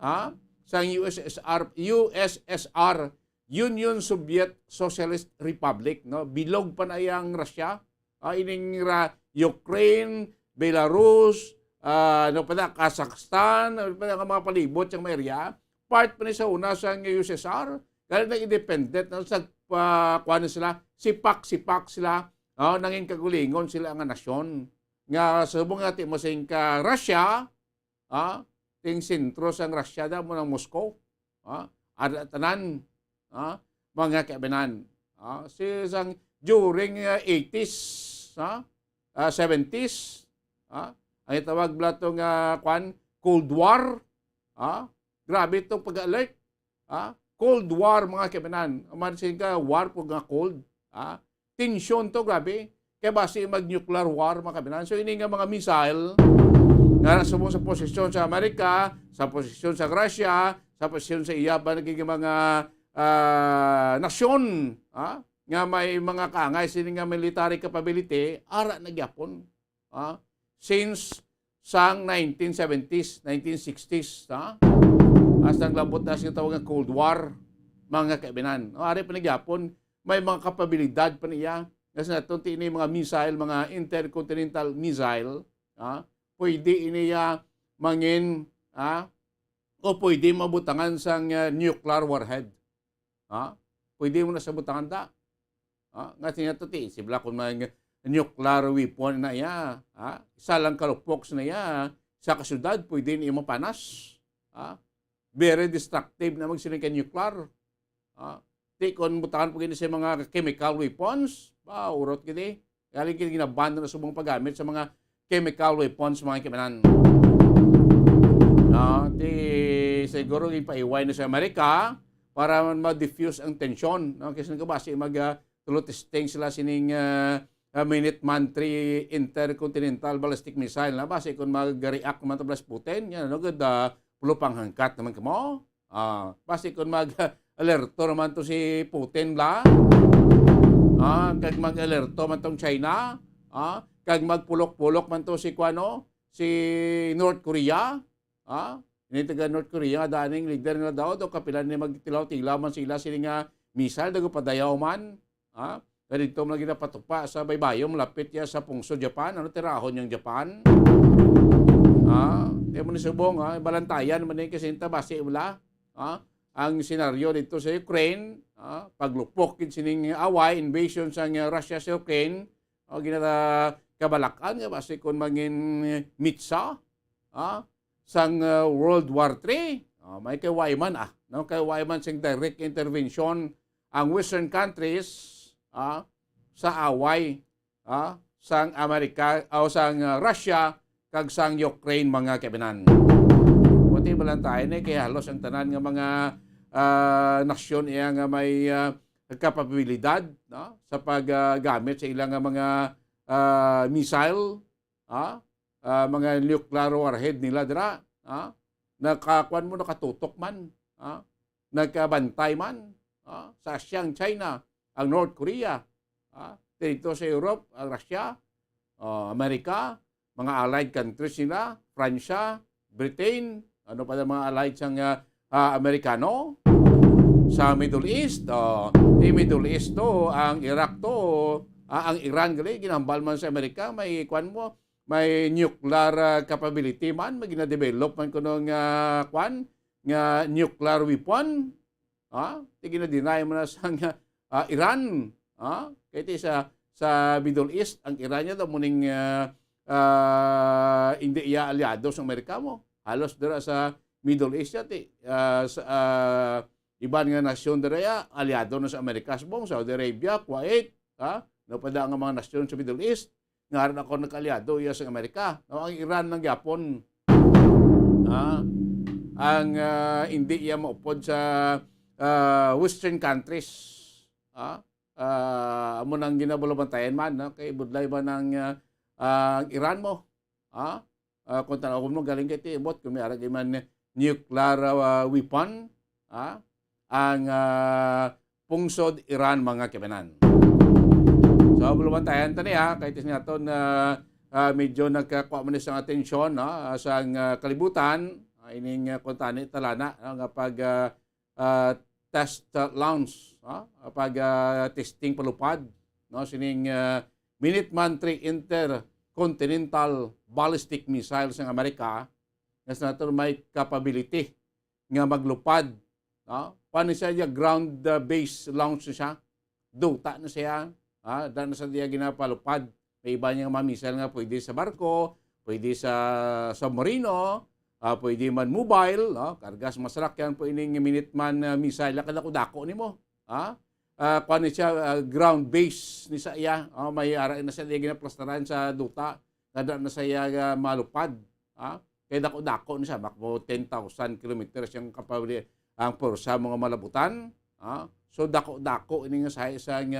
ah, sa U S S R, U S S R, Union Soviet Socialist Republic, no? Bilog pa na yang Russia. Ah, ining ra-, Ukraine, Belarus, ah, ano pa na, Kazakhstan, ano pa na, ang mga palibot sa mga area, part pa ni sa una sa U S S R, kaya nag-independent, no? Sa, ah, kuwan na sila, sipak-sipak sila, ah, nangin kagulingon sila nga nasyon. Nga subong nga ti mo sing ka Russia, ah, ting sentro sang Russia da mo ng Moscow, ah, ada tanan, ah, mga kaibanan. Ah, si sang during, ah, eighties, ah, ah, seventies, ah, ang itawag bala to nga, kwan, Cold War, ah, grabe itong pag-alert, ah, Cold War, mga kaibanan. Ang man sila ka war po nga cold, ah, tensyon to, grabe. Kaya basi mag-nuclear war, mga kaibanan. So, ini nga mga missile, nga nasubong sa posisyon sa Amerika, sa posisyon sa Russia, sa posisyon sa iya pa naging mga, ah, nasyon, ah, nga may mga kaangay sini nga military capability, ara na gyapon, ah, since sang nineteen seventies, nineteen sixties, ah, hasta ang labot na sing tawag nga Cold War, mga kaibanan. O, ari pa na gyapon, may mga kapabilidad pa niya. Kasi natunti ini mga missile, mga intercontinental missile, ah, pwede ini, ah, mangin, ah, o pwede mabutangan sang, ah, nuclear warhead. Ha? Pwede mo na sa butangan ta. Ha? Nga siya to, ti, sibla kung may nuclear weapon na iya, ha? Isa lang kalupok na iya, sa kasyudad, pwede niya mapanas. Ha? Very destructive na magsiling ka nuclear. Ha? Ti, kung butangan po gini sa mga chemical weapons, ba, urot gini. Galing kini ginaban na subong paggamit sa mga chemical weapons, mga kaibanan. Ah, ti siguro ipaiway na sa Amerika para ma-diffuse ang tensyon, no? Kasi nagkabasi mag, ah, tulo testing sila sining, ah, ah, Minuteman three intercontinental ballistic missile na basi kung mag-react naman to si Putin, yan, ano, gud, ah, pulupang hangkat naman kamo. Ah, basi kung mag-alerto naman to si Putin bla. Ah, kag mag-alerto man tong China. Ah, kag magpulok-pulok man to si kuano, si North Korea. Ah, ini taga North Korea nga daning leader nga daw, daw kapilan ni magtilaw-tilaw man sila sini nga missile, daw padayaw man. Ha? Kaya dito mo lagi napatupa sa baybayon, malapit ya sa Pungso, Japan. Ano, tirahon yang Japan? Ha? Di mo ni subong, ha? Balantayan man ni kasi ta basi wala. Ha? Ang senaryo dito sa Ukraine, ha? Paglupok gid sining away, invasion sa, uh, Russia sa Ukraine, o ginata kabalakan nga basi kung mangin mitsa, ha? Sang, uh, World War Three, ah, may kay why man, ah, no? Kay why man sing direct intervention ang Western countries, ah, sa away, ah, sang Amerika, o sang, ah, Russia kag sang Ukraine, mga kaibanan. Buti balantayan ni kay halos ang tanan nga mga, ah, nasyon iya nga may, ah, kapabilidad, no, sa paggamit sa ilang nga mga, ah, missile, ah, ah, mga nuclear warhead nila dira, ah, nakakuan mo, nakatutok man, ah, nagkabantay man, ah, sa Asia ang China, ang North Korea, ah, dito sa Europe, ang Russia, ah, Amerika, mga allied countries nila, Francia, Britain, ano pa ang mga allied sang, ah, ah, Amerikano sa Middle East, oh, di Middle East to, ang Iraq to, ah, ang Iran gali, ginahambal man sa Amerika, may kuan mo, may nuclear, ah, capability man, may gina-develop man kuno nga, kwan, nga nuclear weapon. Ha? Ti gina-deny mo na sa nga, ah, Iran. Ha? Kay ti sa, sa Middle East, ang Iran niya daw muning, ah, ah, hindi iya aliado sa Amerika mo. Halos dira sa Middle East niya, ti, ah, sa, ah, iban nga nasyon dira iya, aliado na sa Amerika, subong Saudi Arabia, Kuwait, ha? No pa da nga mga nasyon sa Middle East, nga aron ako nagkaalyado iya sa Amerika. No, ang Iran lang gyapon, ha? Ang, ah, hindi iya maupod sa, ah, Western countries, ha? Ah, amo nang ginabulabantayan man, no? Kay budlay man ang, ah, ang Iran mo, ha? Ah, kung tan-awon mo, galing kay tiibot, kung may arag man nuclear, ah, weapon, ha? Ang, ah, pungsod Iran, mga kaibanan. So, bulubantayan ta ni, ha, kay tis naton na, ah, medyo nagkakuha man ni sang atensyon, no, ah, sang, ah, kalibutan, ah, ining, ah, kuntani talana, no, nga pag, ah, ah, test, ah, launch, no, pag, ah, testing palupad, no, sining, ah, Minuteman three intercontinental ballistic missile sang Amerika, nga sa naton may capability nga maglupad, no? Kuwan na siya, iya ground, uh, base launch na siya. Duta na siya, ha? Da na sa diya ginapalupad. May iba niya nga mga missile nga pwede sa barko, pwede sa submarino, ah, pwede man mobile, no? Karga sa mga salakyan po ining Minuteman, uh, missile, kadako-dako nimo, ha? Ah, kuwan ni siya, ah, ground base ni sa iya. Oh, may ara na siya diya ginaplastaran sa duta. Nga da na sa iya, ah, malupad, ha? Kay dako-dako ni siya, makbo ten thousand kilometers ang kapabli-, ang pwersa, mga malabutan, ha? So, dako-dako ini nga sa isang,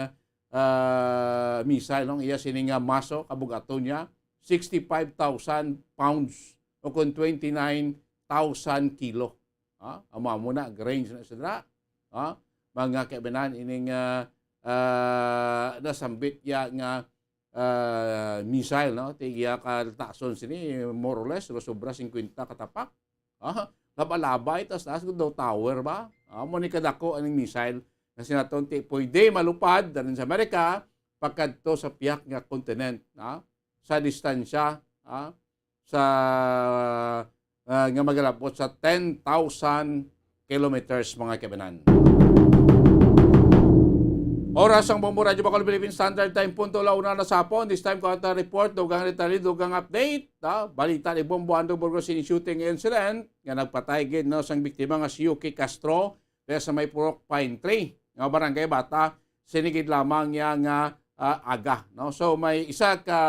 ah, missile, no? Iya sini nga maso, kabug-aton niya, sixty-five thousand pounds, o kung twenty-nine thousand kilo, ha? Amo, amo na, range na sila, ha? Mga kaibanan, ining, ah, ah, nasambit ya nga ah, missile, no? Ti iya ka tason sini, more or less, lo sobra singkwenta ka tapak. Ah, laba-laba, itaas-taas ko daw tower ba? Ah, mo ni kadako aning missile nga sinaton ti pwede malupad danin sa Amerika pakadto sa piyak nga kontinent, ah, sa distansya, ah, sa, ah, nga magalabot sa ten thousand kilometers, mga kaibanan. Oras ang Bombo Radyo Bacolod Philippine Standard Time, punto la una na sa hapon. This time, ko ata report, dugang detalye, dugang update, ha? Balita ni Bombo Andrew Burgos, ini shooting incident nga nagpatay gid, no, sang biktima nga si Yuki Castro, diya sa may Purok Pine Tree, nga Barangay Bata, sini gid lamang niya nga, ah, aga, no? So, may isa ka,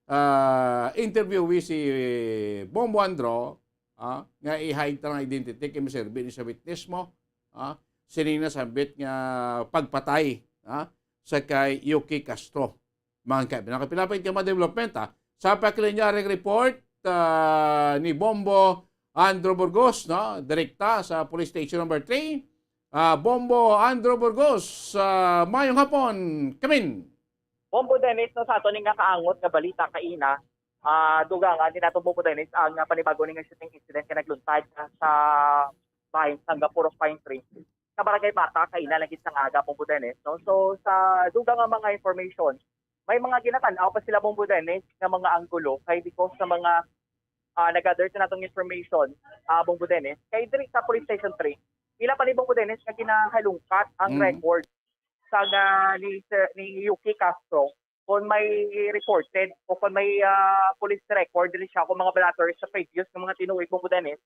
ah, interviewee si Bombo Andro, ah, nga i-hide ta lang identity kay maserbi ni sa witness mo, ah, sini nasambit nga pagpatay, ah, sa kay Yuki Castro. Mga kaibigan, kapilapit ka mga development, ah. Sa pakilinya ring report, ah, ni Bombo Andro Burgos, no? Direkta sa Police Station Number Three. Ah, Bombo Andro Burgos, ah, mayong hapon, kamin. Bombo Dennis, no, sa ato ni nga kaangot nga balita kaina, ah, dugangan din nato, Bombo Dennis, ang, ah, panibago ni nga shooting incident nga nagluntad sa bahin sang Purok Pine Tree sa Barangay Bata kaina lang gid sang aga, Bombo Dennis, no? So, sa dugang nga mga information, may mga ginatan-aw pa sila, Bombo Dennis, nga mga anggulo kay because sa mga, ah, nag-gather sa natong information, ah, Bombo Dennis, kay diri sa Police Station Three, ila pa ni, Bombo Dennis, nga ginahalungkat ang Mm. record sa nga ni Sir, ni Yuki Castro, kung may reported o kung may, ah, police record diri siya kung mga blotter sa previous nga mga tinuig, Bombo Dennis.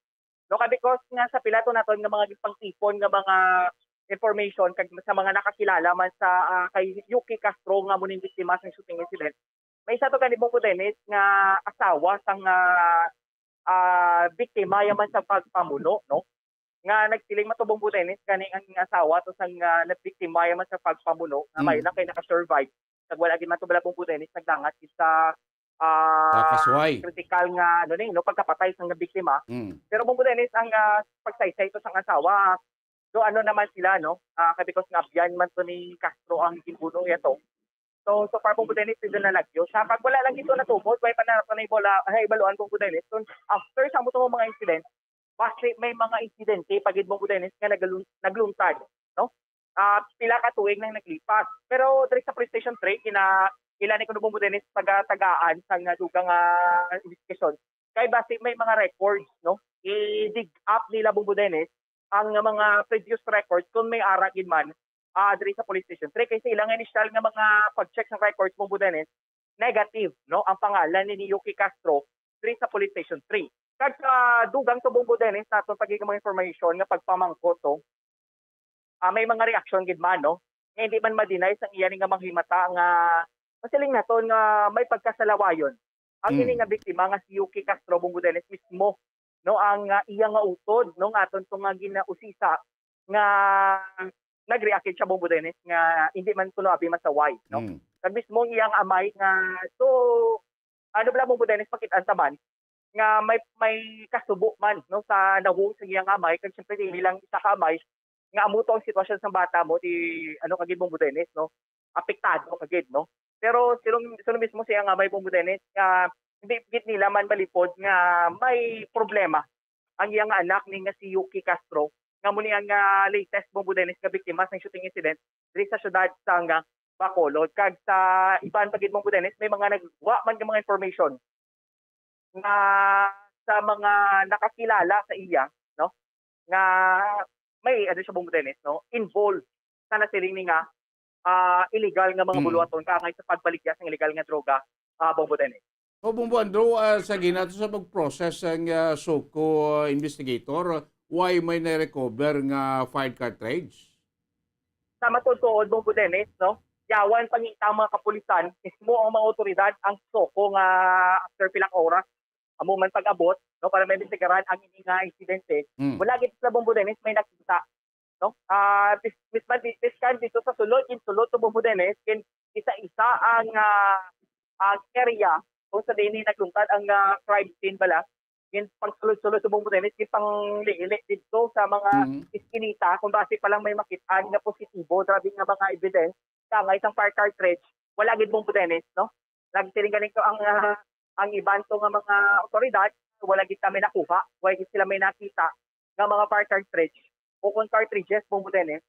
No, kay because nga sa pila to naton nga mga gipangtipon nga mga information kag sa mga nakakilala man sa, ah, kay Yuki Castro nga muning biktima sa shooting incident, may isa to gani, Bombo Dennis, nga asawa sang, ah, ah, biktima yaman sa pagpamuno, no? Nga nagsiling man to, Bombo Dennis, gani ang asawa to sang, ah, nabiktima yaman sa pagpamuno, nga Mm. may lang kay naka-survive. Kag wala gid man to bala, Bombo Dennis, nagdangat sa, ah, Nakasway. critical nga, ano ni, no, pagkapatay sang biktima. Mm. Pero, Bombo Dennis, ang, ah, pagsaysay to sang asawa, do ano naman sila, no? Ah, kay because nga abyan man to ni Castro ang ginbuno niya to. So, so far, Bombo Dennis, dito na lagyo siya. Kag wala lang ito natubod, wala pa na, pa na ibola, ay, ibaluan, Bombo Dennis. So, after sa mo to mga incident, base may mga insidente, pagid, Bombo Dennis, nga nagalun-, nagluntad, no? Ah, pila ka tuig nang naglipas. Pero diri sa Police Station Three, gina-, ila ni kuno, Bombo Dennis, taga-tagaan sa nga dugang nga investigasyon. Kay basi may mga records, no? I-dig up nila, Bombo Dennis, ang mga previous records kung may ara gid man, ah, diri sa Police Station three. Kay sa ilang initial nga mga pag-check sa records, Bombo Dennis, negative, no, ang pangalan ni Yuki Castro diri sa Police Station three. Kag sa dugang to, Bombo Dennis, sa aton pagiging mga information nga pagpamangkot to, ah, may mga reaksyon gid man, no, nga hindi man ma-deny sang iya ni nga mga himata nga masiling naton nga may pagkasalawayon. Ang Mm. ini nga biktima nga si Yuki Castro, Bombo Dennis, mismo, no, ang, ah, iya nga utod, no, nga aton to nga ginausisa nga nag-react siya, Bombo Dennis, nga hindi man kuno abi masaway, no? Mm. Kag mismo ang iyang amay nga, so, ano bala, Bombo Dennis, makit-an ta man nga may, may kasubo man, no, sa nawong sa iyang amay, kag siyempre, hindi lang isa ka amay, nga amo to ang sitwasyon sa bata mo, di, ano, kagid, Bombo Dennis, no? Apektado kagid, no? Pero sino, sino mismo siya nga may, Bombo Dennis, nga hindi gid nila man malipod nga may problema ang iyang anak ni nga si Yuki Castro, nga mo ni ang, ah, latest, Bombo Dennis, nga biktima sa shooting incident diri sa syudad sa nga Bacolod. Kag sa iban pa gid, Bombo Dennis, may mga nagwa man nga mga information nga sa mga nakakilala sa iya, no, nga may, ano siya, Bombo Dennis, no, involved sa nasiling ni nga, ah, illegal nga mga Mm. buluhaton kaangay sa pagbaligya sa illegal nga droga, ah, Bombo Dennis. O, Bombo Andrew, ah, sa ginato sa pag-process ang, ah, SOCO, ah, investigator, why may na-recover nga fired cartridge? Sa matuod-tuod, Bombo Dennis, no? Yawan pangita ang mga kapulisan, mismo ang mga otoridad, ang SOCO nga after pila ka oras, amo man pag-abot, no, para maimbestigaran ang ini nga insidente. Mm. Wala gid sila, Bombo Dennis, may nakita, no? Ah, bis-, mismo di-, biskan dito sa sulod, in sulod to, Bombo Dennis, kin isa-isa ang, ah, ang area kung sa diin naglungtad ang, ah, crime scene bala. Gin pangsulod-sulod sa, Bombo Dennis, gin panglili dito sa mga Mhm. iskinita, kung basi pa lang may makit-an nga positibo, grabe nga mga evidence, kangay sang fire cartridge, wala gid, Bombo Dennis, no? Nagsiling galing to ang, ah, ang iban to nga mga otoridad, wala gid kami nakuha, wala gid sila may nakita nga mga fire cartridge o kung cartridges, Bombo Dennis,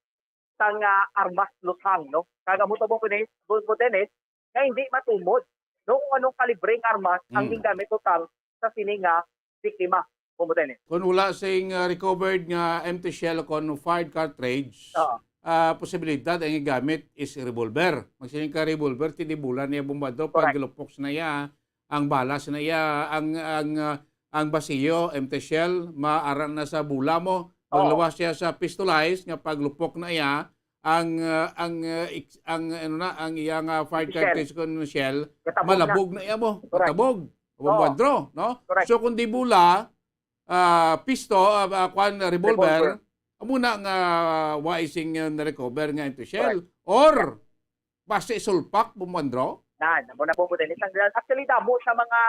sang, ah, armas luthang, no? Kag amo to, Bombo Dennis, Bombo Dennis, nga hindi matumod, no, kung anong kalibre nga armas ang Mm. gingamit luthang sa sini nga biktima, Bombo Dennis. Kung wala sing, ah, recovered nga empty shell o kung fired cartridge, Oo. ah, posibilidad ang igamit is revolver. Magsiling ka revolver, ti di bula niya, Bombo Andrew, pag Correct. gilupok na iya, ang bala sa iya, ang, ang, ah, ang basiyo, empty shell, maara na sa bula mo. Oo. Maglawas siya sa pistolize nga paglupok na iya, ang, ah, ang, ah, ex-, ang, ano na, ang iyang, ah, fired Empty shell. cartridge kun shell, Gatabog na. malabog na iya mo. Correct. Gatabog. Oo. Bombo Andrew, no? Correct. So, kung di bula, ah, pisto, ah, ah, kwan, revolver, Revolver. amo na nga wa ising, ah, na-recover nga empty shell. Correct. Or, basi sulpak, Bombo Andrew? Na, amo na, Bombo Dennis. Ang, actually, damo sa mga,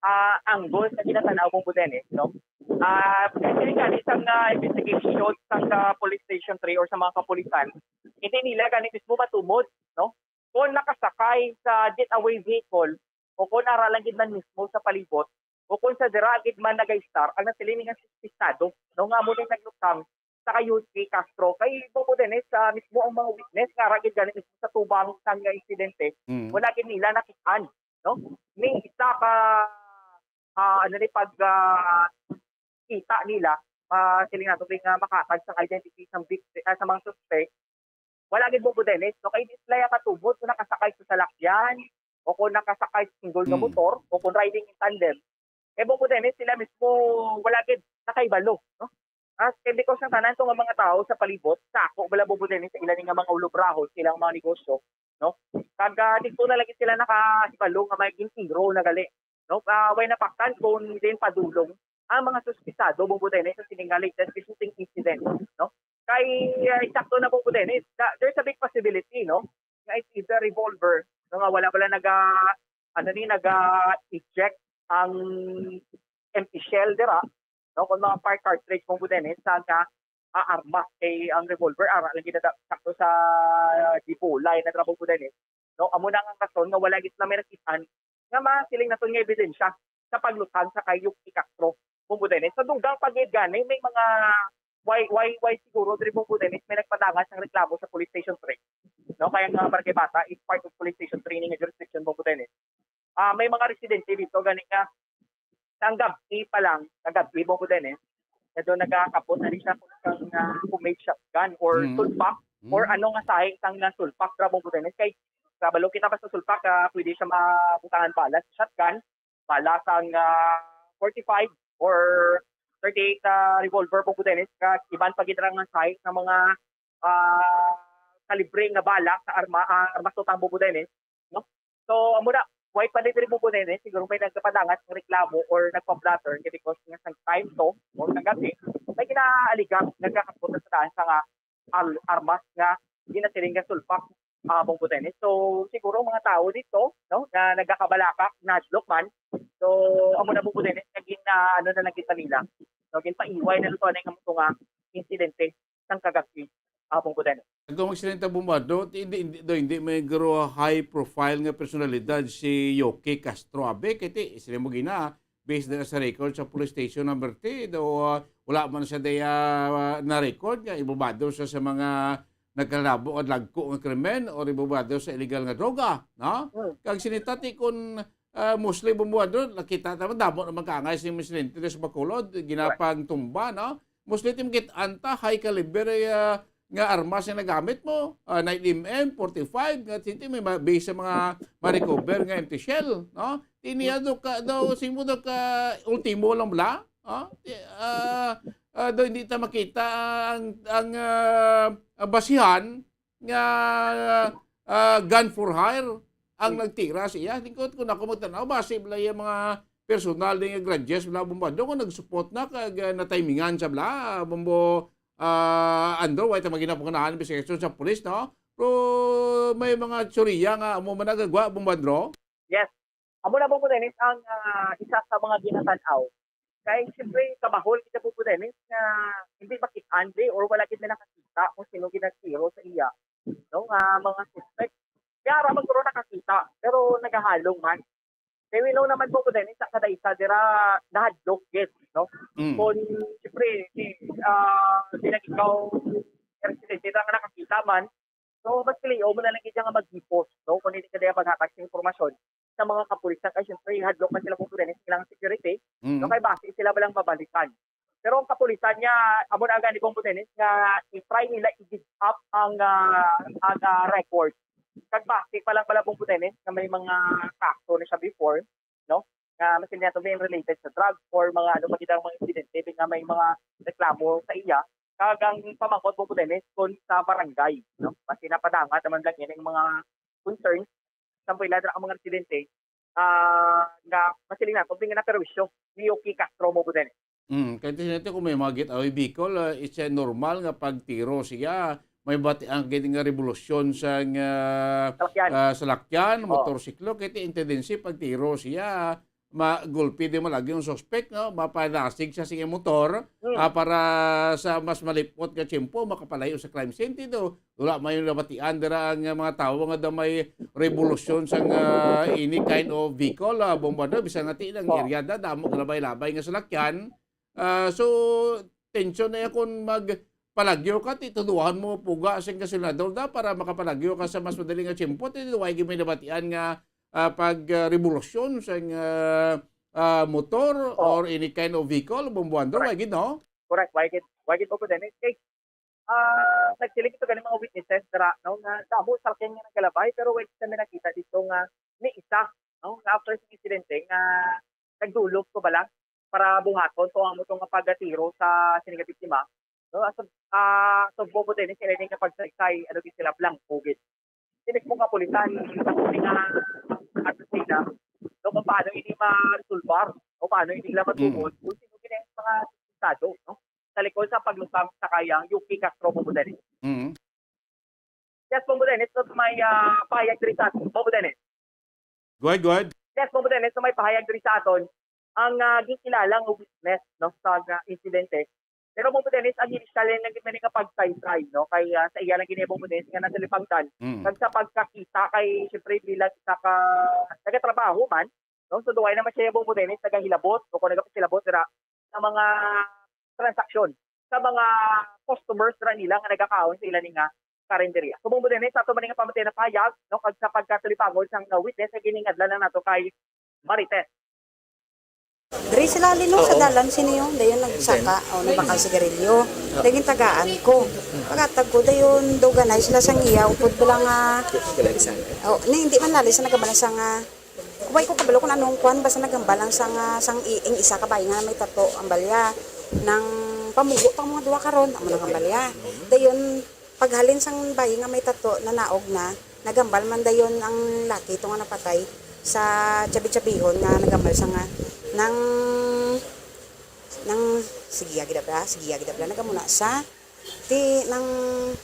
ah, angles na ginatanaw, Bombo Dennis, no? Ah, kasi gani sang, ah, investigation sang, ah, Police Station three or sa mga kapulisan, hindi nila gani mismo matumod, no? Kung nakasakay sa getaway vehicle o kung ara lang gid man mismo sa palibot o kung sa dira gid man nag-start ang nasiling nga suspistado, no, nga amo ni naglutang sa kay Yuki Castro. Kay Bombo Dennis, ah, mismo ang mga witness nga ara gid gani mismo sa tubang sang insidente, Mm. wala gid nila nakit-an, no? Ni isa ka, ah, ano ni pag, ah, kita nila, ah, siling nato nga makatag sa identity sang victim, ah, sa mga suspect, wala gid, Bombo Dennis, no? Kay di sila ya katumod kung nakasakay sa salakyan o kung nakasakay sa single nga Mm. motor o kung riding in tandem. Kay, Bombo Dennis, sila mismo wala gid nakahibalo, no? As, kay because ang tanan to nga mga tao sa palibot, sa ako bala, Bombo Dennis, sa ila ni nga mga ulobrahon, sa ilang mga negosyo, no? Kag, ah, dito na lagi sila nakahibalo nga may gintiro na gali, no? Ah, way napaktan kung din padulong ang mga suspisado, Bombo Dennis, sa sining nga latest shooting incident, no? Kay, ah, eksakto na, Bombo Dennis, na there's a big possibility, no, nga it's either revolver, no, nga wala, wala naga, ano ni, naga-eject ang empty shell dira, no, kung mga fire cartridge, Bombo Dennis, sa nga, ah, armas kay ang revolver, ara lang gid na sakto sa gibulay na trabaho, Bombo Dennis, no, amo na ang rason nga wala gid na may nakit-an nga masiling naton nga ebidensya sa pagluthang sa kay Yuki Castro, Bombo Dennis. Sa dugang pa gid gani, may mga why, why, why siguro diri, Bombo Dennis, may nagpadangat sang reklamo sa Police Station three. no? Kay ang, ah, Barangay Bata is part of Police Station three nga jurisdiction, Bongbong Dennis. Ah, may mga residente dito, gani nga, sa gab-i pa lang, sa gab-i, Bongbong Dennis, medyo nagakapot na rin siya kung isang, ah, homemade shotgun or Mm. sulpak or Mm. ano nga sahi sang, ah, sulpak, dira, Bongbong Dennis. Kay, kabalo kita, basta sulpak, ah, pwede siya mabutangan bala sa shotgun, bala sang, ah, forty-five or thirty-eight, ah, revolver, Bongbong Dennis, kag iban pa gid nga sahi sa mga, ah, kalibre nga bala sa arma, ah, armas to, Bongbong Dennis, no? So, amo na, why pa diri, Bongbong Dennis? Siguro may nagpadangat ng reklamo or nagpa-blotter kay because nga sa time to or sa gabi, may ginaaligang nagkakapot sa daan sa nga al-, armas nga ginasiling nga sulpak, ah, Bongbong Dennis. So, siguro mga tao dito, no, na nagakabalaka, nahadlok man. So, amo na, Bongbong Dennis, naging, ah, ano na lang kita nila. So, ginpaiway na luto na yung amo nga insidente sang kagab-i, ah, Bongbong Dennis. Kung magsalita, Bombardo, ti-, hindi, hindi, do, hindi may garo high profile nga personalidad si Yoki Castro Abe, kay ti, sila mo gina, based na sa record sa police station number three, do, ah, wala man sa daya, ah, na record nga ibabado sa, sa mga nagkalabo at lagko nga krimen or ibabado sa illegal nga droga, no? Mm. Kag sinitati kung, ah, mostly, Bombardo, nakita ta, damo naman kaangay si Miss Lente sa Bacolod, ginapang tumba, no? Mostly, tim kit anta, high caliber, ah, nga armas nga nagamit mo, ah, nine M M, forty-five, nga titi may ma-, base sa mga ma-recover nga empty shell, no? Tiniya do ka, daw, sing mo daw ka, ultimo lang bala, ah? Ti-, ah, ah, daw hindi ta makita ang, ang, ah, ang basihan nga, ah, gun for hire ang Mm. nagtira siya. Lingkod ko na ako magtanaw, basi bala yung mga personal din nga grudges, bala, Bombo Andro, kung nag-support na, kag, ah, natimingan sa bala, Bombo, ah, Andro, wala ta maginapangunahan investigation sa pulis, no? Pero may mga tsuriya nga amo man nagagwa, Bombo Andro? Yes. Amo na, Bombo Dennis, ang, ah, isa sa mga ginatanaw. Kay, siyempre, kabahol kita, Bombo Dennis, nga hindi makit-an, di, or wala gid na nakakita kung sino ginagtiro sa iya, no, nga mga suspect. Kaya ra man guro nakakita, pero nagahalong man. Kay we know naman, Bombo Dennis, sa kada isa dira nahadlok gid, no? Mm. Kung, siyempre, si, ah, bilang ikaw, residente na nga nakakita man, so, mas pilion mo na lang gid nga mag-hipos, no? Kung hindi ka diya maghatag sa impormasyon sa mga kapulisan, kay siyempre, hadlok man sila, Bombo Dennis, sa ilang security, Mm. no? Kay basi sila ba lang mabalikan. Pero ang kapulisan niya, amo na gani, Bombo Dennis, nga i-try nila i-dig up ang, ah, ang, ah, record. Kag basi pa lang pala, Bombo Dennis, nga may mga kaso na siya before, no? Nga mas hindi nato may related sa drugs or mga ano, makita ang mga insidente nga may mga reklamo sa iya. Kag ang pamangkot, Bombo Dennis, kung sa barangay, no? Basi napadangat naman lang yan ang mga concerns. Sampo ila ang mga residente, ah, nga masiling nato, nga naperwisyo ni Yoki Castro, Bombo Dennis. Mm, kay ti-, ti-, kung may mga get away vehicle, ah, it's a normal nga pagtiro siya. May bati ang gid nga revolusyon sa nga, Salakyan. ah, salakyan, Oo. motorsiklo, kay ti-, tendency pagtiro siya. Ma-, gulpi di man lagi yung suspect, no? Mapanasig siya sa iyang motor, Mm. ah, para sa mas malipot nga tiyempo, makapalayo sa crime scene. Tito, wala may nabatian dira ang, ah, mga tawo nga daw may revolusyon sa nga any kind of vehicle, ah, Bombo Andro, bisan nga ti ilang Oh. area da, damo nga labay-labay nga salakyan. Ah, so, tension na yan kung magpalagyo ka, ti tuduhan mo puga sa gasolinador da para makapalagyo ka sa mas madali nga tiyempo. Ti, way gid may nabatian nga, ah, pag, ah, revolusyon sa nga, ah, motor Oh. or any kind of vehicle, Bombo Andro, Correct. way gid, no? Correct. Way gid, way gid, Bombo Dennis. Kay, ah, nagsiling ito ganing mga witnesses dira, no, nga damo sa akin nga nagkalabay, pero wait kami nakita dito nga ni isa, no, nga after sa insidente nga nagdulog ko ba lang para buhaton to amo to nga pagkatiro sa sini nga biktima. No, as of, ah, so, Bombo Dennis, sila din nga pagsaysay, ano, di sila blanco gid. Hindi mismo kapulisan, sa kung nga, at sila, no, kung paano ini ma-resolbar, o paano ini nila Mm. matuod, kung sino gid ang mga estado, no? Sa likod sa paglutang sa kayang Yuki Castro, Bombo Dennis. Mm. Yes, Bombo Dennis, so may, ah, pahayag diri sa atin. Bombo Dennis. Go ahead, go ahead. Yes, Bombo Dennis, so may pahayag diri sa aton. Ang, ah, gikilala nga witness, no, sa, ah, insidente. Pero, Bombo Dennis, ang initial nga gid nga pagsaysay, no, kay, ah, sa iya lang gid, Bombo Dennis, nga nasa Lipangtan. Mm. Kag sa pagkakita kay, siyempre, bilang isa ka nagatrabaho man, no, so duway naman siya, Bombo Dennis, nagahilabot o kung nagapahilabot dira sa mga transaksyon sa mga customers ra nila nga nagakaon sa ila ni nga karinderya. Subong po din, eh, sa ato man nga pamatian na payag, no, kag sa pagkatulipangol sang, uh, witness, ay giningadlan lang nato kay Marites. Diri sila, Lino, sa Oh. dalan, sino yun? Dayon nagsaka, o, nagbakal sigarilyo. Ah. Dayon gintagaan ko. Paghatag ko, dayon, daw ganay sila sang iya, upod bala nga, Kilalisan, eh. Oh, ni, hindi man lalis sa nagabala sa nga, way ko kabalo kung anong kwan, basta nagambal lang sang, ah, sang i-, ing isa ka bayi nga may tato, ang balya. Nang pamugo pa mga duwa karon, amo nang ang balya. Dayon, paghalin sang bayi nga may tato, nanaog na, nagambal man dayon ang laki to nga napatay sa tsabi-tsabihon nga nagambal sa nga, nang, nang, sige, agid abla, sige, agid abla, nagamuna sa, ti, nang,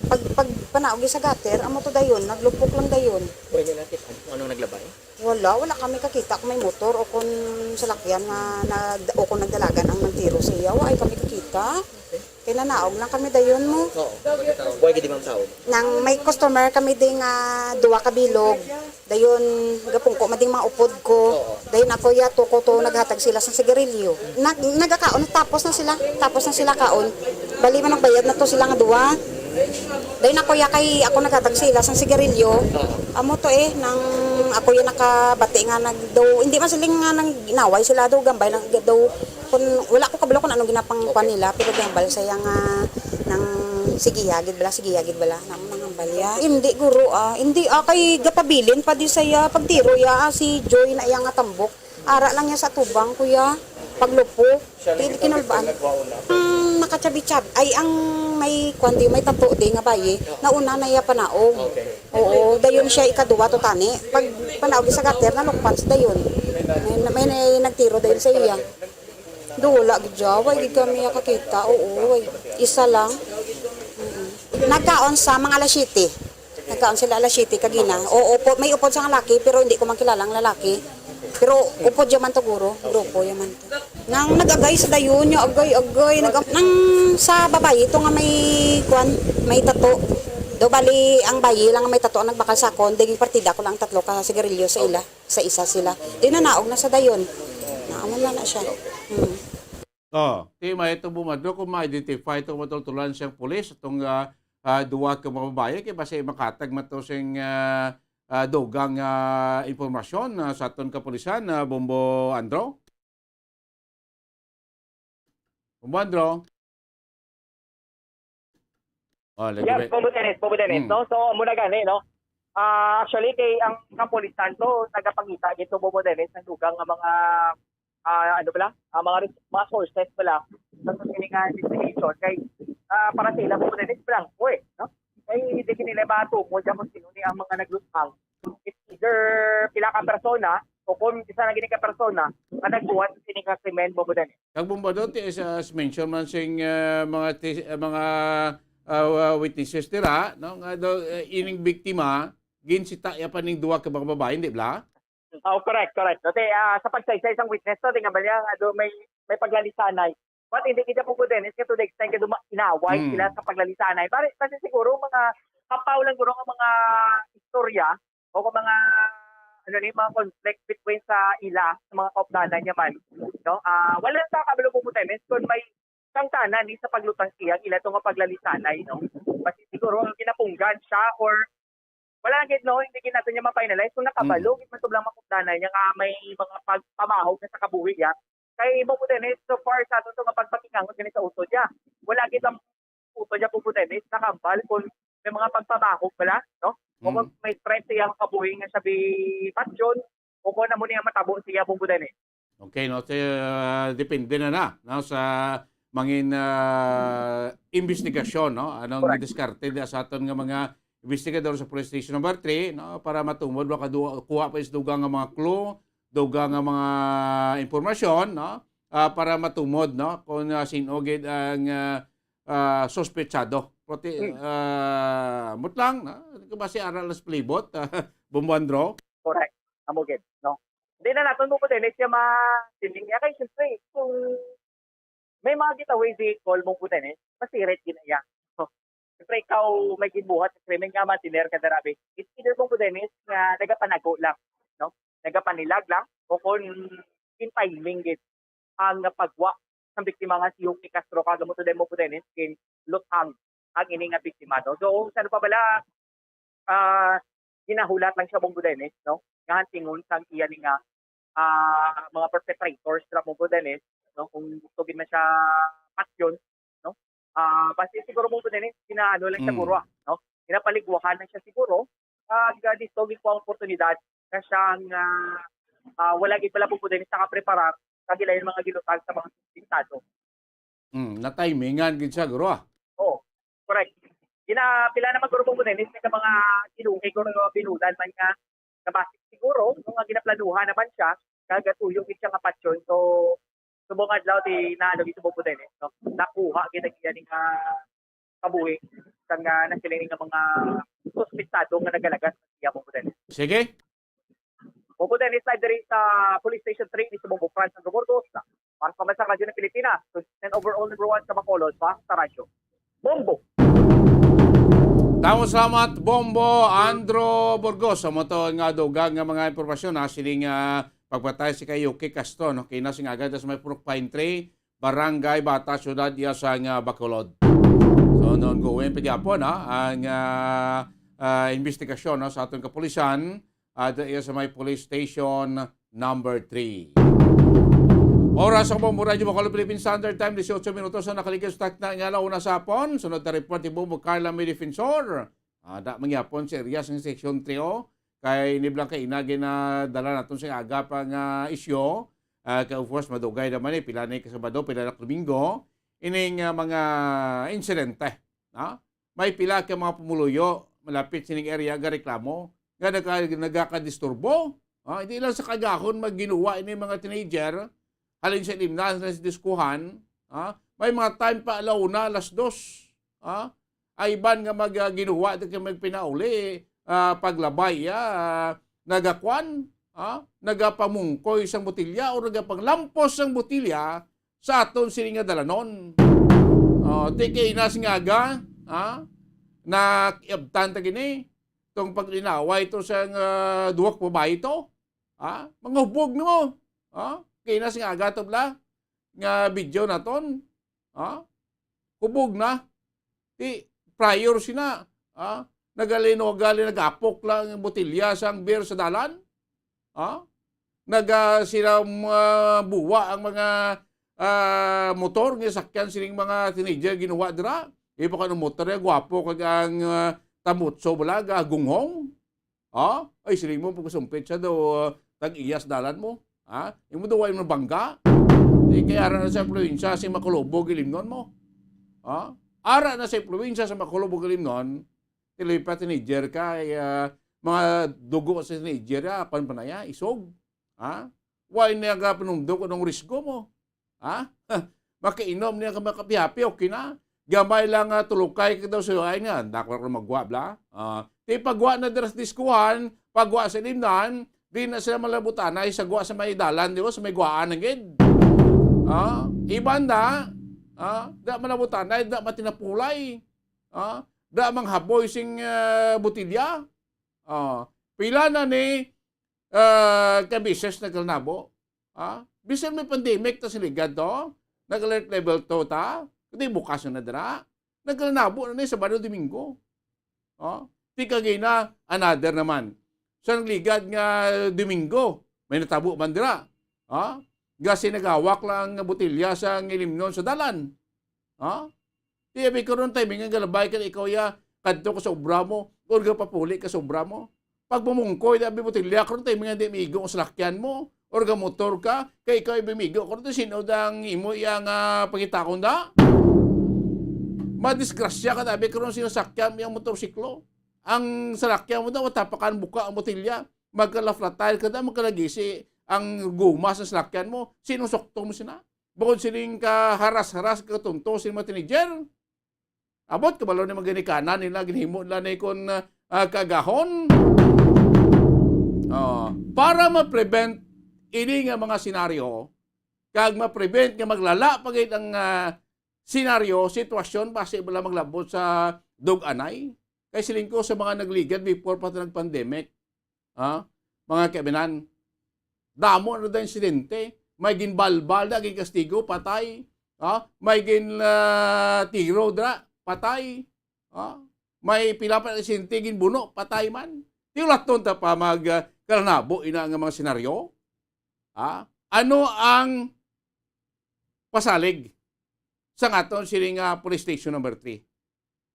pag, pag panaog sa gutter, amo to dayon, naglupok lang dayon. Pwede nakita kung anong naglabay? Wala, wala kami kakita kung may motor o kung salakyan nga nag-, o kung nagdalagan ang nagtiro sa iya. Wa ay kami kakita. Okay. Kay nanaog lang kami dayon mo. Oo. Way gid, ma'am, tao. Nang may customer kami ding, ah, duwa ka bilog. Dayon, gapungko man ding mga upod ko. Oo. Dayon ako yato ko to naghatag sila sa sigarilyo. Nag-, nagakaon, tapos na sila. Tapos na sila kaon. Bali man nagbayad na to sila nga duwa. Dayon ako ya kay ako naghatag sila sang sigarilyo. Amo to eh, nang ako ya nakabati nga nag-, daw, hindi man siling nga nang ginaway sila daw, gambay lang daw. Kun wala ko kabalo kung anong ginapangkuan Okay. nila, pero gambal sa iya nga nang sige, yagid bala, sige, yagid bala, nang nangambal ya. Hindi, guro, ah, hindi, ah, kay gapabilin pa di sa iya pagtiro ya, ah, si Joy na iya nga tambok. Ara lang niya sa tubang, kuya. Paglupo. Siya Di lang kinulbaan. Nagwaon na. Ang nakatsabi-tsab-, ay, ang may kwan di, may tato di nga bayi, Oo. nauna na iya panaog. Okay. Oo, dayon siya ikaduwa to tani. Pag panaog sa gutter, nalukpan sa dayon. May, may, may nagtiro dayon sa iya. Do, wala gid siya. Way gid kami nakakita. Oo, way. Isa lang. Mm-mm. Nagkaon sa mga alas siyete. Nagkaon sila alas siyete kagina. Oo, upo, may upod sa lalaki, pero hindi ko man kilala ang lalaki. Pero upod yaman to, guro. Grupo yaman to. Nang nag-agay sa dayon niya, agay, agay. Nag, nang sa babayi, ito nga may, kwan, may tato. Do bali, ang bayi lang nga may tato ang nagbakal sa akon. Ding partida ko lang tatlo ka sigarilyo sa ila. Sa isa sila. Di na naog na sa dayon. Naamon na na siya. Hmm. Oh, ti may itong bumadlo kung ma-identify itong matultulan siyang pulis, itong, ah, ah, duwa ka mga babayi, kay basi makatag man to sing, ah, ah, dugang, ah, impormasyon, ah, sa aton kapulisan, ah, Bombo Andro? Bombo Andro? Oh, lagi Yes, ba? Bombo Dennis, Bombo Dennis, Mm. no? So, muna gani, no? Ah, actually, kay ang kapulisan to, nagapangita gito, Bombo Dennis, ang dugang nga mga, ah, ano pala, ah, mga res-, mga sources pala sa sini nga investigation. Kay, ah, para sa ila, Bombo Dennis, blanco eh, no? Kay hindi nila matungod kung sino ni ang mga naglutang. It's either pila ka persona o kung isa na gini ka persona ang nagbuhat sa sini nga krimen, Bombo Dennis. Kag Bombo Dante, as, as mention man sing, ah, mga tis-, ah, mga, ah, ah, witnesses dira, no, nga daw, ah, ining biktima, ginsita ya pa ning duha ka mga babae, di ba? Oh, correct, correct. Kasi, ah, sa pagsaysay sang witness to, di nga ba niya, nga daw may, may paglalisanay. But hindi kita po, Dennis, nga to the extent nga duma-, inaway Hmm. sila sa paglalisanay. Bari, kasi siguro mga kapaw lang guro ang mga istorya o kung mga, ano ni, mga conflict between sa ila, sa mga kaupdanan niya man, no? Ah, wala sa kabalo po, Dennis, kung may kangtanan ni sa paglutang siya, ila to nga paglalisanay, no? Kasi siguro ang ginapunggan siya or wala gid, no? Hindi gid nato niya ma-finalize kung nakabalo Mm. gid man to lang makupdanan niya nga may mga pagpamahog na sa kabuhi, ya. Kay mo po, Dennis, so far sa ato to nga pagpakingangon gani sa utod niya. Wala gid ang utod niya po, po, Dennis, nakambal kung may mga pagpamahog bala, no? O kung Mm. may threat sa iyang kabuhi nga siya bi-, patyon, o kung ano niya matabo sa iya po, po, Dennis. Okay, no? So, ah, depende na na, no, sa mangin, ah, investigasyon, no? Anong Correct. diskarte da sa aton nga mga investigador sa Police Station Number Three, no? Para matumod, makaduha, kuha pa is dugang nga mga clue, dugang nga mga impormasyon, no? Ah, para matumod, no? Kung, ah, sino gid ang, ah, ah, suspetsado. Prote-, Mm. ah, mutlang, no? Basi aral as palibot, Bombo Andro. Correct. Amo gid, no? Hindi na naton mo po din siya ma-, siling niya. Kay, siyempre, kung may mga getaway vehicle mo po din, masirit din niya. So, siyempre, ikaw may ginbuhat sa krimen nga, matiner ka darabi. It's either mo po din nga nagapanago lang, no? Nagapanilag lang, o kung in timing gid ang pagwa sa biktima nga si Yuki Castro, kag mo to din mo po din, kin lutang. ang ini nga biktima, no? So, sa ano pa bala, ah, ginahulat lang siya, Bongo Dennis, no? Nga hantingon sang iya ni nga, ah, mga perpetrators ra, Bongo Dennis, no? Kung gusto gid man siya patyon, no? Ah, basi siguro, Bongo Dennis, ginaano lang siya Mm. guro, ah, no? Ginapaligwahan lang siya siguro. Ah, ga-, gusto gid ko ang oportunidad na siyang, ah, ah, wala gid pala, Bongo Dennis, nakapreparar sa gilayon mga ginutag sa mga suspintado. Mm, na-timingan gid siya, guro, ah. Oo, correct. Gina-, pila naman, guro, Bongo Dennis, nga mga sinuhi, guro, nga binulan man nga nabasik siguro, no, nga ginaplanuhan naman siya, kag tuyo gid siya nga patyon. So, subong adlaw, di na, ano, gid, Bongo Dennis, no? Nakuha gid ang iya ni nga kabuhi sang, ah, nasiling nga mga suspitado nga nagalagas sa iya, Bongo Dennis. Sige. Bongo Dennis, live diri sa Police Station three ni Subong Franz Andrew Burgos. Para sa Pambansang Radyo ng Pilipinas, twenty-seven overall number one sa Bacolod, basta radyo. Bombo! Damo salamat, Bombo Andro Burgos. Sa mo to nga dugang nga mga impormasyon, ha, sining, ah, pagpatay si kay Yuki Castro, no? Kina sing agad sa may Purok Pine Tree, Barangay Bata, Siyudad iya sang, ah, Bacolod. So, ongoing pa gyapon, ha, ang, ah, ah, investigasyon, no, sa aton kapulisan, ah, iya sa may Police Station number three. Oras sa Bombo Radyo Bacolod Philippine Standard Time, dieciocho minutos ang nakaligid sa takna nga ala-una sa hapon. Sunod na report ni Bombo Carla May Defensor. Ah, da mangyapon sa area sang Section three O, kay niblang kay ina ginadala naton sa aga pa nga isyu. Ah, kay of course, madugay naman eh, pila na ka Sabado, pila na ka Domingo, ining, ah, mga insidente, no? May pila ka mga pumuluyo malapit sining area nga reklamo nga naga-, nagakadisturbo. Ah, hindi lang sa kaagahon magginuwa ini mga teenager, halin sa ilimnan sa diskuhan, ah, may mga time pa, ala una, alas dos, ah, ay iban nga mag, ah, ginuwa, di ka magpinauli, ah, paglabay, ah, nagakwan, ah, nagapamungkoy sang botilya o nagapanglampos sang botilya sa aton sini nga dalanon. Oh, ti kay inas nga aga, ah, nakiabtan ta gini, tong paglinaway to sang, ah, duwak babayi to. Ah, mga hubog nimo. Ah, kay inas nga aga to bala nga video naton. Ah, hubog na. Ti, prior sina, ah, nagalinugali, nagapok lang ang botilya sang beer sa dalan. Ah, naga sila, ah, buwa ang mga, ah, motor nga sakyan sining mga teenager ginuwa dira. Ipa ka ng motor niya, gwapo kag ang, ah, tambutso bala, gagunghong. Ha? Ay, siling mo, pagkasumpit siya daw, ah, tag-iyas dalan mo. Ha? Imo daw, ay mo bangga. Di kay ara na sa influensya si Makulubog ilimnon mo. Ha? Ara na sa influensya sa Makulubog ilimnon, tilipat teenager ka, ay, ah, mga dugo sa teenager, ah, apan pa na ya, isog. Ha? Why niya ka panumdok anong risgo mo? Ha? Makainom niya ka makapihapi, okay na. Gamay lang nga tulukay ka daw sa ay nga, dako na magwa bla. Ah, ti pagwa na dira sa diskuhan, pagwa sa limnan, di na sila malabutanay sa gwa sa may dalan, di ba? Sa may gwaan na gid. Ah, iban na, ah, da malabutanay, da matinapulay. Ah, da manghaboy sing, ah, botilya. Ah, pila na ni, ah, ka beses nagkalanabo. Ha? Bisan may pandemic ta sa ligad to, nag-alert level two ta, kundi bukas na dira. Nagkalanabo na ni Sabado, Domingo. Ha? Ti kagina, another naman. Sa nagligad nga Domingo, may natabo man dira. Ha? Gasi nagawak lang nga botilya sa ngilimnon sa dalan. Ha? Di abi karon timing nga galabay ka ikaw ya, kadto ka sa obra mo, or gapapuli ka sa obra mo. Pag mamungkoy, di abi botilya karon timing nga di migo ang salakyan mo, or gamotor ka, kay ikaw ibimigo karon, ti sin-o da ang imo iya nga pangitaon da? Madisgrasya ka, di abi karon sinasakyan mo yung motorsiklo. Ang salakyan mo daw, tapakan buka ang botilya. Magkalaflatay ka da, magkalagisi ang guma sa salakyan mo. Sino sukto mo sina? Bukod sining kaharas-haras, katunto sin mga teenager, abot kabalo ni mga ginikanan nila, ginhimo nila ni kon, ah, kagahon. Oh, para ma-prevent ini nga mga senaryo, kag ma-prevent nga maglala pa gid ang, ah, senaryo, sitwasyon, basi bala maglabot sa dug-anay. Kay siling ko sa mga nagligad before pa nag-pandemic, ha? Mga kaibinan, damo na daw insidente. May ginbalbal na, ginkastigo, patay. Ha? May gin, ah, tiro dra, patay. Ha? May pila pa aksidente, ginbuno, patay man. Di ulaton ta pa mag, ah, kalanabo ina nga mga senaryo. Ha? Ano ang pasalig sa aton sini nga police station number three?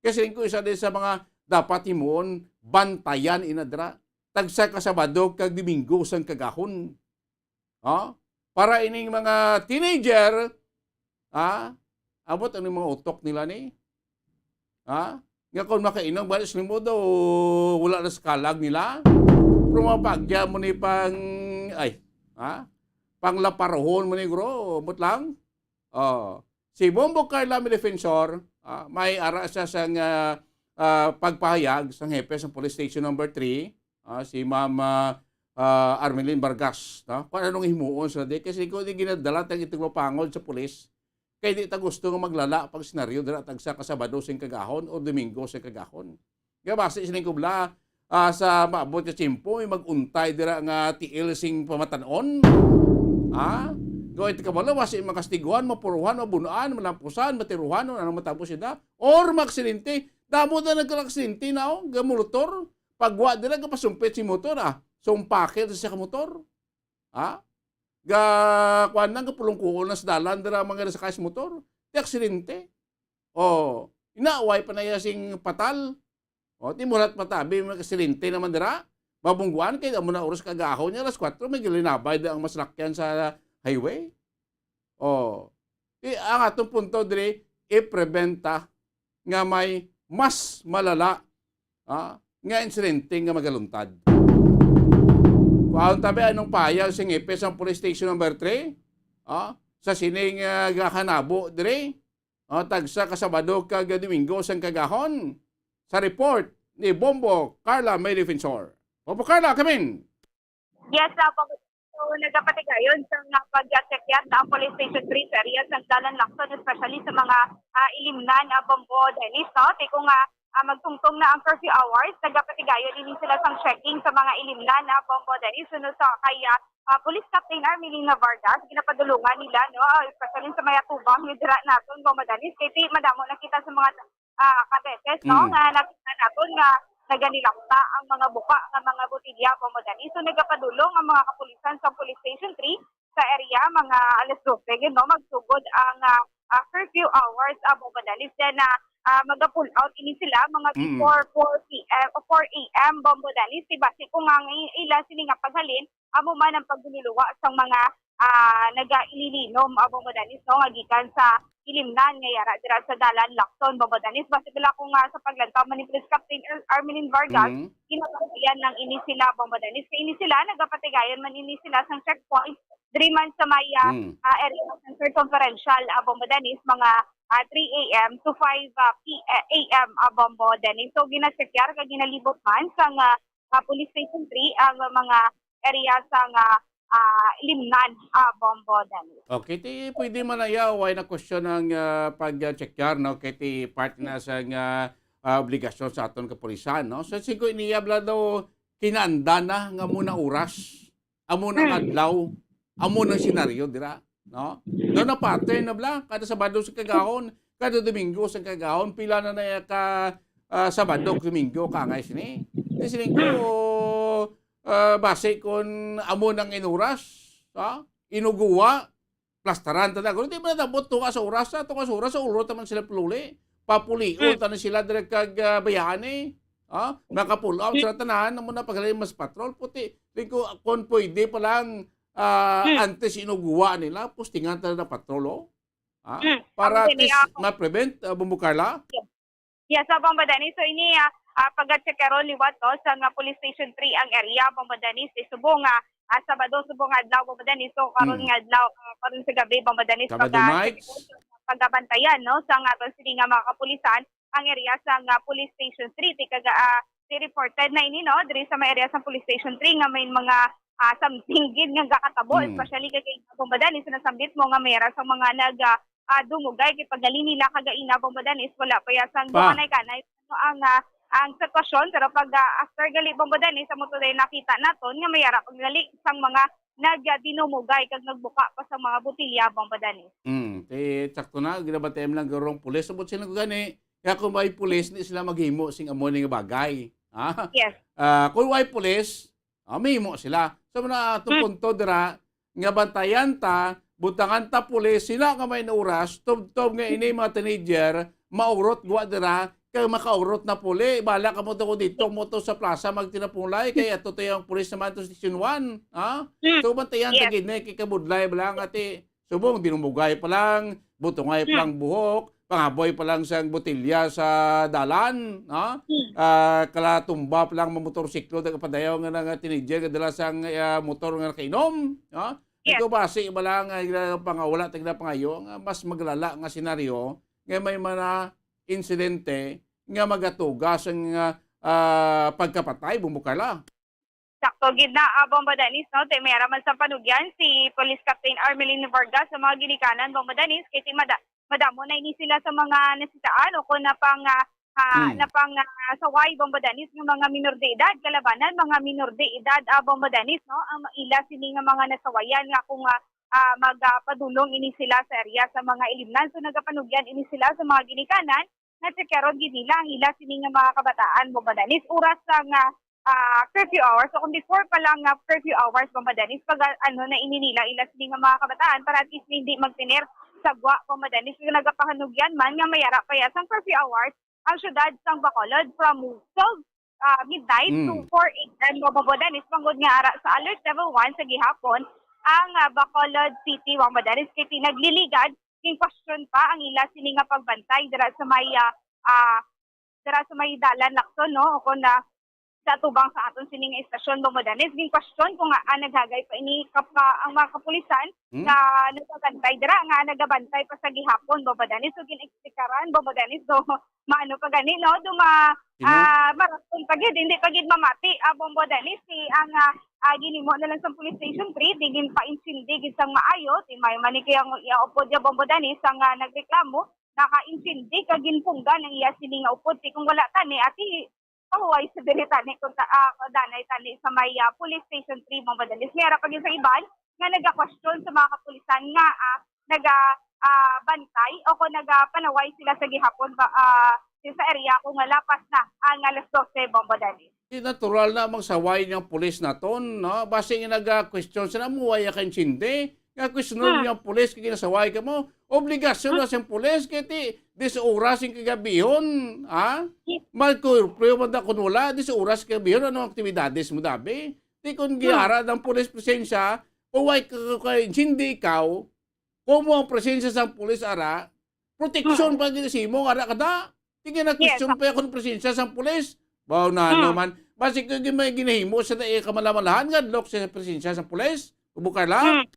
Kasi ko isa din sa mga dapat himuon, bantayan ina dira. Tagsa ka Sabado kag Domingo sang kagahon. Ha? Para ining mga teenager, ha? Abot ang mga utok nila ni. Ha? Nga kung makainom, balik sa limo daw, wala na sa kalag nila. Pero mapagya mo ni pang, ay, ha? Panglaparohon mo ni, bro, abot lang. Oh. Si Bombo Carla Milifensor, ah, may ara siya sang, ah, ah, pagpahayag sang hepe sa Police Station number three, ah, si Ma'am, ah, ah, Armelin Vargas, no? Kung anong himuon sa di, kasi kung di ginadala tang itong mapangod sa pulis, kay di ta gusto nga maglala pag senaryo dira tagsa ka Sabado sing kagahon o Domingo sing kagahon. Nga basi sining kubla, ah, sa maabot nga tiyempo, may mag-untay dira nga tiil sing pamatan-on. Ha? Gawin ti kabalo, basi makastiguhan, mapuruhan, mabunuan, malampusan, matiruhan, ano matabo sila. Or maaksidente. Damo na nagkaaksidente na, oh, nga motor. Pagwa dira, kapasumpit si motor, ah. Sumpakil sa siya ka motor. Ha? Ga, kuwan lang, kapulungkuon lang sa dalan, dira mga sakay sa motor. Ti aksidente. Oh, inaaway pa na iya sing patal. O, ti mulat matabi, may aksidente naman dira. Mabungguan kay amo na oras kagahon niya, alas kuwatro, may gilinabay da ang masalakyan sa highway. O, ti ang atong punto diri, i-prevent ta nga may mas malala, ah, nga insidente nga magaluntad. Kuhaon tabi anong pahayag sing hepe sang Police Station number three, ah, sa sining, ah, gahanabo diri. O, tagsa ka Sabado kag Domingo sang kagahon. Sa report ni Bombo Carla May Defensor. Bombo Carla, come in. Yes, ah, Bombo. So, nagapatigayon sa nga pag-check yan na ang Police Station three sa area sa Dalan Lacson, especially sa mga, ah, ilimnan, ah, Bombo Dennis, no? Tiko nga, ah, magtungtong na ang curfew hours, nagapatigayon ini sila sang checking sa mga ilimnan, ah, Bombo Dennis. Sunod sa kay, ah, ah, Police Captain Armelina Vargas, ginapadulungan nila, no? Ah, especially sa may atubang ni dira naton, Bombo Dennis, kay ti madamo na kita sa mga, ah, kabeses, no? Mm. Nga nakita naton nga naganilakta ang mga buka nga mga botilya, Bombo Dennis. So, nagapadulong ang mga kapulisan sa Police Station three sa area, mga alas dose, gid, no? Magsugod ang, ah, ah, curfew hours, ah, Bombo Dennis. Then, ah, ah, maga-pull out ini sila mga Mm. before four P M o four A M, Bombo Dennis. Di ba, si kung ang i-, ila sini nga paghalin, amo man ang paglululuwa sang mga, ah, nagaililinom, ah, Bombo Dennis, no, nga gikan sa ilimnan nga yara dira sa Dalan Lacson, Bombo Dennis. Basi bala ko nga sa paglantaw man ni Police Captain Ar-, Armelin Vargas, Mm. ginabantayan lang ini sila, Bombo Dennis. Kay ini sila, nagapatigayon man ini sila sang checkpoint diri man sa may, ah, Mm. ah, area ng circumferential, ah, Bombo Dennis, mga, ah, three A M to five, ah, P-, eh, A M, ah, Bombo Dennis. So, ginacheckar kag ginalibot man sang, ah, ah, Police Station three ang mga area sa nga, ah, Limnan, ah, Bombo Dennis. Okay, ti pwede man na iya, why na question ang, ah, pag-checkar, no? Kay ti part na sa nga, ah, obligasyon sa aton kapulisan, no? So, sigo niya bala daw kinaanda na nga amo na oras, amo na Mm. adlaw, amo na senaryo dira, no? Daw na pattern na bala, kada Sabado sa kagahon, kada Domingo sa kagahon, pila na na iya ka, ah, Sabado, Domingo, kangay sini. Di sini ko, ah, base kon amo nang inuras, ha? Inuguwa, plastaran ta na. Kung di man nabot tunga sa oras, sa tunga sa oras, sa ulo ta man sila pululi. Papulion Mm. ta na sila dira kag, ah, bayaan eh. Ha? Makapull out Mm. sila tanan, amo na pagaling mas patrol. Puti, di ko, kung pwede pa lang, ah, Mm. antes inuguwa nila, postingan ta na patrol, oh. Ha? Mm. Para Ang at least sini, ah, ma-prevent, ah, Bombo Carla? Yes, ah, Bombo Dennis. So, ini, ah, ah, pag-check karon liwat, no, sa nga Police Station three ang area, Bombo Dennis. Subong nga, ah, Sabado, subong nga adlaw, Bombo Dennis. So, karon Mm. nga adlaw, ah, karon sa gabi, Bombo Dennis, Sabado pag, ah, nights? Pagabantayan, no, sa nga aton sini nga mga kapulisan, ang area sa nga Police Station three. Ti kaga, ah, ti reported na ini, no, diri sa may area sa Police Station three nga may mga, ah, something gid nga gakatabo, Mm. especially kay, kay Bombo Dennis, sa nasambit mo nga may ara sa mga nag, ah, ah, dumugay kay pagdali nila kagaina, Bombo Dennis, wala pa ya sang Pa. Kanay-kanay ano ang, ah, ang sitwasyon. Pero pag, ah, after gali, Bombo Dennis, amo to din nakita naton nga may ara pagdali sang mga nagdinumugay kag nagbuka pa sa mga botilya, Bombo Dennis. Mm, ti sakto na, ginabantayan lang garong pulis. Subot sila ko gani, Kaya kung may pulis, di sila maghimo sing amo ni nga bagay. Ha? Yes. Ah, kung may pulis, ah, mahimo sila. So, muna atong Hmm. punto dira, nga bantayan ta, butangan ta pulis, sila nga may oras, tubtob nga ini mga teenager, maurot gwa dira, kay makaurot na puli, bala ka mo to dito, mo to sa plaza, magtinapulay, kay ato to yung pulis naman to Station one, ha? Hmm. So, bantayan ta Yes. gid na, kay kabudlay, bala nga ti, subong, dinumugay pa lang, butungay pa Hmm. lang buhok, pangaboy pa lang sang botilya sa dalan, ha? Hmm. Ah, kalatumba pa lang mga motorsiklo, nagapadayaw nga nga teenager, nga dala sang, ah, motor nga nakainom, ha? Yes. Ikaw ba, si bala nga, ah, pangawala, tagna pangayo, nga mas maglala nga senaryo, nga may mga insidente nga magatuga sang, ah, ah, pagkapatay, Bombo Carla. Sakto gid na, ah, Bombo Dennis, no? Ti may ara man sa panugyan si Police Captain Armelino Vargas sa mga ginikanan, Bombo Dennis, kay ti mada-, madamo na ini sila sa mga nasitaan o kung napang, ah, ah, Hmm. napang, ah, saway, Bombo Dennis, nga mga minor de edad, kalabanan, mga minor de edad, ah, Bombo Dennis, no? Ang ila sini nga mga nasawayan nga kung, ah, ah, magapadulong ini sila sa area sa mga ilimnan. So, nagapanugyan ini sila sa mga ginikanan nga tsekeron gid nila ang ila sini nga mga kabataan, Bombo Dennis. Oras sa nga, ah, curfew hours, so kung before pa lang nga curfew hours, Bombo Dennis, pag, ah, ano na ini nila, ila sini nga mga kabataan, para at least hindi magtener sa gwa, Bombo Dennis. Kung nagapahanugyan man nga may ara pa ya sang curfew hours, ang syudad sang Bacolod from twelve, ah, midnight to Mm. four A M, Bombo Dennis, bangod nga ara sa alert level one sa gihapon ang, ah, Bacolod City, Bombo Dennis, kay ti nagliligad, in question pa ang ila sini nga pagbantay dira sa may, ah, ah, dira sa may dalan, Lacson, no? O kung na sa atubang sa aton sini nga istasyon, Bombo Dennis, in question kung, ah, naghagay pa ini kap-, ah, ang mga kapulisan Hmm? nga nagabantay dira, nga nagabantay pa sa gihapon, Bombo Dennis. So, gin-explikaran, Bombo Dennis, so, maano pa gani, no? Duma, Sino? ah, marason pa gid, hindi pa gid mamati, ah, Bombo Dennis, si ang, ah, ah, ginimo na lang sa Police Station three, di gin pa-intindi gid sang maayo, ti may man ni kaya ang iya upod ya, Bombo Dennis, ang, ah, nagreklamo, naka-intindi ka ginpunggan ang iya sini nga upod, ti kung wala tani, ati, pahuway sa diri tani, kung ta-, ah, kung danay tani sa may, ah, Police Station three, Bombo Dennis. May ara pa gid sa iban, nga naga-question sa mga kapulisan nga, ah, naga, ah, bantay o kung nagapanaway sila sa gihapon ba, ah, sa area kung nga lapas na ang alas dose, Bombo Dennis. Di natural na magsaway niyang pulis naton, no? Basi nga naga-question sila, muway ka intindi. Nga question Hmm. niyang pulis, kay ginasaway ka mo. Obligasyon Hmm. na siyang pulis, kay ti, dis oras yung kagabihon, ha? Yes. Mag-curfew man da kung wala, dis oras kagabihon, ano ang aktibidades mo, dabi? Di kung Hmm. giara ng pulis presensya, o way ka, ka, intindi ikaw, kung mo ang presensya sa pulis ara, protection Hmm. pa gid sa imo, ara ka da. Di gina Yes, question sir. pa kung presensya sa pulis. Baw na Hmm. naman. Basi ko gid may ginahimo sa na, eh, kamalamalahan nga lok sa presensya sa pulis. Bukala. Hmm.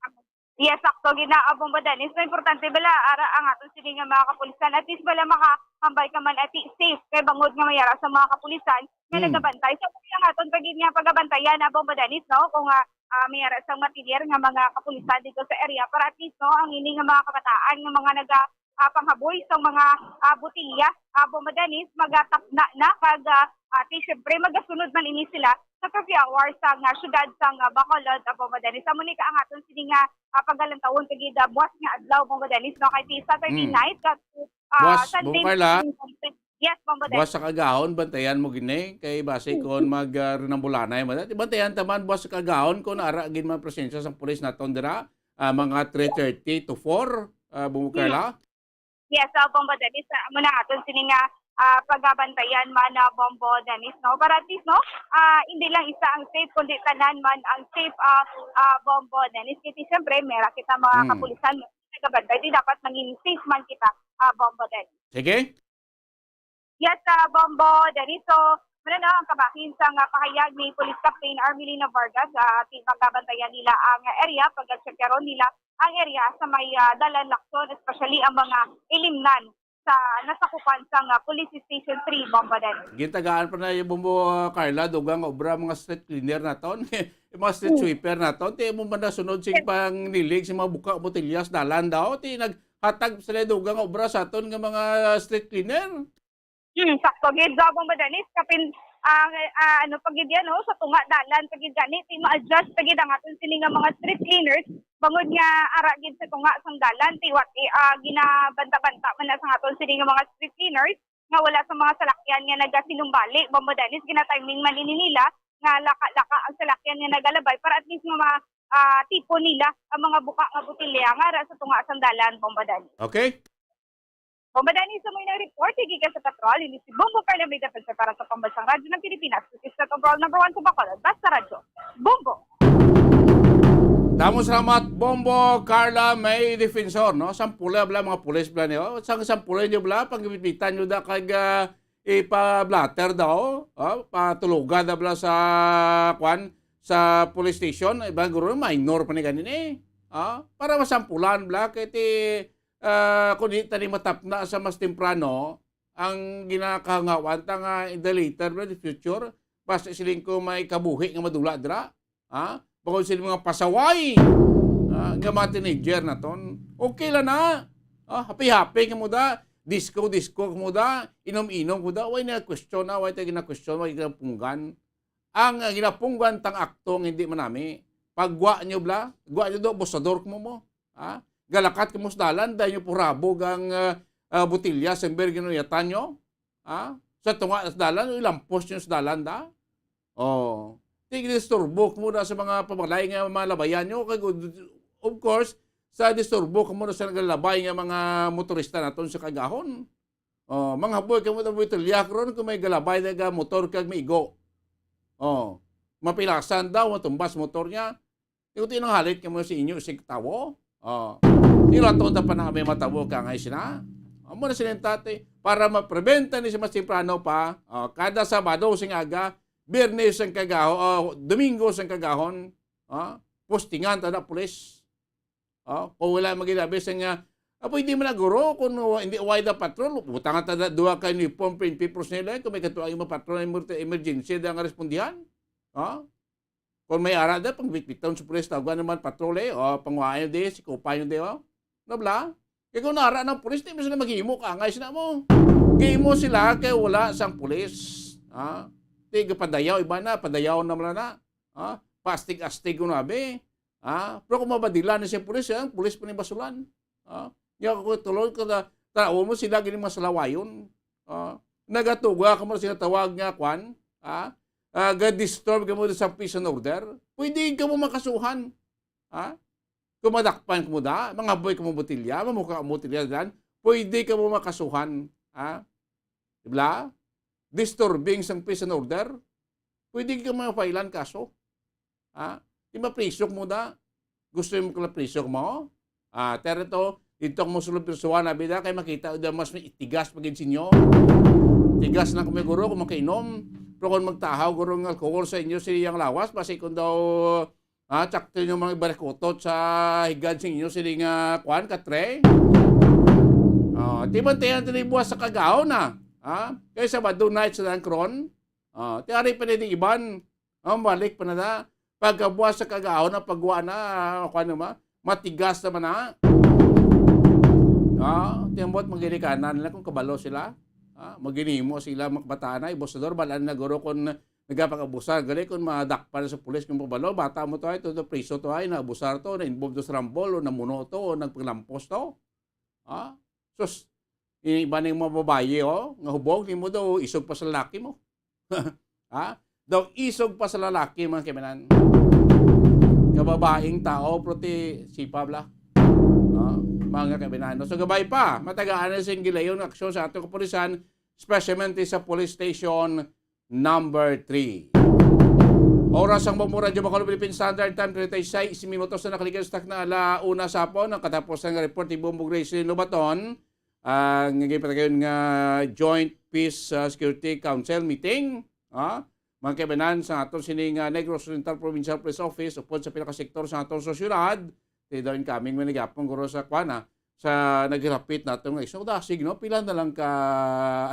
Yes, sakto gid na, ah, Bombo Dennis. Mas importante bala, ara ang aton sini nga mga kapulisan. At least bala makahambal ka man, ati safe. Kay bangod nga may ara sa mga kapulisan nga Hmm. nagabantay. So, ang aton pa gid nga pagabantayan, ah, Bombo Dennis, no? Kung, ah, ah, may ara sang matilyar nga mga kapulisan dito sa area para at least, no, ang ini nga mga kabataan nga mga naga, ah, panghaboy sa mga, ah, botilya, ah, Bombo Dennis, magatapna na kag, ah, ati, syempre, magasunod man ini sila sa curfew hours sa nga syudad sa nga Bacolod, ah, Bombo Dennis. Amo ni ka ang aton sini nga, ah, pagalantawon kag ida buwas nga adlaw, Bombo Dennis, no, kay ti Saturday Hmm. night, kag, ah, Buwas, Sunday Bombo Carla. Yes, Bombo Dennis. Buwas sa kagahon, bantayan mo gini, kay basi Hmm. kon mag, ah, rinambulanay man. Di bantayan taman, buwas sa kagahon, kung ara gid man presensya sa pulis naton dira, ah, mga three thirty to four, ah, Bombo Hmm. Carla. Yes, ah, Bombo Dennis, ah, amo na aton sini nga, ah, pagabantayan man, ah, Bombo Dennis, no? Para at least, no, ah, hindi lang isa ang safe, kundi tanan man ang safe, ah, ah, Bombo Dennis. Kasi siyempre, mera kita mga Hmm. kapulisan, nagabantay, di dapat maging safe man kita, ah, Bombo Dennis. Sige. Yes, ah, Bombo Dennis. So, muna na ang kabahin sa nga pahayag ni Police Captain Armelina Vargas, ah, ti magabantayan nila ang area, pag-check nila ang area sa may, ah, dalan, Lacson, especially ang mga ilimnan sa nasakupan sang, ah, Police Station three, Bombo Dennis. Gintagaan pa na yung Bombo, ah, Carla, dugang obra mga street cleaner naton. Yung mga street Hmm. sweeper naton. Ti mo man nasunod sing Yes. pangnilig sa mga buka, botelya sa dalan daw. Ti naghatag sila dugang obra sa aton nga mga street cleaner. Hmm, sakto gid, Bombo Dennis, kapin, ah, ah, ano pa gid yan, no? Sa tunga dalan pa gid gani, ti ma-adjust pa gid ang aton sini nga mga street cleaners, bangod nga ara gid sa tunga sang dalan, ti what, eh, ah, ginabanta-banta man na sa aton sini nga mga street cleaners, nga wala sa mga salakyan nga nagasinumbali. Bombo Dennis, ginatiming man ini nila nga laka-laka ang salakyan nga nagalabay para at least nga ma-, ah, tipon nila ang mga buka nga botelya nga ara sa tunga sang dalan, Bombo Dennis. Okay. Bombo Dennis, sa mga report, gikan sa patrol, ini si Bombo Carla May Defensor para sa Pambansang Radyo ng Pilipinas. This is Overall Number One sa Bacolod, Basta Radyo, Bombo! Damo salamat, Bombo Carla May Defensor, no? Sampula bala, mga pulis bala niyo. Sang sampula niyo bala, panggamitan niyo da kag, ah, ipa-blotter daw, ah, patulugan da bala sa, kwan, sa police station. Iba guro, minor pa ni ganin eh. Ah, para masampulan bala, kay ti, ah, kung di tani matapna sa mas temprano, ang ginakahangawan ta nga in the later, in the future, basta siling ko may kabuhi nga madula dira. Ha? Bukod sa mga pasaway, ah, nga mga teenager naton. Okay lang na. Ah, happy-happy kamo da. Disco, disco kamo da. Inom-inom kamo da. Way na question na, way tayo gina-question, way na punggan. Ang, ah, ginapunggan tang akto nga hindi manami. Pagwa nyo bla, gwa nyo do, abusador kamo mo. Ha? Galakat kamo sa dalan, dahil nyo purabog ang, ah, ah, botilya sa imber ginuyatan nyo. Ha? Sa tunga sa dalan, ilampos nyo sa dalan da. Oh. Tigdisturbo kamo na sa mga pamalay nga mga labayan nyo. Kag, of course, sa disturbo kamo na sa nagalabay nga mga motorista naton sa kagahon. Oh, mga haboy kamo na boy tulyak ron kung may galabay na ga motor kag maigo. Oh, mapilasan daw, matumbas motor niya. Di ko tinanghalit kamo sa inyo, sig tawo. Oh. Di raton ta pa na may matawo ka nga sina. Amo na sila yung tatay. Para mapreventa ni si mas temprano pa, oh, kada Sabado sing aga, Biyernes ang kagaho, oh, Domingo sang kagahon, oh, postingan ta na pulis. Oh, kung wala maginabi sa nga, ah, pwede man na guro, kung wa-, hindi wide ang patrol, butangan ta na duha ka uniform, P N P personnel, eh, kung may katuang yung patrol, emer-, emergency, da nga respondihan. Oh? Kung may ara da, pangbitbiton sa pulis, tawagan naman patrol, eh, o panguhain di, si Kupay yung di, oh. Nabla? Kaya kung nara ng pulis, di mo sila maghimo ka, angay sila mo. Gihimo sila kay wala sang pulis. Ha? Di ka padayaw, iba na, padayaw na man na. Ha? Pastig-astig ko na, be. Ha? Pero kung mabadilan na siya pulis, ha? Pulis pa ni basulan. Ha? Nya ko tulon ka na, tanaw mo sila gini mga salawayon. Ha? Nagatuga ka mo sa tawag nga kwan. Ha? Ah, ga-disturb ka mo sa peace and order. Pwede ka mo makasuhan. Ha? Kung madakpan ka mo da, mga boy ka mo botilya, mamuka mo botilya dan, pwede ka mo makasuhan. Ha? Dibla? Disturbing sang peace and order. Pwede ka mo file-an kaso. Ha? Di mapriso mo da. Gusto mo kala priso mo? Ah, terito, dito mo sulod pirsuhan na bida kay makita da mas may itigas pa gid sinyo. Tigas na kami guro kung makainom. Pero kung magtahaw guro ng alcohol sa inyo sa iyang lawas, basi kung daw, ah, tsakto nyo mga ibarikutot sa higad sa inyo sila nga kwan, katre. Ah, di ba tayo ang tinibuas sa kagaw na? Ha? Kay Sabado night sa Dankron. Ah, ti ari pa ni di iban. Ang balik pa na da. Pagkabuas sa kagaw na pagwa na, ah, kwan naman, matigas naman na. Ah, tiambot maginikanan nila kung kabalo sila. Ah, maginimo sila, mga kabataan na, ibusador, balaan na guro kung nagapag-abusar. Gali kung madakpan sa pulis kung pabalo, bata mo to ay, to, to, priso to ay, naabusar to, na-involved to sa rambol, o namuno to, o nagpaglampos to. Ha? Sus, yung iba na yung mga babayi, oh, nga hubog, di mo daw isog pa sa lalaki mo. Ha? Daw isog pa sa lalaki, mga kaibanan. Kababaing tao, pero ti sipa bla. Ha? Mga kaibanan. No? So, gabay pa, matagaan na sing gilayon nga aksyon sa atong kapulisan, especially sa police station number three. Oras ang Bombo Radyo Bacolod Philippine Standard Time, treinta y seis minutos na nakalikas tak na ala una sa hapon. Ang katapos ng report ni Bombo Grace Lobaton, ang naging patayon nga Joint Peace, uh, Security Council meeting, ah, mga kaibanan sa aton sining, uh, Negros Oriental Provincial Police Office, upod sa pinakasektor sa aton sosyedad, ti daw incoming man nagapon guro sa kwana, sa naghirapit nato nga isog dasig, no? Pila na lang ka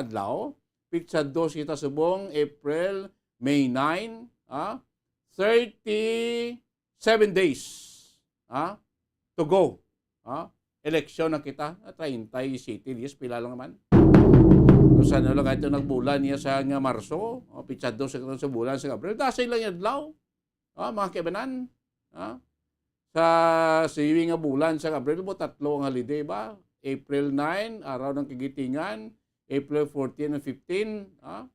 adlaw? Pitsa dos kita subong, April, May nine, ah, thirty-seven days, ah, to go, ah, eleksyon na kita, ah, treinta y siete days, pila lang naman. Kung saan na lang ito nagbulan niya sa nga Marso, oh, pitsa dos sa, sa bulan sa April, dasay lang yung adlaw. Ah, mga kaibanan, ah, sa siwi nga bulan sa Abril, mo tatlo ang holiday ba? April nine, Araw ng Kagitingan, April fourteen and fifteen, ah,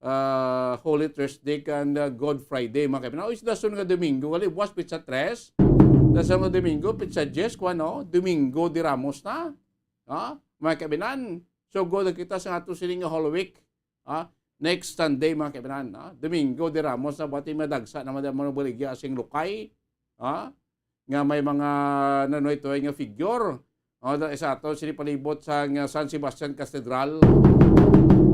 ah, Holy Thursday kag, ah, Good Friday, mga kaibigan. O, is dason nga Domingo, gali, buwas, petsa tres. Dason nga Domingo, petsa diyes, kuwan, no? Domingo de Ramos na. Ha? Mga kaibigan, so, go na kita sa ato sining nga Holy Week. Ha? Next Sunday, mga kaibigan, ha? Domingo de Ramos na, buwati madagsa naman ang mga baligya sing lukay. Ha? Nga may mga nanoy-toy nga figure. O, da-, sa ato, sini palibot sa nga San Sebastian Cathedral.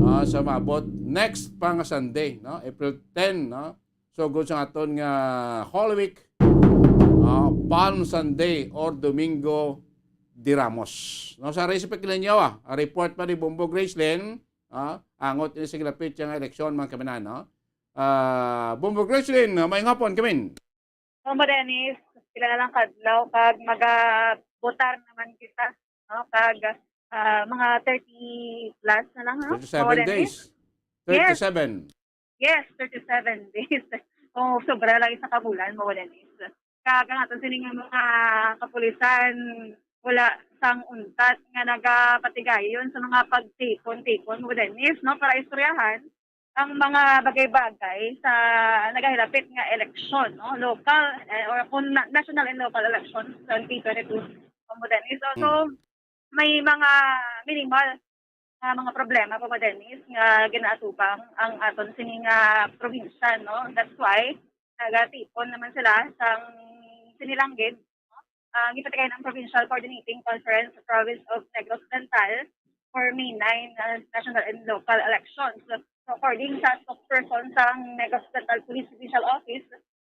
Ah, sa maabot next pa nga Sunday, no? April ten, no? So, good sa aton nga Holy Week, ah, Palm Sunday or Domingo de Ramos. No, sa Reyes Pequilenyo, ah, a report pa ni Bombo Gracelyn, ah, angot ini sa gilapit nga eleksyon, mga kaibigan, no? Ah, Bombo Gracelyn, ah, may ngapon kami. Mama Dennis, pila na lang kadlaw kag magabotar naman kita, no? Kag, ah, mga thirty plus na lang, no? Mama Thirty-seven Dennis? days. Yes. Thirty-seven. Yes, thirty-seven days. O, sobra lang isa ka bulan, Mama Dennis. Kag ang aton sini nga mga kapulisan, wala sang untat nga nagapatigayon sa mga pagtipon-tipon, Mama Dennis, no? Para istoryahan ang mga bagay-bagay sa nagahilapit nga eleksyon, no? Local, eh, or kung na-, national and local elections twenty twenty-two, Mama Dennis. So, so, Hmm. may mga minimal nga mga problema, Mama Dennis, nga ginaatubang ang aton sini nga probinsya, no? That's why nagatipon naman sila sang sinilanggit, no? Ah, gipatigayon ang Provincial Coordinating Conference sa Province of Negros Occidental for May nine, ah, national and local elections. So, according sa spokesperson sang Negros Occidental Police Provincial Office,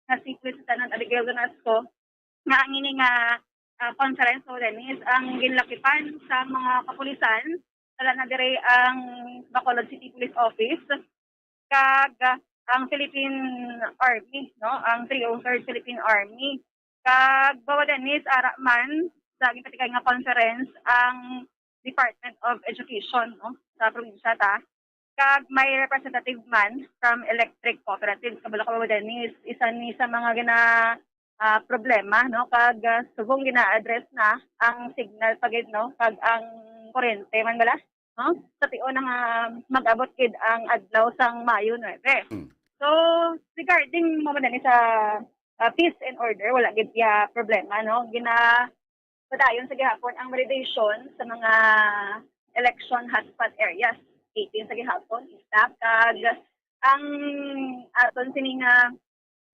nga si Police Lieutenant Abigail Donasco, nga ang ini nga, ah, conference, Mama Dennis, ang ginlakipan sa mga kapulisan, wala na diri ang Bacolod City Police Office, kag, ah, ang Philippine Army, no? Ang three oh third Philippine Army. Kag, Mama Dennis, ara man sa gipatigayon nga conference ang Department of Education, no? Sa probinsya ta. Kag may representative man from Electric Cooperative. Kabalo ka, Mama Dennis, isa ni sa mga gina-, ah, problema, no? Kag, ah, subong gina-address na ang signal pa gid, no? Kag ang kurente man bala, no? Sa tion na nga mag-abot gid ang adlaw sang Mayo nuebe. Hmm. So, regarding, Mama Dennis, sa, ah, peace and order, wala gid iya problema, no? Gina-, padayon sa gihapon ang validation sa mga election hotspot areas. Eighteen sa gihapon, isa, kag ang aton sini nga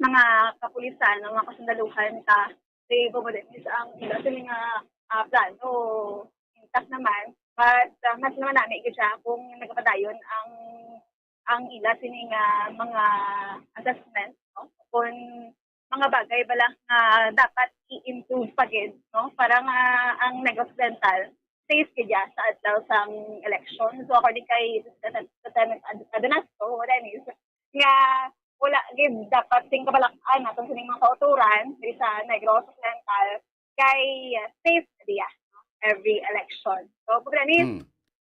mga kapulisan, ang mga kasundaluhan ta, si Bobo Dennis, ang ila sini nga, ah, plano intact naman. But, ah, mas naman nami gid siya kung nagapadayon ang, ang ila sini nga mga assessment, no? Kung mga bagay bala nga dapat i-improve pa gid, no? Para nga ang Negros Occidental safe gid siya sa adlaw sang election. So, according kay Lieutenant Ad-, Adonasto Dennis, nga wala gid dapat sing kabalak-an naton sining mga kautoran diri sa Negros Occidental kay, uh, safe diya, no? Every election. So, Bobo Dennis, Hmm.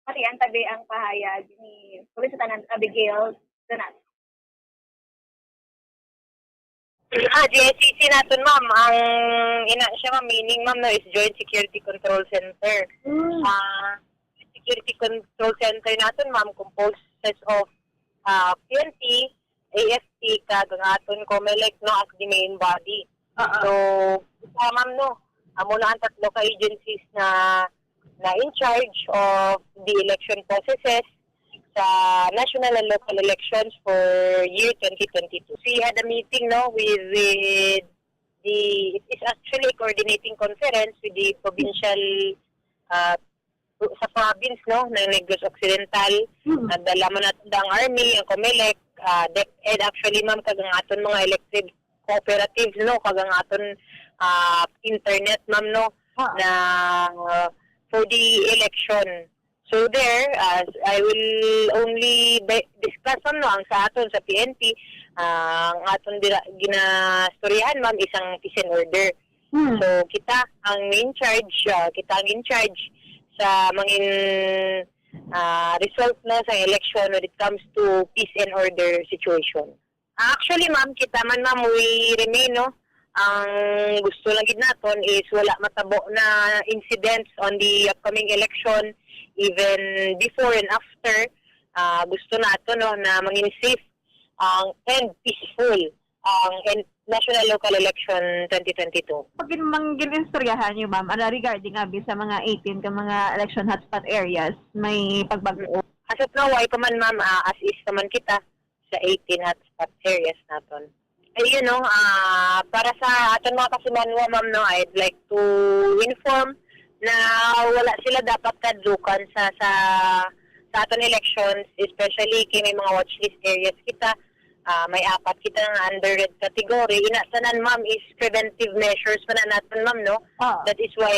matian tabi ang pahayag ni Police Lieutenant Abigail Donato. Ah, J S C C naton, ma'am. Ang ina siya, ma'am, meaning, ma'am, no, is Joint Security Control Center. Mm. Ah, Security Control Center naton, ma'am, composed of, ah, P N P, A F P, kag ang aton COMELEC, no, as the main body. Ah, ah. So, kita, ma'am, no, amo na ang tatlo ka agencies na na in charge of the election processes sa national and local elections for year twenty twenty-two. We had a meeting, no, with, with the, it is actually a coordinating conference with the provincial, uh, sa province, no, ng Negros Occidental. Mm. Nagdala man natin ang army, ang COMELEC, uh, DepEd actually, ma'am, kag ang aton mga electric cooperatives, no, kag ang aton, ah, internet, ma'am, no, Ah. na, uh, for the election. So there, uh, I will only be-, discuss, ma'am, no, ang sa aton sa P N P, ah, ang aton dira-, ginastoryahan, ma'am, isang peace and order. Hmm. So kita ang in charge, ah, kita ang in charge sa mangin, ah, result, no, sa election when it comes to peace and order situation. Ah, actually, ma'am, kita man, ma'am, we remain, no? Ang gusto lang gid naton is wala matabo na incidents on the upcoming election, even before and after, ah, gusto nato, no, na mangin safe ang, and peaceful ang en-, national local election twenty twenty-two. Pag gin-, mang gin-istoryahan niyo, ma'am, ano, regarding abi sa mga eighteen ka mga election hotspot areas, may pagbago? As of now, way pa man, ma'am, ah, as is pa man kita sa eighteen hotspot areas naton. Ayun, no, ah, para sa aton mga kasimanwa, ma'am, no, I'd like to inform na wala sila dapat kadlukan sa, sa, sa aton elections, especially kay may mga watchlist areas kita. Ah, may apat kita nga under red category. Ina, tanan, ma'am, is preventive measures pa na naton, ma'am, no? Ah. That is why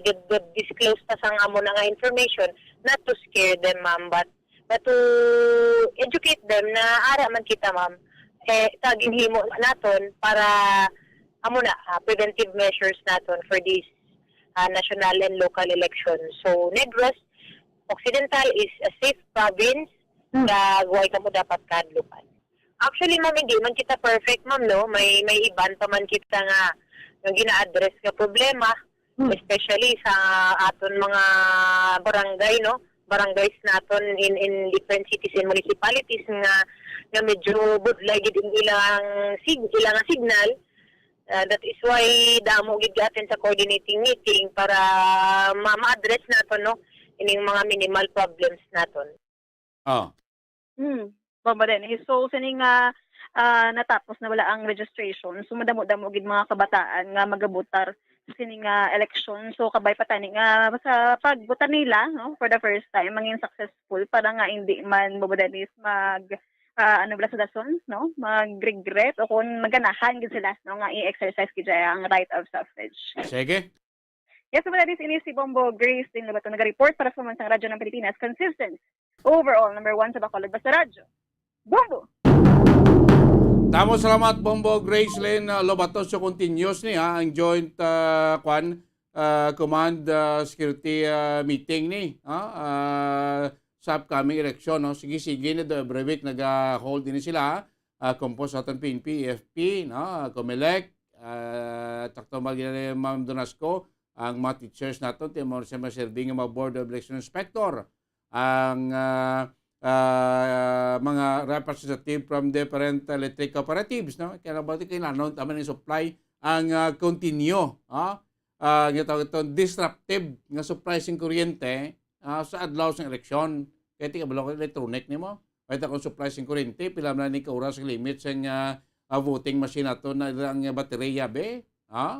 gid, gid disclose ta sang amo na nga information, not to scare them, ma'am, but, but to educate them na ara man kita, ma'am. Eh, sa ginhimo naton para amo na, ah, preventive measures naton for these, ah, national and local elections. So, Negros Occidental is a safe province. Hmm. Kag way kamo dapat kahadlukan. Actually, ma'am, hindi man kita perfect, ma'am, no? May, may iban pa man kita nga, nga gina-address nga problema, Hmm. especially sa aton mga barangay, no? Barangays naton in, in different cities and municipalities nga, nga medyo budlay gid ang ilang sig-, ilang signal. Ah, that is why damo gid gi-attend sa coordinating meeting para ma-, ma-address naton, no, ining mga minimal problems naton. Oh. Hmm. Bombo din. Eh, so, sini nga, ah, natapos na wala ang registration. So, madamo-damo gid mga kabataan nga magabotar sini nga election. So, kabay pa tani nga sa pagbotar nila, no, for the first time, mangin successful para nga hindi man, Bombo Dennis, mag, ah, ano, bala sa dason, no, mag-regret o kung maganahan gid sila, no, nga i-exercise gid ang right of suffrage. Sige. Yes, Bombo Dennis, ini si Bombo Grace din Lobato naga-report para sa Pambansang Radyo ng Pilipinas, consistent, overall, number one sa Bacolod, basta radyo. Bombo! Damo salamat, Bombo Gracelyn, uh, Lobato. So, continuous ni, ha, ang joint, uh, kwan, uh, command, uh, security, uh, meeting ni, ha, uh, sa upcoming election, no? Sige, sige na do, every week naga-hold din sila, ha? Uh, composed sa aton P N P, A F P, no? Comelec, uh, takto mag-, Ma'am Donasco, ang mga teachers naton, ti mo sa mga serving nga mga Board of Election Inspector, ang, ah, ah, mga representative from different electric cooperatives, no? Kaya na ba, kailangan tama ng supply ang, ah, continue, ah, ah, nga tawag ito, disruptive nga supply sing kuryente, ah, sa adlaw sa eleksyon. Kaya ti kabalo ko electronic nimo. Kaya ta kung supply sing kuryente, pila man ni ka oras ang limit sa, ah, ah, voting machine nato na ang baterya, be? Ah?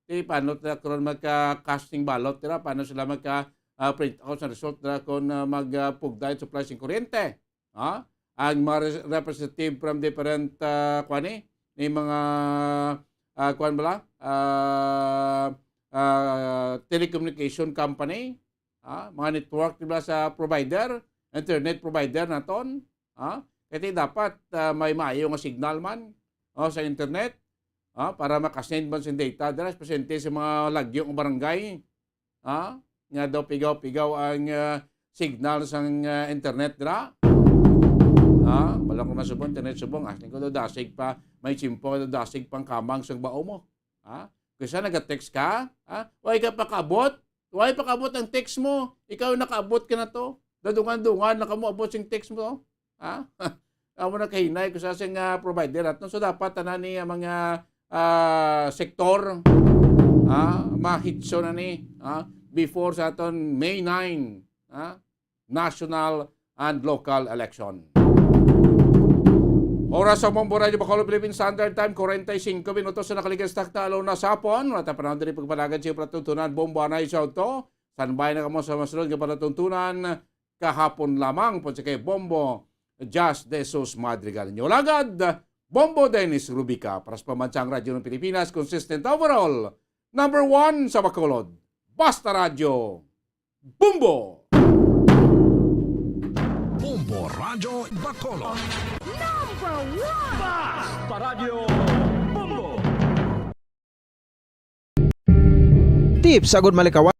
Ti paano ta karon magka-casting ballot dira? Paano sila magka, ah, print out sa result dira kung, ah, mag, ah, pugda ang supply sing kuryente? Ha? Ang mga res-, representative from different, ah, kuan ni, ni mga, ah, kuan bala? Ah, ah, telecommunication company, ah, mga network, di ba, sa provider, internet provider naton, ah? Kaya dapat, ah, may maayo nga signal man, oh, sa internet, ah, para makasend man sa data dira, especially sa mga lagyo nga barangay, ah, nga daw pigaw-pigaw ang, ah, signal sang, ah, internet dira. Ah, wala ko masubong, internet subong, ah, ko daw dasig pa, may tsimpo daw dasig pang kamang sang bao mo. Ha? Kaysa naga-text ka, ha? Way ka pakaabot? Way pakaabot ang text mo? Ikaw nakaabot ka na to? Dadungan-dungan na kamo abot sing text mo, ha? Amo na kahinay ko sa sing, ah, provider at no? So dapat tanan ni, ah, mga, ah, sektor, ha? Mahitso na ni, ha? Before sa aton May nine, ha? National and local election. Oras sa Bombo Radyo Bacolod Philippine Standard Time, forty-five minutos na nakaligas takta, alaw na sa hapon. Wala ta panahon diri pagpalagad sa palatuntunan, Bombo anay sa auto. Standby na kamo sa masunod nga palatuntunan. Kahapon lamang po sa kay Bombo Jazz de Sus Madrigal. Inyo lagad, Bombo Dennis Rubica. Para sa Pambansang Radyo ng Pilipinas, consistent overall, number one sa Bacolod. Basta Radyo. Bombo! Bombo Radyo Bacolod. Number one! Basta Radyo Bombo! Tips agud malikawan.